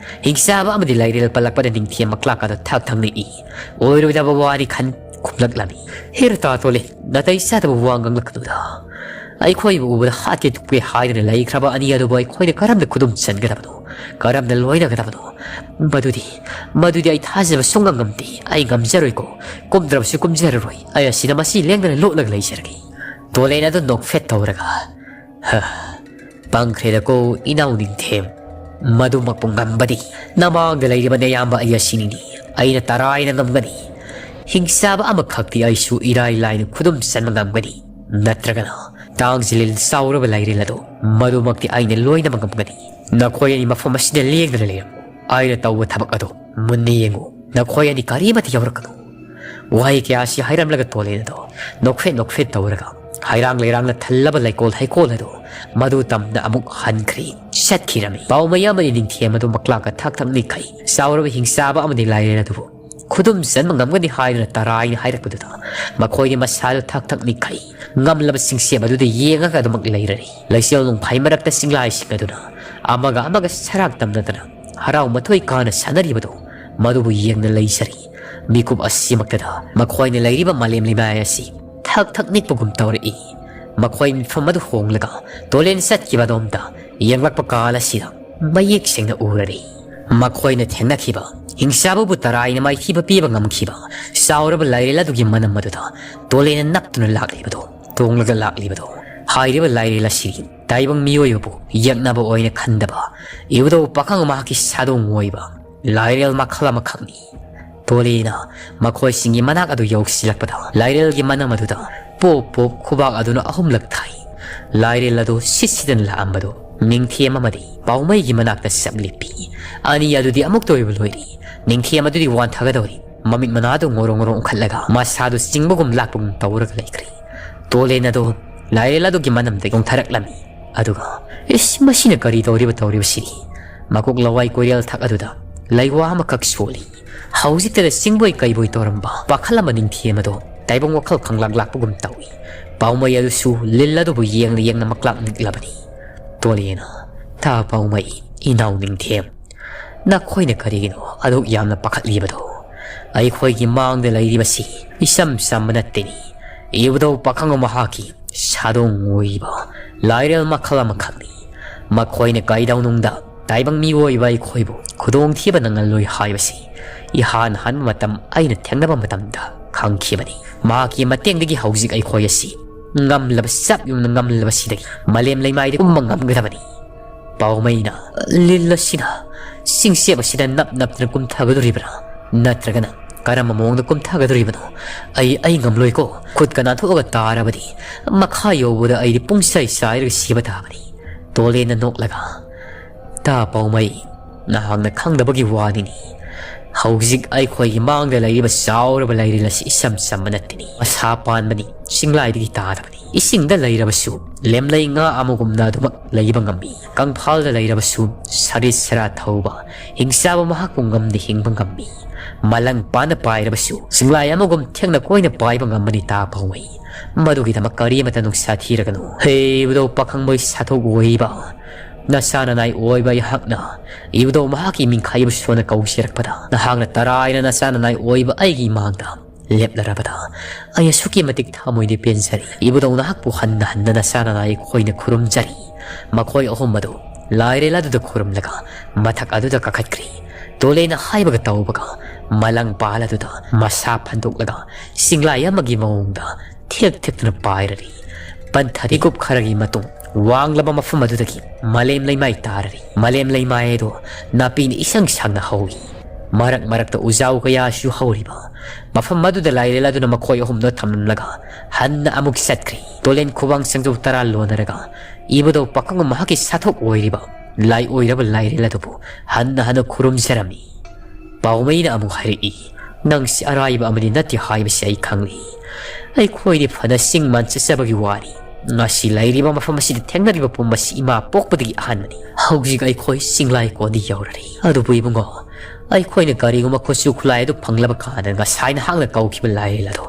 ꯍꯤꯡꯆꯥꯕ ꯑꯃꯗꯤ ꯂꯥꯏꯔꯦꯜ ꯄꯜꯂꯛꯄꯗ ꯅꯤꯡꯊꯦꯝ ꯃꯀ꯭ꯂꯥꯛ ꯑꯗꯨ ꯊꯛ ꯊꯛ ꯅꯤꯛꯏ꯫ ꯑꯣꯏꯔꯣꯏꯗꯕ ꯋꯥꯔꯤ ꯈꯟ ꯈꯨꯝꯂꯛꯂꯝꯃꯤ꯫ "ꯍꯦꯔꯥ ꯇꯥ ꯇꯣꯂꯦ, ꯅꯥꯇꯩ ꯆꯥꯗꯕ ꯋꯥ ꯉꯥꯡꯂꯛꯀꯅꯨꯗ꯫ ꯑꯩꯈꯣꯏꯕꯨ ꯎꯕꯗ ꯍꯥꯠꯀꯦ ꯊꯨꯞꯀꯦ ꯍꯥꯏꯗꯨꯅ ꯂꯩꯈ꯭ꯔꯕ ꯑꯅꯤ ꯑꯗꯨꯕꯨ ꯑꯩꯈꯣꯏꯅ ꯀꯔꯝꯅ ꯈꯨꯗꯨꯝ ꯆꯟꯒꯗꯕꯅꯣ? ꯀꯔꯝꯅ ꯂꯣꯏꯅꯒꯗꯕꯅꯣ? ꯃꯗꯨꯗꯤ, ꯃꯗꯨꯗꯤ ꯑꯩ ꯊꯥꯖꯕ ꯁꯨꯡꯉꯝ ꯉꯝꯗꯦ꯫ ꯑꯩ ꯉꯝꯖꯔꯣꯏꯀꯣ꯫ ꯀꯨꯝꯗ꯭ꯔꯕꯁꯨ ꯀꯨꯝꯖꯔꯔꯣꯏ꯫ ꯑꯩ ꯑꯁꯤꯗ ꯃꯁꯤ ꯂꯦꯡꯗꯅ ꯂꯣꯠꯂꯒ ꯂꯩꯖꯔꯒꯦ꯫" ꯇꯣꯂꯦꯟ ꯑꯗꯨ ꯅꯣꯛꯐꯦꯠ ꯇꯧꯔꯒ, "ꯍ, ꯄꯪꯈ꯭ꯔꯦꯗꯀꯣ ꯏꯅꯥꯎ ꯅꯤꯡꯊꯦꯝ꯫ ꯃꯗꯨꯃꯛꯄꯨ ꯉꯝꯕꯗꯤ ꯅꯃꯥꯡꯗ ꯂꯩꯔꯤꯕ ꯅꯌꯥꯝꯕ ꯑꯩ ꯑꯁꯤꯅꯤꯅꯤ꯫ ꯑꯩꯅ ꯇꯔꯥꯏꯅ ꯉꯝꯒꯅꯤ꯫ ꯍꯤꯡꯆꯥꯕ ꯑꯃꯈꯛꯇꯤ ꯑꯩꯁꯨ ꯏꯔꯥꯏ ꯂꯥꯏꯅ ꯈꯨꯗꯨꯝ ꯆꯟꯕ ꯉꯝꯒꯅꯤ꯫ ꯅꯠꯇ꯭ꯔꯒꯅ ꯇꯥꯡꯖꯤꯂꯤꯜ ꯆꯥꯎꯔꯕ ꯂꯥꯏꯔꯦꯜ ꯑꯗꯣ, ꯃꯗꯨꯃꯛꯇꯤ ꯑꯩꯅ ꯂꯣꯏꯅꯕ ꯉꯝꯒꯅꯤ꯫ ꯅꯈꯣꯏ ꯑꯅꯤ ꯃꯐꯝ ꯑꯁꯤꯗ ꯂꯦꯡꯗꯅ ꯂꯩꯔꯝꯃꯨ꯫ ꯑꯩꯅ ꯇꯧꯕ ꯊꯕꯛ ꯑꯗꯣ ꯃꯨꯟꯅ ꯌꯦꯡꯉꯨ꯫ ꯅꯈꯣꯏ ꯑꯅꯤ ꯀꯔꯤꯃꯠꯇ ꯌꯥꯎꯔꯛꯀꯅꯨ꯫" ꯋꯥꯍꯩ ꯀꯌꯥ ꯑꯁꯤ ꯍꯥꯏꯔꯝꯂꯒ ꯇꯣꯂꯦꯟ ꯑꯗꯣ ꯅꯣꯛꯐꯦꯠ ꯅꯣꯛꯐꯦꯠ ꯇꯧꯔꯒ ꯍꯩꯔꯥꯡ ꯂꯩꯔꯥꯡꯅ ꯊꯜꯂꯕ ꯂꯩꯀꯣꯜ ꯍꯩꯀꯣꯜ ꯑꯗꯨ ꯃꯗꯨ ꯇꯝꯅ ꯑꯃꯨꯛ ꯍꯟꯈ꯭ꯔꯦ꯫ ꯆꯠꯈꯤꯔꯝꯃꯤ꯫ ꯄꯥꯎꯃꯩ ꯑꯃꯗꯤ ꯅꯤꯡꯊꯦꯝ ꯑꯗꯨ ꯃꯀ꯭ꯂꯥꯛꯀ ꯊꯛ ꯊꯛ ꯅꯤꯛꯈꯩ꯫ ꯆꯥꯎꯔꯕ ꯍꯤꯡꯆꯥꯕ ꯑꯃꯗꯤ ꯂꯥꯏꯔꯦꯜ ꯑꯗꯨꯕꯨ ꯈꯨꯗꯨꯝ ꯆꯟꯕ ꯉꯝꯒꯅꯤ ꯍꯥꯏꯗꯨꯅ ꯇꯔꯥꯏꯅ ꯍꯥꯏꯔꯛꯄꯗꯨꯗ ꯃꯈꯣꯏꯗꯤ ꯃꯁꯥꯗꯨ ꯊꯛ ꯊꯛ ꯅꯤꯛꯈꯩ꯫ ꯉꯝꯂꯕ ꯆꯤꯡꯁꯦꯝ ꯑꯗꯨꯗ ꯌꯦꯡꯉꯒ ꯑꯗꯨꯃꯛ ꯂꯩꯔꯔꯤ꯫ ꯂꯩꯆꯦꯜ ꯅꯣꯡꯐꯥꯏ ꯃꯔꯛꯇ ꯆꯤꯡꯂꯥꯏꯁꯤꯡ ꯑꯗꯨꯅ ꯑꯃꯒ ꯑꯃꯒ ꯁꯔꯥꯛ ꯇꯝꯅꯗꯅ ꯍꯔꯥꯎ ꯃꯊꯣꯏ ꯀꯥꯅ ꯁꯥꯟꯅꯔꯤꯕꯗꯨ ꯃꯗꯨꯕꯨ ꯌꯦꯡꯅ ꯂꯩꯖꯔꯤ꯫ ꯃꯤꯀꯨꯞ ꯑꯁꯤꯃꯛꯇꯗ ꯃꯈꯣꯏꯅ ꯂꯩꯔꯤꯕ ꯃꯥꯂꯦꯝ ꯂꯩꯃꯥꯏ ꯑꯁꯤ ꯊꯛ ꯊꯛ ꯅꯤꯛꯄꯒꯨꯝ ꯇꯧꯔꯛꯏ꯫ ꯃꯈꯣꯏ ꯃꯤꯐꯝ ꯑꯗꯨ ꯍꯣꯡꯂꯒ ꯇꯣꯂꯦꯟ ꯆꯠꯈꯤꯕ ꯑꯗꯣꯝꯗ ꯌꯦꯡꯂꯛꯄ ꯀꯥꯟ ꯑꯁꯤꯗ ꯃꯌꯦꯛ ꯁꯦꯡꯅ ꯎꯔꯔꯤ꯫ ꯃꯈꯣꯏꯅ ꯊꯦꯡꯅꯈꯤꯕ ꯍꯤꯡꯆꯥꯕꯕꯨ ꯇꯔꯥꯏꯅ ꯃꯥꯏꯊꯤꯕ ꯄꯤꯕ ꯉꯝꯈꯤꯕ ꯆꯥꯎꯔꯕ ꯂꯥꯏꯔꯦꯜ ꯑꯗꯨꯒꯤ ꯃꯅꯝ ꯑꯗꯨꯗ ꯇꯣꯂꯦꯅ ꯅꯞꯇꯨꯅ ꯂꯥꯛꯂꯤꯕꯗꯣ, ꯇꯣꯡꯂꯒ ꯂꯥꯛꯂꯤꯕꯗꯣ꯫ ꯍꯥꯏꯔꯤꯕ ꯂꯥꯏꯔꯦꯜ ꯑꯁꯤ ꯇꯥꯏꯕꯪ ꯃꯤꯑꯣꯏꯕꯕꯨ ꯌꯦꯛꯅꯕ ꯑꯣꯏꯅ ꯈꯟꯗꯕ ꯏꯕꯨꯙꯧ ꯄꯥꯈꯪ ꯃꯍꯥꯛꯀꯤ ꯁꯥꯗꯣꯡ ꯑꯣꯏꯕ ꯂꯥꯏꯔꯦꯜ ꯃꯈꯜ ꯑꯃꯈꯛꯅꯤ꯫ ꯇꯣꯂꯦꯅ ꯃꯈꯣꯏꯁꯤꯡꯒꯤ ꯃꯅꯥꯛ ꯑꯗꯨ ꯌꯧꯁꯤꯜꯂꯛꯄꯗ ꯂꯥꯏꯔꯦꯜꯒꯤ ꯃꯅꯝ ꯑꯗꯨꯗ ꯄꯣꯞ ꯄꯣꯞ ꯈꯨꯕꯥꯛ ꯑꯗꯨꯅ ꯑꯍꯨꯝꯂꯛ ꯊꯥꯏ꯫ ꯂꯥꯏꯔꯦꯜ ꯑꯗꯨ ꯁꯤꯠ ꯁꯤꯗꯅ ꯂꯥꯛꯑꯝꯕꯗꯨ ꯅꯤꯡꯊꯦꯝ ꯑꯃꯗꯤ ꯄꯥꯎꯃꯩꯒꯤ ꯃꯅꯥꯛꯇ ꯆꯞ ꯂꯦꯞꯄꯤ꯫ ꯑꯅꯤ ꯑꯗꯨꯗꯤ ꯑꯃꯨꯛꯇ ꯑꯣꯏꯕ ꯂꯣꯏꯔꯤ꯫ ꯅꯤꯡꯊꯦꯝ ꯑꯗꯨꯗꯤ ꯋꯥꯟꯊꯒꯗꯧꯔꯤ꯫ ꯃꯃꯤꯠ ꯃꯅꯥꯗꯨ ꯉꯣꯔꯣ ꯉꯣꯔꯣ ꯎꯪꯈꯠꯂꯒ ꯃꯁꯥꯗꯨ ꯆꯤꯡꯕꯒꯨꯝ ꯂꯥꯛꯄꯒꯨꯝ ꯇꯧꯔꯒ ꯂꯩꯈ꯭ꯔꯦ꯫ ꯇꯣꯂꯦꯟ ꯑꯗꯨ ꯂꯥꯏꯔꯦꯜ ꯑꯗꯨꯒꯤ ꯃꯅꯝꯗꯒꯤ ꯆꯣꯡꯊꯔꯛꯂꯝꯃꯤ꯫ ꯑꯗꯨꯒ "ꯏꯁ, ꯃꯁꯤꯅ ꯀꯔꯤ ꯇꯧꯔꯤꯕ ꯇꯧꯔꯤꯕꯁꯤꯗꯤ?" ꯃꯀꯣꯛ ꯂꯋꯥꯏ ꯀꯣꯏꯔꯦꯜ ꯊꯛ ꯑꯗꯨꯗ ꯂꯩꯋꯥ ꯑꯃꯈꯛ ꯁꯣꯜꯂꯤ꯫ ꯍꯧꯖꯤꯛꯇꯗ ꯆꯤꯡꯕꯣꯏ ꯀꯩꯕꯣꯏ ꯇꯧꯔꯝꯕ ꯄꯥꯈꯠꯂꯝꯕ ꯅꯤꯡꯊꯦꯝ ꯑꯗꯣ ꯇꯥꯏꯕꯪ ꯋꯥꯈꯜ ꯈꯪꯂꯥꯛ ꯂꯥꯛꯄꯒꯨꯝ ꯇꯧꯏ꯫ ꯄꯥꯎꯃꯩ ꯑꯗꯨꯁꯨ ꯂꯤꯜ ꯑꯗꯨꯕꯨ ꯌꯦꯡꯅ ꯌꯦꯡꯅ ꯃꯛꯂꯥꯛ ꯅꯤꯛꯂꯕꯅꯤ꯫ ꯇꯣꯂꯦꯅ, "ꯇꯥ ꯄꯥꯎꯃꯩ, ꯏꯅꯥꯎ ꯅꯤꯡꯊꯦꯝ, ꯅꯈꯣꯏꯅ ꯀꯔꯤꯒꯤꯅꯣ ꯑꯗꯨꯛ ꯌꯥꯝꯅ ꯄꯥꯈꯠꯂꯤꯕꯗꯣ? ꯑꯩꯈꯣꯏꯒꯤ ꯃꯥꯡꯗ ꯂꯩꯔꯤꯕꯁꯤ ꯏꯆꯝ ꯆꯝꯕ ꯅꯠꯇꯦꯅꯤ꯫ ꯏꯕꯨꯙꯧ ꯄꯥꯈꯪꯕ ꯃꯍꯥꯛꯀꯤ ꯁꯥꯗꯣꯡ ꯑꯣꯏꯔꯤꯕ ꯂꯥꯏꯔꯦꯜ ꯃꯈꯜ ꯑꯃꯈꯛꯅꯤ꯫ ꯃꯈꯣꯏꯅ ꯀꯩꯗꯧꯅꯨꯡꯗ ꯇꯥꯏꯕꯪ ꯃꯤꯑꯣꯏꯕ ꯑꯩꯈꯣꯏꯕꯨ ꯈꯨꯗꯣꯡꯊꯤꯕ ꯅꯪꯍꯜꯂꯣꯏ ꯍꯥꯏꯕꯁꯤ ꯏꯍꯥꯟ ꯍꯥꯟꯕ ꯃꯇꯝ ꯑꯩꯅ ꯊꯦꯡꯅꯕ ꯃꯇꯝꯗ ꯈꯪꯈꯤꯕꯅꯤ꯫ ꯃꯍꯥꯛꯀꯤ ꯃꯇꯦꯡꯗꯒꯤ ꯍꯧꯖꯤꯛ ꯑꯩꯈꯣꯏ ꯑꯁꯤ ꯉꯝꯂꯕ, ꯆꯞ ꯌꯨꯡꯅ ꯉꯝꯂꯕꯁꯤꯗꯒꯤ ꯃꯥꯂꯦꯝ ꯂꯩꯃꯥꯏꯗ ꯀꯨꯝꯕ ꯉꯝꯒꯗꯕꯅꯤ꯫" ꯄꯥꯎꯃꯩꯅ, "ꯂꯤꯜ ꯑꯁꯤꯅ ꯆꯤꯡꯆꯦꯞ ꯑꯁꯤꯗ ꯅꯞ ꯅꯞꯇꯨꯅ ꯀꯨꯝꯊꯒꯗꯧꯔꯤꯕ꯭ꯔꯥ? ꯅꯠꯇ꯭ꯔꯒꯅ ꯀꯔꯝꯕ ꯃꯑꯣꯡꯗ ꯀꯨꯝꯊꯒꯗꯧꯔꯤꯕꯅꯣ? ꯑꯩ, ꯑꯩ ꯉꯝꯂꯣꯏꯀꯣ꯫ ꯈꯨꯠꯀ ꯅꯥꯟꯊꯣꯛꯑꯒ ꯇꯥꯔꯕꯗꯤ ꯃꯈꯥ ꯌꯧꯕꯗ ꯑꯩꯗꯤ ꯄꯨꯡꯆꯥꯏ ꯆꯥꯏꯔꯒ ꯁꯤꯕ ꯇꯥꯕꯅꯤ꯫" ꯇꯣꯂꯦꯟꯅ ꯅꯣꯛꯂꯒ, "ꯇꯥ ꯄꯥꯎꯃꯩ, ꯅꯍꯥꯛꯅ ꯈꯪꯗꯕꯒꯤ ꯋꯥꯅꯤꯅꯤ꯫ ꯍꯧꯖꯤꯛ ꯑꯩꯈꯣꯏꯒꯤ ꯃꯥꯡꯗ ꯂꯩꯔꯤꯕ ꯆꯥꯎꯔꯕ ꯂꯩꯔꯦꯜ ꯑꯁꯤ ꯏꯆꯝ ꯆꯝꯕ ꯅꯠꯇꯦꯅꯤ꯫ ꯃꯁꯥ ꯄꯥꯟꯕꯅꯤ, ꯆꯤꯡꯂꯥꯏꯗꯒꯤ ꯇꯥꯗꯕꯅꯤ꯫ ꯏꯁꯤꯡꯗ ꯂꯩꯔꯕꯁꯨ ꯂꯦꯝꯂꯩ ꯉꯥ ꯑꯃꯒꯨꯝꯅ ꯑꯗꯨꯃꯛ ꯂꯩꯕ ꯉꯝꯃꯤ꯫ ꯀꯪꯐꯥꯜꯗ ꯂꯩꯔꯕꯁꯨ ꯁꯔꯤꯠ ꯁꯔꯥ ꯊꯧꯕ, ꯍꯤꯡꯆꯥꯕ ꯃꯍꯥꯛꯄꯨ ꯉꯝꯗ ꯍꯤꯡꯕ ꯉꯝꯃꯤ꯫ ꯃꯂꯪ ꯄꯥꯟꯅ ꯄꯥꯏꯔꯕꯁꯨ ꯆꯤꯡꯂꯥꯏ ꯑꯃꯒꯨꯝ ꯊꯦꯛꯅ ꯀꯣꯏꯅ ꯄꯥꯏꯕ ꯉꯝꯕꯅꯤ ꯇꯥ ꯄꯥꯎꯃꯩ꯫ ꯃꯗꯨꯒꯤꯗꯃꯛ ꯀꯔꯤꯃꯇ ꯅꯨꯡꯁꯥ ꯊꯤꯔꯒꯅꯨ꯫ ꯍꯦ ꯏꯕꯨꯙꯧ ꯄꯥꯈꯪꯕꯒꯤ ꯁꯥꯊꯧ ꯑꯣꯏꯕ ꯅꯆꯥ ꯅꯅꯥꯏ ꯑꯣꯏꯕ ꯑꯩꯍꯥꯛꯅ ꯏꯕꯨꯙꯧ ꯃꯍꯥꯛꯀꯤ ꯃꯤꯡꯈꯥꯏꯕ ꯁꯣꯟꯅ ꯀꯧꯖꯔꯛꯄꯗ ꯅꯍꯥꯛꯅ ꯇꯔꯥꯏꯅ ꯅꯆꯥ ꯅꯅꯥꯏ ꯑꯣꯏꯕ ꯑꯩꯒꯤ ꯏꯃꯥꯡꯗ ꯂꯦꯞꯂꯔꯕꯗ ꯑꯩ ꯑꯁꯨꯛꯀꯤ ꯃꯇꯤꯛ ꯊꯃꯣꯏꯗ ꯄꯦꯟꯖꯔꯤ꯫ ꯏꯕꯨꯙꯧ ꯅꯍꯥꯛꯄꯨ ꯍꯟꯅ ꯍꯟꯅ ꯅꯆꯥ ꯅꯅꯥꯏ ꯑꯩꯈꯣꯏꯅ ꯈꯨꯔꯨꯝꯖꯔꯤ꯫" ꯃꯈꯣꯏ ꯑꯍꯨꯝ ꯑꯗꯨ ꯂꯥꯏꯔꯦꯜ ꯑꯗꯨꯗ ꯈꯨꯔꯨꯝꯂꯒ ꯃꯊꯛ ꯑꯗꯨꯗ ꯀꯥꯈꯠꯈ꯭ꯔꯤ꯫ ꯇꯣꯂꯦꯟꯅ ꯍꯥꯏꯕꯒ ꯇꯧꯕꯒ ꯃꯂꯪ ꯄꯥꯜ ꯑꯗꯨꯗ ꯃꯁꯥ ꯐꯟꯗꯣꯛꯂꯒ ꯆꯤꯡꯂꯥꯏ ꯑꯃꯒꯤ ꯃꯑꯣꯡꯗ ꯊꯦꯛ ꯊꯦꯛꯇꯨꯅ ꯄꯥꯏꯔꯔꯤ꯫ ꯄꯟꯊꯔꯤ ꯀꯨꯞ ꯈꯔꯒꯤ ꯃꯇꯨꯡ ꯋꯥꯡꯂꯕ ꯃꯐꯝ ꯑꯗꯨꯗꯒꯤ ꯃꯥꯂꯦꯝ ꯂꯩꯃꯥꯏ ꯇꯥꯔꯔꯤ꯫ ꯃꯥꯂꯦꯝ ꯂꯩꯃꯥꯏ ꯑꯗꯨ ꯅꯥꯄꯤꯅ ꯏꯁꯪ ꯁꯪꯅ ꯍꯧꯏ꯫ ꯃꯔꯛ ꯃꯔꯛꯇ ꯎꯖꯥꯎ ꯀꯌꯥꯁꯨ ꯍꯧꯔꯤꯕ ꯃꯐꯝ ꯑꯗꯨꯗ ꯂꯥꯏꯔꯦꯜ ꯑꯗꯨꯅ ꯃꯈꯣꯏ ꯑꯍꯨꯝꯗꯣ ꯊꯝꯂꯝꯂꯒ ꯍꯟꯅ ꯑꯃꯨꯛ ꯆꯠꯈ꯭ꯔꯦ꯫ ꯇꯣꯂꯦꯟ ꯈꯨꯕꯥꯡ ꯆꯪꯖꯧ ꯇꯔꯥ ꯂꯣꯟꯅꯔꯒ ꯏꯕꯨꯙꯧ ꯄꯥꯈꯪꯕ ꯃꯍꯥꯛꯀꯤ ꯁꯥꯊꯣꯛ ꯑꯣꯏꯔꯤꯕ ꯂꯥꯏ ꯑꯣꯏꯔꯕ ꯂꯥꯏꯔꯦꯜ ꯑꯗꯨꯕꯨ ꯍꯟꯅ ꯍꯟꯅ ꯈꯨꯔꯨꯝꯖꯔꯝꯃꯤ꯫ ꯄꯥꯎꯃꯩꯅ ꯑꯃꯨꯛ ꯍꯥꯏꯔꯛꯏ, "ꯅꯪꯁꯤ ꯑꯔꯥꯏꯕ ꯑꯃꯗꯤ ꯅꯠꯇꯦ ꯍꯥꯏꯕꯁꯤ ꯑꯩ ꯈꯪꯂꯤ꯫ ꯑꯩꯈꯣꯏꯗꯤ ꯐꯅ ꯆꯤꯡ ꯃꯥꯟ ꯆꯠꯆꯕꯒꯤ ꯋꯥꯅꯤ, ꯉꯁꯤ ꯂꯩꯔꯤꯕ ꯃꯐꯝ ꯑꯁꯤꯗ ꯊꯦꯡꯅꯔꯤꯕ ꯄꯨꯝꯕꯁꯤ ꯏꯃꯥ ꯄꯣꯛꯄꯗꯒꯤ ꯑꯍꯥꯟꯕꯅꯤ꯫ ꯍꯧꯖꯤꯛ ꯑꯩꯈꯣꯏ ꯆꯤꯡꯂꯥꯏ ꯀꯣꯟꯗ ꯌꯧꯔꯔꯦ꯫ ꯑꯗꯨꯕꯨ ꯏꯕꯨꯡꯉꯣ, ꯑꯩꯈꯣꯏꯅ ꯀꯔꯤꯒꯨꯝꯕ ꯈꯨꯠꯁꯨ ꯈꯨꯠꯂꯥꯏ ꯑꯗꯨ ꯐꯪꯂꯕ ꯀꯥꯟꯗ ꯉꯁꯥꯏ ꯅꯍꯥꯛꯅ ꯀꯧꯈꯤꯕ ꯂꯥꯏꯔꯦꯜ ꯑꯗꯨ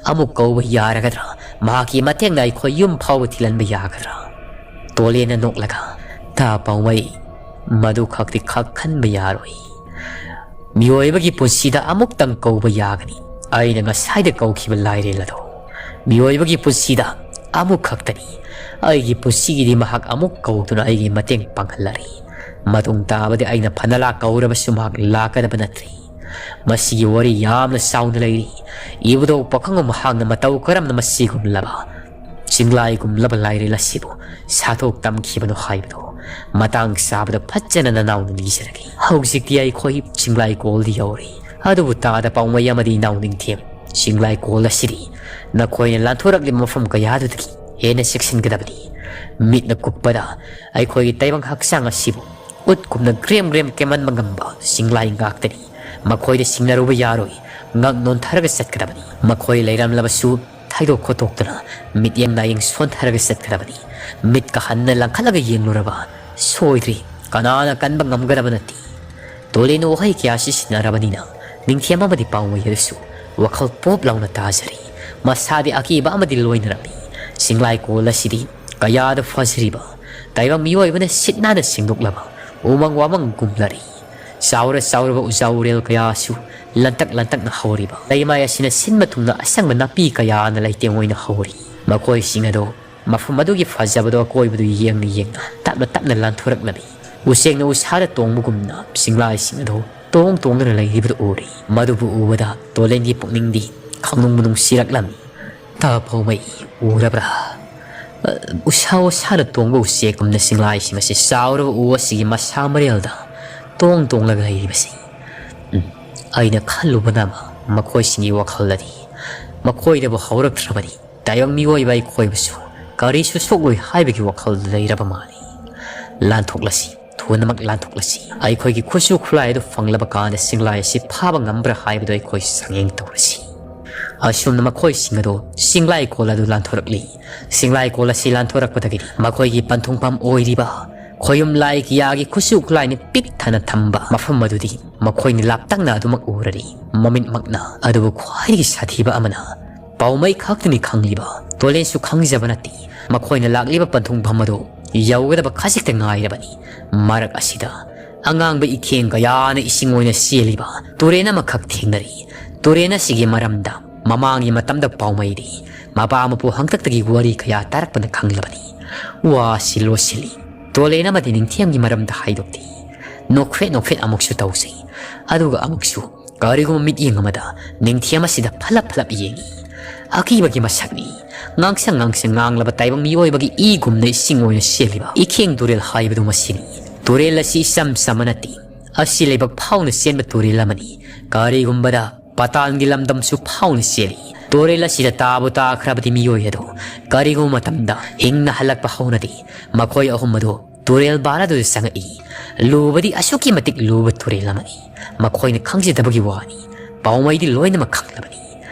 ꯑꯃꯨꯛ ꯀꯧꯕ ꯌꯥꯔꯒꯗ꯭ꯔꯥ? ꯃꯍꯥꯛꯀꯤ ꯃꯇꯦꯡꯅ ꯑꯩꯈꯣꯏ ꯌꯨꯝ ꯐꯥꯎꯕ ꯊꯤꯜꯍꯟꯕ ꯌꯥꯒꯗ꯭ꯔꯥ?" ꯇꯣꯂꯦꯟꯅ ꯅꯣꯛꯂꯒ, "ꯇꯥ ꯄꯥꯎꯃꯩ, ꯃꯗꯨ ꯈꯛꯇꯤ ꯈꯛ ꯈꯟꯕ ꯌꯥꯔꯣꯏ꯫ ꯃꯤꯑꯣꯏꯕꯒꯤ ꯄꯨꯟꯁꯤꯗ ꯑꯃꯨꯛꯇꯪ ꯀꯧꯕ ꯌꯥꯒꯅꯤ꯫ ꯑꯩꯅ ꯉꯁꯥꯏꯗ ꯀꯧꯈꯤꯕ ꯂꯥꯏꯔꯦꯜ ꯑꯗꯣ ꯃꯤꯑꯣꯏꯕꯒꯤ ꯄꯨꯟꯁꯤꯗ ꯑꯃꯨꯛ ꯈꯛꯇꯅꯤ꯫ ꯑꯩꯒꯤ ꯄꯨꯟꯁꯤꯒꯤꯗꯤ ꯃꯍꯥꯛ ꯑꯃꯨꯛ ꯀꯧꯗꯨꯅ ꯑꯩꯒꯤ ꯃꯇꯦꯡ ꯄꯥꯡꯍꯜꯂꯔꯤ꯫ ꯃꯇꯨꯡ ꯇꯥꯕꯗꯤ ꯑꯩꯅ ꯐꯅ ꯂꯥꯛ ꯀꯧꯔꯕꯁꯨ ꯃꯍꯥꯛ ꯂꯥꯛꯀꯗꯕ ꯅꯠꯇ꯭ꯔꯤ꯫ ꯃꯁꯤꯒꯤ ꯋꯥꯔꯤ ꯌꯥꯝꯅ ꯆꯥꯎꯅ ꯂꯩꯔꯤ꯫ ꯏꯕꯨꯙꯧ ꯄꯥꯈꯪꯕ ꯃꯍꯥꯛꯅ ꯃꯇꯧ ꯀꯔꯝꯅ ꯃꯁꯤꯒꯨꯝꯂꯕ ꯆꯤꯡꯂꯥꯏꯒꯨꯝꯂꯕ ꯂꯥꯏꯔꯦꯜ ꯑꯁꯤꯕꯨ ꯁꯥꯊꯣꯛ ꯇꯝꯈꯤꯕꯅꯣ ꯍꯥꯏꯕꯗꯨ ꯃꯇꯥꯡ ꯆꯥꯕꯗ ꯐꯖꯅ ꯅꯅꯥꯎꯅ ꯂꯤꯖꯔꯒꯦ꯫ ꯍꯧꯖꯤꯛꯇꯤ ꯑꯩꯈꯣꯏ ꯆꯤꯡꯂꯥꯏ ꯀꯣꯜꯗ ꯌꯧꯔꯦ꯫ ꯑꯗꯨꯕꯨ ꯇꯥꯗ ꯄꯥꯎꯃꯩ ꯑꯃꯗꯤ ꯏꯅꯥꯎ ꯅꯤꯡꯊꯦꯝ, ꯆꯤꯡꯂꯥꯏ ꯀꯣꯜ ꯑꯁꯤꯗꯤ ꯅꯈꯣꯏꯅ ꯂꯥꯟꯊꯣꯔꯛꯂꯤꯕ ꯃꯐꯝ ꯀꯌꯥꯗꯨꯗꯒꯤ ꯍꯦꯟꯅ ꯆꯦꯛꯁꯤꯟꯒꯗꯕꯅꯤ꯫ ꯃꯤꯠꯅ ꯀꯨꯞꯄꯗ ꯑꯩꯈꯣꯏꯒꯤ ꯇꯥꯏꯕꯪ ꯍꯛꯆꯥꯡ ꯑꯁꯤꯕꯨ ꯎꯠꯀꯨꯝꯅ ꯒ꯭ꯔꯦꯝ ꯒ꯭ꯔꯦꯝ ꯀꯦꯝꯍꯟꯕ ꯉꯝꯕ ꯆꯤꯡꯂꯥꯏ ꯉꯥꯛꯇꯅꯤ꯫ ꯃꯈꯣꯏꯗ ꯁꯤꯡꯅꯔꯨꯕ ꯌꯥꯔꯣꯏ꯫ ꯉꯛ ꯅꯣꯟꯊꯔꯒ ꯆꯠꯀꯗꯕꯅꯤ꯫ ꯃꯈꯣꯏ ꯂꯩꯔꯝꯂꯕꯁꯨ ꯊꯩꯗꯣꯛ ꯈꯣꯠꯇꯣꯛꯇꯨꯅ ꯃꯤꯠꯌꯦꯡ ꯅꯥꯌꯦꯡ ꯁꯣꯟꯊꯔꯒ ꯆꯠꯀꯗꯕꯅꯤ꯫ ꯃꯤꯠꯀ ꯍꯟꯅ ꯂꯪꯈꯠꯂꯒ ꯌꯦꯡꯂꯨꯔꯕ ꯁꯣꯏꯗ꯭ꯔꯤ꯫ ꯀꯅꯥꯅ ꯀꯟꯕ ꯉꯝꯒꯗꯕ ꯅꯠꯇꯦ꯫ ꯇꯣꯂꯦꯟ ꯋꯥꯍꯩ ꯀꯌꯥ ꯁꯤꯖꯤꯟꯅꯔꯕꯅꯤꯅ ꯅꯤꯡꯊꯦꯝ ꯑꯃꯗꯤ ꯄꯥꯎꯃꯩ ꯑꯗꯨꯁꯨ ꯋꯥꯈꯜ ꯄꯣꯞ ꯂꯥꯎꯅ ꯇꯥꯖꯔꯤ꯫ ꯃꯁꯥꯗꯤ ꯑꯀꯤꯕ ꯑꯃꯗꯤ ꯂꯣꯏꯅꯔꯝꯃꯤ꯫ ꯆꯤꯡꯂꯥꯏ ꯀꯣꯜ ꯑꯁꯤꯗꯤ ꯀꯌꯥꯗ ꯐꯖꯔꯤꯕ, ꯇꯥꯏꯕꯪ ꯃꯤꯑꯣꯏꯕꯅ ꯁꯤꯠ ꯅꯥꯟꯅ ꯁꯦꯡꯗꯣꯛꯂꯕ ꯎꯃꯪ ꯋꯥꯃꯪꯒꯨꯝꯂꯔꯤ꯫ ꯆꯥꯎꯔ ꯆꯥꯎꯔꯕ ꯎꯖꯥ ꯎꯔꯦꯜ ꯀꯌꯥꯁꯨ ꯂꯟꯇꯛ ꯂꯟꯇꯛꯅ ꯍꯧꯔꯤꯕ, ꯂꯩꯃꯥꯏ ꯑꯁꯤꯅ ꯁꯤꯟꯕ ꯊꯨꯡꯅ ꯑꯁꯪꯕ ꯅꯥꯄꯤ ꯀꯌꯥꯅ ꯂꯩꯇꯦꯡ ꯑꯣꯏꯅ ꯍꯧꯔꯤ꯫ ꯃꯈꯣꯏꯁꯤꯡ ꯑꯗꯨ ꯃꯐꯝ ꯑꯗꯨꯒꯤ ꯐꯖꯕꯗꯣ ꯑꯀꯣꯏꯕꯗꯨ ꯌꯦꯡꯅ ꯌꯦꯡꯅ ꯇꯞꯅ ꯇꯞꯅ ꯂꯥꯟꯊꯣꯔꯛꯂꯝꯃꯤ꯫ ꯎꯆꯦꯛꯅ ꯎꯁꯥꯗ ꯇꯣꯡꯕꯒꯨꯝꯅ ꯆꯤꯡꯂꯥꯏꯁꯤꯡ ꯑꯗꯨ ꯇꯣꯡ ꯇꯣꯡꯗꯨꯅ ꯂꯩꯔꯤꯕꯗꯨ ꯎꯔꯤ꯫ ꯃꯗꯨꯕꯨ ꯎꯕꯗ ꯇꯣꯂꯦꯟꯒꯤ ꯄꯨꯛꯅꯤꯡꯗꯤ ꯈꯪꯅꯨꯡꯕ ꯅꯨꯡꯁꯤꯔꯛꯂꯝꯃꯤ꯫ "ꯇꯥ ꯄꯥꯎꯃꯩ, ꯎꯔꯕ꯭ꯔꯥ? ꯑ, ꯎꯁꯥ ꯋꯥꯁꯥꯅ ꯇꯣꯡꯕ ꯎꯆꯦꯛꯀꯨꯝꯅ ꯆꯤꯡꯂꯥꯏꯁꯤꯡ ꯑꯁꯤ ꯆꯥꯎꯔꯕ ꯎ ꯑꯁꯤꯒꯤ ꯃꯁꯥ ꯃꯔꯦꯜꯗ ꯇꯣꯡ ꯇꯣꯡꯂꯒ ꯂꯩꯔꯤꯕꯁꯤ꯫ ꯎꯝ, ꯑꯩꯅ ꯈꯜꯂꯨꯕꯅ ꯑꯃ, ꯃꯈꯣꯏꯁꯤꯡꯒꯤ ꯋꯥꯈꯜꯗꯗꯤ ꯃꯈꯣꯏꯗꯕꯨ ꯍꯧꯔꯛꯇ꯭ꯔꯕꯗꯤ ꯇꯥꯏꯕꯪ ꯃꯤꯑꯣꯏꯕ ꯑꯩꯈꯣꯏꯕꯨꯁꯨ ꯀꯔꯤꯁꯨ ꯁꯣꯛꯂꯣꯏ ꯍꯥꯏꯕꯒꯤ ꯋꯥꯈꯜꯗ ꯂꯩꯔꯕ ꯃꯥꯜꯂꯤ꯫ ꯂꯥꯟꯊꯣꯛꯂꯁꯤ, ꯊꯨꯅꯃꯛ ꯂꯥꯟꯊꯣꯛꯂꯁꯤ꯫ ꯑꯩꯈꯣꯏꯒꯤ ꯈꯨꯠꯁꯨ ꯈꯨꯠꯂꯥꯏ ꯑꯗꯨ ꯐꯪꯂꯕ ꯀꯥꯟꯗ ꯆꯤꯡꯂꯥꯏ ꯑꯁꯤ ꯐꯥꯕ ꯉꯝꯕ꯭ꯔꯥ ꯍꯥꯏꯕꯗꯨ ꯑꯩꯈꯣꯏ ꯆꯥꯡꯌꯦꯡ ꯇꯧꯔꯁꯤ"꯫ ꯑꯁꯨꯝꯅ ꯃꯈꯣꯏꯁꯤꯡ ꯑꯗꯨ ꯆꯤꯡꯂꯥꯏꯀꯣꯜ ꯑꯗꯨ ꯂꯥꯟꯊꯣꯔꯛꯂꯤ꯫ ꯆꯤꯡꯂꯥꯏꯀꯣꯜ ꯑꯁꯤ ꯂꯥꯟꯊꯣꯔꯛꯄꯗꯒꯤꯗꯤ ꯃꯈꯣꯏꯒꯤ ꯄꯟꯊꯨꯡꯐꯝ ꯑꯣꯏꯔꯤꯕ ꯈꯣꯌꯨꯝ ꯂꯥꯏ ꯀꯌꯥꯒꯤ ꯈꯨꯠꯁꯨ ꯈꯨꯠꯂꯥꯏꯅ ꯄꯤꯛ ꯊꯟꯅ ꯊꯝꯕ ꯃꯐꯝ ꯑꯗꯨꯗꯤ ꯃꯈꯣꯏꯅ ꯂꯥꯞꯇꯛꯅ ꯑꯗꯨꯃꯛ ꯎꯔꯔꯤ꯫ ꯃꯃꯤꯠꯃꯛꯅ꯫ ꯑꯗꯨꯕꯨ ꯈ꯭ꯋꯥꯏꯗꯒꯤ ꯁꯥꯊꯤꯕ ꯑꯃꯅ, ꯄꯥꯎꯃꯩ ꯈꯛꯇꯅꯤ ꯈꯪꯂꯤꯕ꯫ ꯇꯣꯂꯦꯟꯁꯨ ꯈꯪꯖꯕ ꯅꯠꯇꯦ꯫ ꯃꯈꯣꯏꯅ ꯂꯥꯛꯂꯤꯕ ꯄꯟꯊꯨꯡꯐꯝ ꯑꯗꯨ ꯌꯧꯒꯗꯕ ꯈꯖꯤꯛꯇ ꯉꯥꯏꯔꯕꯅꯤ꯫ ꯃꯔꯛ ꯑꯁꯤꯗ ꯑꯉꯥꯡꯕ ꯏꯈꯦꯡ ꯀꯌꯥꯅ ꯏꯁꯤꯡ ꯑꯣꯏꯅ ꯆꯦꯜꯂꯤꯕ ꯇꯨꯔꯦꯟ ꯑꯃꯈꯛ ꯊꯦꯡꯅꯔꯤ꯫ ꯇꯨꯔꯦꯟ ꯑꯁꯤꯒꯤ ꯃꯔꯝꯗ ꯃꯃꯥꯡꯒꯤ ꯃꯇꯝꯗ ꯄꯥꯎꯃꯩꯗꯤ ꯃꯄꯥ ꯃꯄꯨ ꯍꯥꯛꯇꯛꯇꯒꯤ ꯋꯥꯔꯤ ꯀꯌꯥ ꯇꯥꯔꯛꯄꯅ ꯈꯪꯂꯕꯅꯤ꯫ ꯋꯥꯁꯤ ꯂꯣꯠꯁꯤꯜꯂꯤ꯫ ꯇꯣꯂꯦꯟ ꯑꯃꯗꯤ ꯅꯤꯡꯊꯦꯝꯒꯤ ꯃꯔꯝꯗ ꯍꯥꯏꯗꯣꯛꯇꯦ꯫ ꯅꯣꯛꯐꯦꯠ ꯅꯣꯛꯐꯦꯠ ꯑꯃꯨꯛꯁꯨ ꯇꯧꯖꯩ꯫ ꯑꯗꯨꯒ ꯑꯃꯨꯛꯁꯨ ꯀꯔꯤꯒꯨꯝꯕ ꯃꯤꯠꯌꯦꯡ ꯑꯃꯗ ꯅꯤꯡꯊꯦꯝ ꯑꯁꯤꯗ ꯐꯠꯂꯞ ꯐꯠꯂꯞ ꯌꯦꯡꯏ꯫ ꯑꯀꯤꯕꯒꯤ ꯃꯁꯛꯅꯤ꯫ ꯉꯥꯡꯁꯪ ꯉꯥꯡꯁꯪ ꯉꯥꯡꯂꯕ ꯇꯥꯏꯕꯪ ꯃꯤꯑꯣꯏꯕꯒꯤ ꯏꯒꯨꯝꯅ ꯏꯁꯤꯡ ꯑꯣꯏꯅ ꯆꯦꯜꯂꯤꯕ ꯏꯈꯦꯡ ꯇꯨꯔꯦꯜ ꯍꯥꯏꯕꯗꯨ ꯃꯁꯤꯅꯤ꯫ ꯇꯨꯔꯦꯜ ꯑꯁꯤ ꯏꯆꯝ ꯆꯝꯕ ꯅꯠꯇꯦ꯫ ꯑꯁꯤ ꯂꯩꯕꯥꯛ ꯐꯥꯎꯅ ꯆꯦꯟꯕ ꯇꯨꯔꯦꯜ ꯑꯃꯅꯤ꯫ ꯀꯔꯤꯒꯨꯝꯕꯗ ꯄꯇꯥꯟꯒꯤ ꯂꯝꯗꯝꯁꯨ ꯐꯥꯎꯅ ꯆꯦꯜꯂꯤ꯫ ꯇꯨꯔꯦꯜ ꯑꯁꯤꯗ ꯇꯥꯕꯨ ꯇꯥꯈ꯭ꯔꯕꯗꯤ ꯃꯤꯑꯣꯏ ꯑꯗꯨ ꯀꯔꯤꯒꯨꯝꯕ ꯃꯇꯝꯗ ꯍꯤꯡꯅ ꯍꯜꯂꯛꯄ ꯍꯧꯅꯗꯦ꯫ ꯃꯈꯣꯏ ꯑꯍꯨꯝ ꯑꯗꯨ ꯇꯨꯔꯦꯜ ꯕꯥꯔ ꯑꯗꯨꯗ ꯆꯪꯉꯛꯏ꯫ ꯂꯨꯕꯗꯤ ꯑꯁꯨꯛꯀꯤ ꯃꯇꯤꯛ ꯂꯨꯕ ꯇꯨꯔꯦꯜ ꯑꯃꯅꯤ꯫ ꯃꯈꯣꯏꯅ ꯈꯪꯖꯗꯕꯒꯤ ꯋꯥꯅꯤ꯫ ꯄꯥꯎꯃꯩꯗꯤ ꯂꯣꯏꯅꯃꯛ ꯈꯪꯂꯕꯅꯤ꯫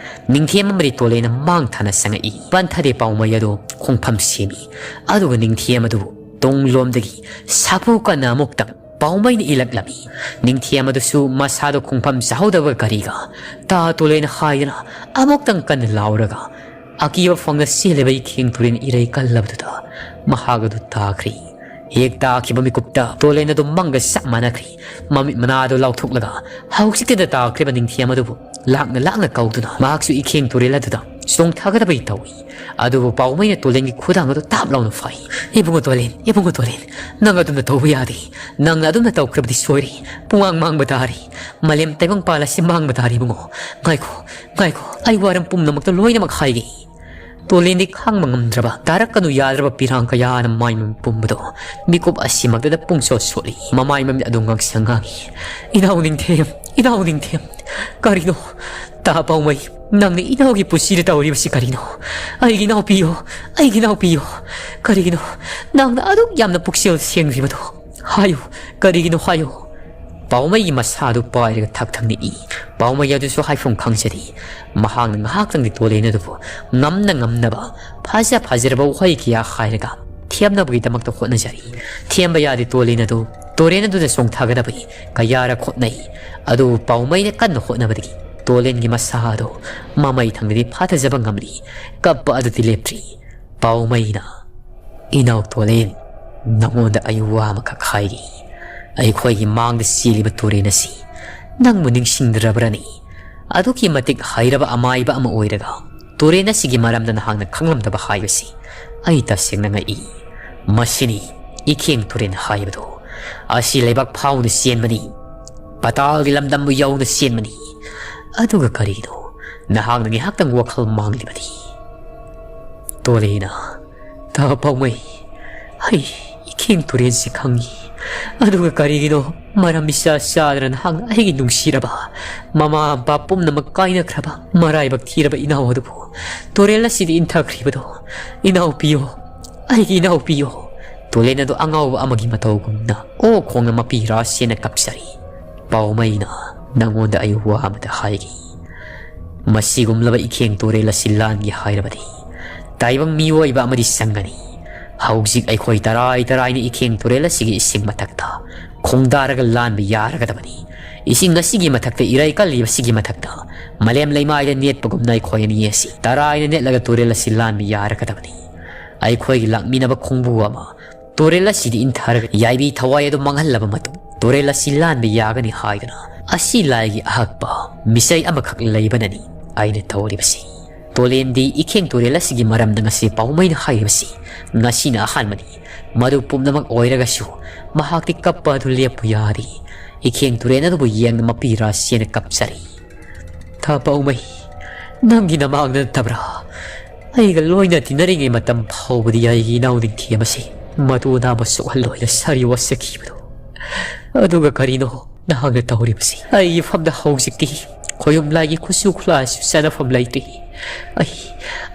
ꯅꯤꯡꯊꯦꯝ ꯑꯃꯗꯤ ꯇꯣꯂꯦꯟꯅ ꯃꯥꯡ ꯊꯥꯅ ꯆꯪꯉꯛꯏ꯫ ꯄꯟꯊꯗꯦ ꯄꯥꯎꯃꯩ ꯑꯗꯨ ꯈꯣꯡꯐꯝ ꯁꯦꯝꯃꯤ꯫ ꯑꯗꯨꯒ ꯅꯤꯡꯊꯦꯝ ꯑꯗꯨ ꯇꯨꯡꯂꯣꯝꯗꯒꯤ ꯁꯥꯐꯨ ꯀꯟꯅ ꯑꯃꯨꯛꯇꯪ ꯄꯥꯎꯃꯩꯅ ꯏꯜꯂꯛꯂꯝꯃꯤ꯫ ꯅꯤꯡꯊꯦꯝ ꯑꯗꯨꯁꯨ ꯃꯁꯥꯗꯨ ꯈꯣꯡꯐꯝ ꯆꯥꯍꯧꯗꯕ ꯀꯔꯤꯒ ꯇꯥ ꯇꯨꯔꯦꯟ ꯍꯥꯏꯗꯅ ꯑꯃꯨꯛꯇꯪ ꯀꯟꯅ ꯂꯥꯎꯔꯒ ꯑꯀꯤꯕ ꯐꯪꯅ ꯆꯦꯜꯂꯤꯕ ꯏꯈꯦꯡ ꯇꯨꯔꯦꯟ ꯏꯔꯩ ꯀꯜꯂꯕꯗꯨꯗ ꯃꯍꯥꯛ ꯑꯗꯨ ꯇꯥꯈ꯭ꯔꯦ꯫ ꯍꯦꯛ ꯇꯥꯈꯤꯕ ꯃꯤꯀꯨꯞꯇ ꯇꯣꯂꯦꯟ ꯑꯗꯨ ꯃꯪꯒ ꯆꯞ ꯃꯥꯟꯅꯈ꯭ꯔꯦ꯫ ꯃꯃꯤꯠ ꯃꯅꯥꯗꯨ ꯂꯥꯎꯊꯣꯛꯂꯒ ꯍꯧꯖꯤꯛꯇꯗ ꯇꯥꯈ꯭ꯔꯤꯕ ꯅꯤꯡꯊꯦꯝ ꯑꯗꯨꯕꯨ ꯂꯥꯛꯅ ꯂꯥꯛꯅ ꯀꯧꯗꯨꯅ ꯃꯍꯥꯛꯁꯨ ꯏꯈꯦꯡ ꯇꯨꯔꯦꯜ ꯑꯗꯨꯗ ꯆꯣꯡꯊꯒꯗꯕꯒꯤ ꯇꯧꯏ꯫ ꯑꯗꯨꯕꯨ ꯄꯥꯎꯃꯩꯅ ꯇꯣꯂꯦꯟꯒꯤ ꯈꯨꯗꯥꯡ ꯑꯗꯨ ꯇꯥꯞ ꯂꯥꯎꯅ ꯐꯥꯏ꯫ "ꯏꯕꯨꯡꯉꯣ ꯇꯣꯂꯦꯟ, ꯏꯕꯨꯡꯉꯣ ꯇꯣꯂꯦꯟ, ꯅꯪ ꯑꯗꯨꯝꯅ ꯇꯧꯕ ꯌꯥꯗꯦ꯫ ꯅꯪꯅ ꯑꯗꯨꯝꯅ ꯇꯧꯈ꯭ꯔꯕꯗꯤ ꯁꯣꯏꯔꯦ꯫ ꯄꯨꯡꯃꯥꯡ ꯃꯥꯡꯕ ꯇꯥꯔꯦ꯫ ꯃꯥꯂꯦꯝ ꯇꯥꯏꯕꯪꯄꯥꯜ ꯑꯁꯤ ꯃꯥꯡꯕ ꯇꯥꯔꯦ ꯏꯕꯨꯡꯉꯣ꯫ ꯉꯥꯏꯈꯣ, ꯉꯥꯏꯈꯣ, ꯑꯩ ꯋꯥꯔꯝ ꯄꯨꯝꯅꯃꯛꯇ ꯂꯣꯏꯅꯃꯛ ꯍꯥꯏꯒꯦ꯫" ꯇꯣꯂꯦꯟꯗꯤ ꯈꯥꯡꯕ ꯉꯝꯗ꯭ꯔꯕ, ꯇꯥꯔꯛꯀꯅꯨ ꯌꯥꯗ꯭ꯔꯕ ꯄꯤꯔꯥꯡ ꯀꯌꯥꯅ ꯃꯥꯏ ꯃꯃꯤꯠ ꯄꯨꯝꯕꯗꯣ ꯃꯤꯀꯨꯞ ꯑꯁꯤꯃꯛꯇꯗ ꯄꯨꯡꯁꯣꯠ ꯁꯣꯠꯂꯤ꯫ ꯃꯃꯥꯏ ꯃꯃꯤꯠ ꯑꯗꯨ ꯉꯥꯡꯁꯪ ꯉꯥꯡꯏ꯫ "ꯏꯅꯥꯎ ꯅꯤꯡꯊꯦꯝ, ꯏꯅꯥꯎ ꯅꯤꯡꯊꯦꯝ, ꯀꯔꯤꯅꯣ? ꯇꯥ ꯄꯥꯎꯃꯩ, ꯅꯪꯅ ꯏꯅꯥꯎꯒꯤ ꯄꯨꯟꯁꯤꯗ ꯇꯧꯔꯤꯕꯁꯤ ꯀꯔꯤꯅꯣ? ꯑꯩꯒꯤ ꯏꯅꯥꯎꯄꯤꯌꯣ, ꯑꯩꯒꯤ ꯏꯅꯥꯎꯄꯤꯌꯣ, ꯀꯔꯤꯒꯤꯅꯣ ꯅꯪꯅ ꯑꯗꯨꯛ ꯌꯥꯝꯅ ꯄꯨꯛꯆꯦꯜ ꯁꯦꯡꯗ꯭ꯔꯤꯕꯗꯣ? ꯍꯥꯏꯌꯨ, ꯀꯔꯤꯒꯤꯅꯣ ꯍꯥꯏꯌꯨ꯫" ꯄꯥꯎꯃꯩꯒꯤ ꯃꯁꯥ ꯑꯗꯨ ꯄꯥꯏꯔꯒ ꯊꯛ ꯊꯛ ꯅꯤꯛꯏ꯫ ꯄꯥꯎꯃꯩ ꯑꯗꯨꯁꯨ ꯍꯥꯏꯐꯝ ꯈꯪꯖꯗꯦ꯫ ꯃꯍꯥꯛꯅ ꯉꯥꯏꯍꯥꯛꯇꯪꯗꯤ ꯇꯣꯂꯦꯟ ꯑꯗꯨꯕꯨ ꯉꯝꯅ ꯉꯝꯅꯕ ꯐꯖ ꯐꯖꯔꯕ ꯋꯥꯍꯩ ꯀꯌꯥ ꯍꯥꯏꯔꯒ ꯊꯦꯝꯅꯕꯒꯤꯗꯃꯛꯇ ꯍꯣꯠꯅꯖꯔꯤ꯫ ꯊꯦꯝꯕ ꯌꯥꯗꯦ ꯇꯣꯂꯦꯟ ꯑꯗꯨ꯫ ꯇꯣꯔꯦꯟ ꯑꯗꯨꯗ ꯆꯣꯡꯊꯒꯗꯕꯒꯤ ꯀꯌꯥꯔꯛ ꯍꯣꯠꯅꯩ꯫ ꯑꯗꯨꯕꯨ ꯄꯥꯎꯃꯩꯅ ꯀꯟꯅ ꯍꯣꯠꯅꯕꯗꯒꯤ ꯇꯣꯂꯦꯟꯒꯤ ꯃꯁꯥ ꯑꯗꯨ ꯃꯃꯩ ꯊꯪꯗꯗꯤ ꯐꯥꯊꯖꯕ ꯉꯝꯂꯤ꯫ ꯀꯞꯄ ꯑꯗꯨꯗꯤ ꯂꯦꯞꯇ꯭ꯔꯤ꯫ ꯄꯥꯎꯃꯩꯅ, "ꯏꯅꯥꯎ ꯇꯣꯂꯦꯟ, ꯅꯉꯣꯟꯗ ꯑꯩ ꯋꯥ ꯑꯃꯈꯛ ꯍꯥꯏꯒꯦ꯫ ꯑꯩꯈꯣꯏꯒꯤ ꯃꯥꯡꯗ ꯆꯦꯜꯂꯤꯕ ꯇꯨꯔꯦꯟ ꯑꯁꯤ ꯅꯪꯕꯨ ꯅꯤꯡꯁꯤꯡꯗ꯭ꯔꯕ꯭ꯔꯅꯤ? ꯑꯗꯨꯛꯀꯤ ꯃꯇꯤꯛ ꯍꯩꯔꯕ ꯑꯃꯥꯏꯕ ꯑꯃ ꯑꯣꯏꯔꯒ ꯇꯨꯔꯦꯟ ꯑꯁꯤꯒꯤ ꯃꯔꯝꯗ ꯅꯍꯥꯛꯅ ꯈꯪꯂꯝꯗꯕ ꯍꯥꯏꯕꯁꯤ ꯑꯩ ꯇꯁꯦꯡꯅ ꯉꯛꯏ꯫ ꯃꯁꯤꯅꯤ ꯏꯈꯦꯡ ꯇꯨꯔꯦꯟ ꯍꯥꯏꯕꯗꯨ꯫ ꯑꯁꯤ ꯂꯩꯕꯥꯛ ꯐꯥꯎꯅ ꯆꯦꯟꯕꯅꯤ, ꯄꯇꯥꯜꯒꯤ ꯂꯝꯗꯝꯕꯨ ꯌꯧꯅ ꯆꯦꯟꯕꯅꯤ꯫ ꯑꯗꯨꯒ ꯀꯔꯤꯒꯤꯅꯣ ꯅꯍꯥꯛꯅ ꯉꯥꯏꯍꯥꯛꯇꯪ ꯋꯥꯈꯜ ꯃꯥꯡꯂꯤꯕꯗꯤ?" ꯇꯣꯂꯦꯟꯅ, "ꯇꯥ ꯄꯥꯎꯃꯩ, ꯑꯩ ꯏꯈꯦꯡ ꯇꯨꯔꯦꯟꯁꯤ ꯈꯪꯏ꯫ ꯑꯗꯨꯒ ꯀꯔꯤꯒꯤꯅꯣ ꯃꯔꯝ ꯏꯆꯥ ꯆꯥꯗꯅ ꯅꯍꯥꯛꯅ ꯑꯩꯒꯤ ꯅꯨꯡꯁꯤꯔꯕ, ꯃꯃꯥ ꯃꯄꯥ ꯄꯨꯝꯅꯃꯛ ꯀꯥꯏꯅꯈ꯭ꯔꯕ, ꯃꯔꯥꯏꯕꯛ ꯊꯤꯔꯕ ꯏꯅꯥꯎ ꯑꯗꯨꯕꯨ ꯇꯨꯔꯦꯜ ꯑꯁꯤꯗ ꯏꯟꯊꯈ꯭ꯔꯤꯕꯗꯣ? ꯏꯅꯥꯎꯄꯤꯌꯣ, ꯑꯩꯒꯤ ꯏꯅꯥꯎꯄꯤꯌꯣ꯫" ꯇꯨꯔꯦꯜ ꯑꯗꯨ ꯑꯉꯥꯎꯕ ꯑꯃꯒꯤ ꯃꯇꯧꯒꯨꯝꯅ ꯑꯣꯛ ꯈꯣꯡꯅ ꯃꯄꯤ ꯔꯥꯁꯦꯅ ꯀꯞꯆꯔꯤ꯫ ꯄꯥꯎꯃꯩꯅ, "ꯅꯉꯣꯟꯗ ꯑꯩ ꯋꯥ ꯑꯃꯇ ꯍꯥꯏꯒꯦ꯫ ꯃꯁꯤꯒꯨꯝꯂꯕ ꯏꯈꯦꯡ ꯇꯨꯔꯦꯜ ꯑꯁꯤ ꯂꯥꯟꯒꯦ ꯍꯥꯏꯔꯕꯗꯤ ꯇꯥꯏꯕꯪ ꯃꯤꯑꯣꯏꯕ ꯑꯃꯗꯤ ꯆꯪꯒꯅꯤ꯫ ꯍꯧꯖꯤꯛ ꯑꯩꯈꯣꯏ ꯇꯔꯥꯏ ꯇꯔꯥꯏꯅ ꯏꯈꯦꯡ ꯇꯨꯔꯦꯜ ꯑꯁꯤꯒꯤ ꯏꯁꯤꯡ ꯃꯊꯛꯇ ꯈꯣꯡꯗꯥꯔꯒ ꯂꯥꯟꯕ ꯌꯥꯔꯒꯗꯕꯅꯤ꯫ ꯏꯁꯤꯡ ꯑꯁꯤꯒꯤ ꯃꯊꯛꯇ ꯏꯔꯩ ꯀꯜꯂꯤꯕꯁꯤꯒꯤ ꯃꯊꯛꯇ ꯃꯥꯂꯦꯝ ꯂꯩꯃꯥꯏꯗ ꯅꯦꯠꯄꯒꯨꯝꯅ ꯑꯩꯈꯣꯏ ꯑꯅꯤ ꯑꯁꯤ ꯇꯔꯥꯏꯅ ꯅꯦꯠꯂꯒ ꯇꯨꯔꯦꯜ ꯑꯁꯤ ꯂꯥꯟꯕ ꯌꯥꯔꯒꯗꯕꯅꯤ꯫ ꯑꯩꯈꯣꯏꯒꯤ ꯂꯥꯛꯃꯤꯟꯅꯕ ꯈꯣꯡꯕꯨ ꯑꯃ ꯇꯨꯔꯦꯜ ꯑꯁꯤꯗ ꯏꯟꯊꯔꯒ ꯌꯥꯏꯕꯤ ꯊꯋꯥꯏ ꯑꯗꯨ ꯃꯥꯡꯍꯜꯂꯕ ꯃꯇꯨꯡ ꯇꯨꯔꯦꯜ ꯑꯁꯤ ꯂꯥꯟꯕ ꯌꯥꯒꯅꯤ ꯍꯥꯏꯗꯨꯅ ꯑꯁꯤ ꯂꯥꯏꯒꯤ ꯑꯍꯛꯄ ꯃꯤꯁꯩ ꯑꯃꯈꯛ ꯂꯩꯕꯅꯅꯤ ꯑꯩꯅ ꯇꯧꯔꯤꯕꯁꯤ꯫" ꯇꯣꯂꯦꯟꯗꯤ ꯏꯈꯦꯡ ꯇꯨꯔꯦꯜ ꯑꯁꯤꯒꯤ ꯃꯔꯝꯗ ꯉꯁꯤ ꯄꯥꯎꯃꯩꯅ ꯍꯥꯏꯔꯤꯕꯁꯤ ꯉꯁꯤꯅ ꯑꯍꯥꯟꯕꯅꯤ꯫ ꯃꯗꯨ ꯄꯨꯝꯅꯃꯛ ꯑꯣꯏꯔꯒꯁꯨ ꯃꯍꯥꯛꯇꯤ ꯀꯞꯄ ꯑꯗꯨ ꯂꯦꯞꯄꯨ ꯌꯥꯗꯦ꯫ ꯏꯈꯦꯡ ꯇꯨꯔꯦꯜ ꯑꯗꯨꯕꯨ ꯌꯦꯡꯅ ꯃꯄꯤ ꯔꯥꯁꯤꯅ ꯀꯞꯆꯔꯤ꯫ ꯊꯥ ꯄꯥꯎꯃꯩ, ꯅꯪꯒꯤ ꯅꯃꯥꯡꯗ ꯅꯠꯇꯕ꯭ꯔꯥ? ꯑꯩꯒ ꯂꯣꯏꯅ ꯇꯤꯟꯅꯔꯤꯉꯩ ꯃꯇꯝ ꯐꯥꯎꯕꯗꯤ ꯑꯩꯒꯤ ꯏꯅꯥꯎ ꯅꯤꯡꯊꯦꯝ ꯑꯁꯤ ꯃꯇꯨ ꯑꯅꯥꯕ ꯁꯣꯛꯍꯜꯂꯣꯏꯅ ꯁꯥꯔꯤ ꯋꯥꯁꯛꯈꯤꯕꯗꯣ꯫ ꯑꯗꯨꯒ ꯀꯔꯤꯅꯣ ꯅꯍꯥꯛꯅ ꯇꯧꯔꯤꯕꯁꯤ? ꯑꯩꯒꯤ ꯐꯝꯗ ꯍꯧꯖꯤꯛꯇꯤ ꯈꯣꯌꯨꯝ ꯂꯥꯏꯒꯤ ꯈꯨꯠꯁꯨ ꯈꯨꯠꯂꯥꯏꯁꯨ ꯆꯥꯅꯐꯝ ꯂꯩꯇ꯭ꯔꯤ꯫ ꯑꯩ,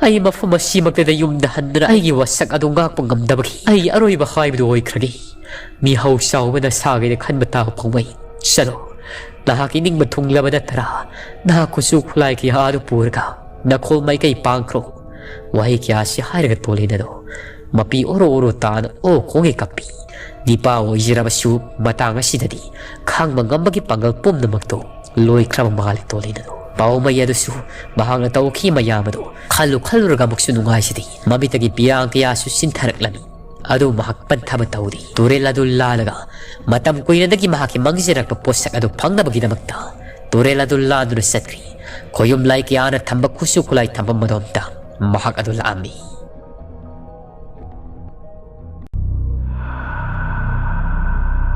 ꯑꯩ ꯃꯐꯝ ꯑꯁꯤꯃꯛꯇꯗ ꯌꯨꯝꯗ ꯍꯟꯗꯨꯅ ꯑꯩꯒꯤ ꯋꯥꯁꯛ ꯑꯗꯨ ꯉꯥꯛꯄ ꯉꯝꯗꯕꯒꯤ ꯑꯩꯒꯤ ꯑꯔꯣꯏꯕ ꯍꯥꯏꯕꯗꯨ ꯑꯣꯏꯈ꯭ꯔꯒꯦ꯫ ꯃꯤꯍꯧ ꯆꯥꯎꯕꯅ ꯁꯥꯒꯦꯅ ꯈꯟꯕ ꯇꯥꯕ ꯄꯥꯎꯃꯩ꯫ ꯆꯠꯂꯣ꯫ ꯅꯍꯥꯛꯀꯤ ꯅꯤꯡꯕ ꯊꯨꯡꯂꯕ ꯅꯠꯇ꯭ꯔꯥ? ꯅꯍꯥꯛ ꯈꯨꯠꯁꯨ ꯈꯨꯠꯂꯥꯏ ꯀꯌꯥ ꯑꯗꯨ ꯄꯨꯔꯒ ꯅꯈꯣꯜ ꯃꯥꯏꯀꯩ ꯄꯥꯡꯈ꯭ꯔꯣ꯫ ꯋꯥꯍꯩ ꯀꯌꯥꯁꯤ ꯍꯥꯏꯔꯒ ꯇꯣꯂꯦꯟ ꯑꯗꯣ ꯃꯄꯤ ꯑꯣꯔꯣ ꯑꯣꯔꯣ ꯇꯥꯅ ꯑꯣ ꯈꯣꯡꯒꯩ ꯀꯞꯄꯤ꯫ ꯅꯤꯄꯥ ꯑꯣꯏꯖꯔꯕꯁꯨ ꯃꯇꯥꯡ ꯑꯁꯤꯗꯗꯤ ꯈꯥꯡꯕ ꯉꯝꯕꯒꯤ ꯄꯥꯡꯒꯜ ꯄꯨꯝꯅꯃꯛꯇꯣ ꯂꯣꯏꯈ꯭ꯔꯕ ꯃꯥꯜꯂꯤ ꯇꯣꯂꯦꯟ ꯑꯗꯣ꯫ ꯄꯥꯎꯃꯩ ꯑꯗꯨꯁꯨ ꯃꯍꯥꯛꯅ ꯇꯧꯈꯤ ꯃꯌꯥꯝ ꯑꯗꯨ ꯈꯜꯂꯨ ꯈꯜꯂꯨꯔꯒ ꯑꯃꯨꯛꯁꯨ ꯅꯨꯡꯉꯥꯏꯖꯗꯦ꯫ ꯃꯃꯤꯠꯇꯒꯤ ꯄꯤꯔꯥꯡ ꯀꯌꯥꯁꯨ ꯆꯤꯟꯊꯔꯛꯂꯝꯃꯤ꯫ ꯑꯗꯨ ꯃꯍꯥꯛ ꯄꯟꯊꯕ ꯇꯧꯗꯦ꯫ ꯇꯨꯔꯦꯜ ꯑꯗꯨ ꯂꯥꯜꯂꯒ ꯃꯇꯝ ꯀꯨꯏꯅꯗꯒꯤ ꯃꯍꯥꯛꯀꯤ ꯃꯥꯡꯖꯔꯛꯄ ꯄꯣꯠꯁꯛ ꯑꯗꯨ ꯐꯪꯅꯕꯒꯤꯗꯃꯛꯇ ꯇꯨꯔꯦꯜ ꯑꯗꯨ ꯂꯥꯟꯗꯨꯅ ꯆꯠꯈ꯭ꯔꯤ꯫ ꯈꯣꯌꯨꯝ ꯂꯥꯏ ꯀꯌꯥꯅ ꯊꯝꯕ ꯈꯨꯠꯁꯨ ꯈꯨꯠꯂꯥꯏ ꯊꯝꯐꯝ ꯑꯗꯣꯝꯗ ꯃꯍꯥꯛ ꯑꯗꯨ ꯂꯥꯛꯑꯝꯃꯤ꯫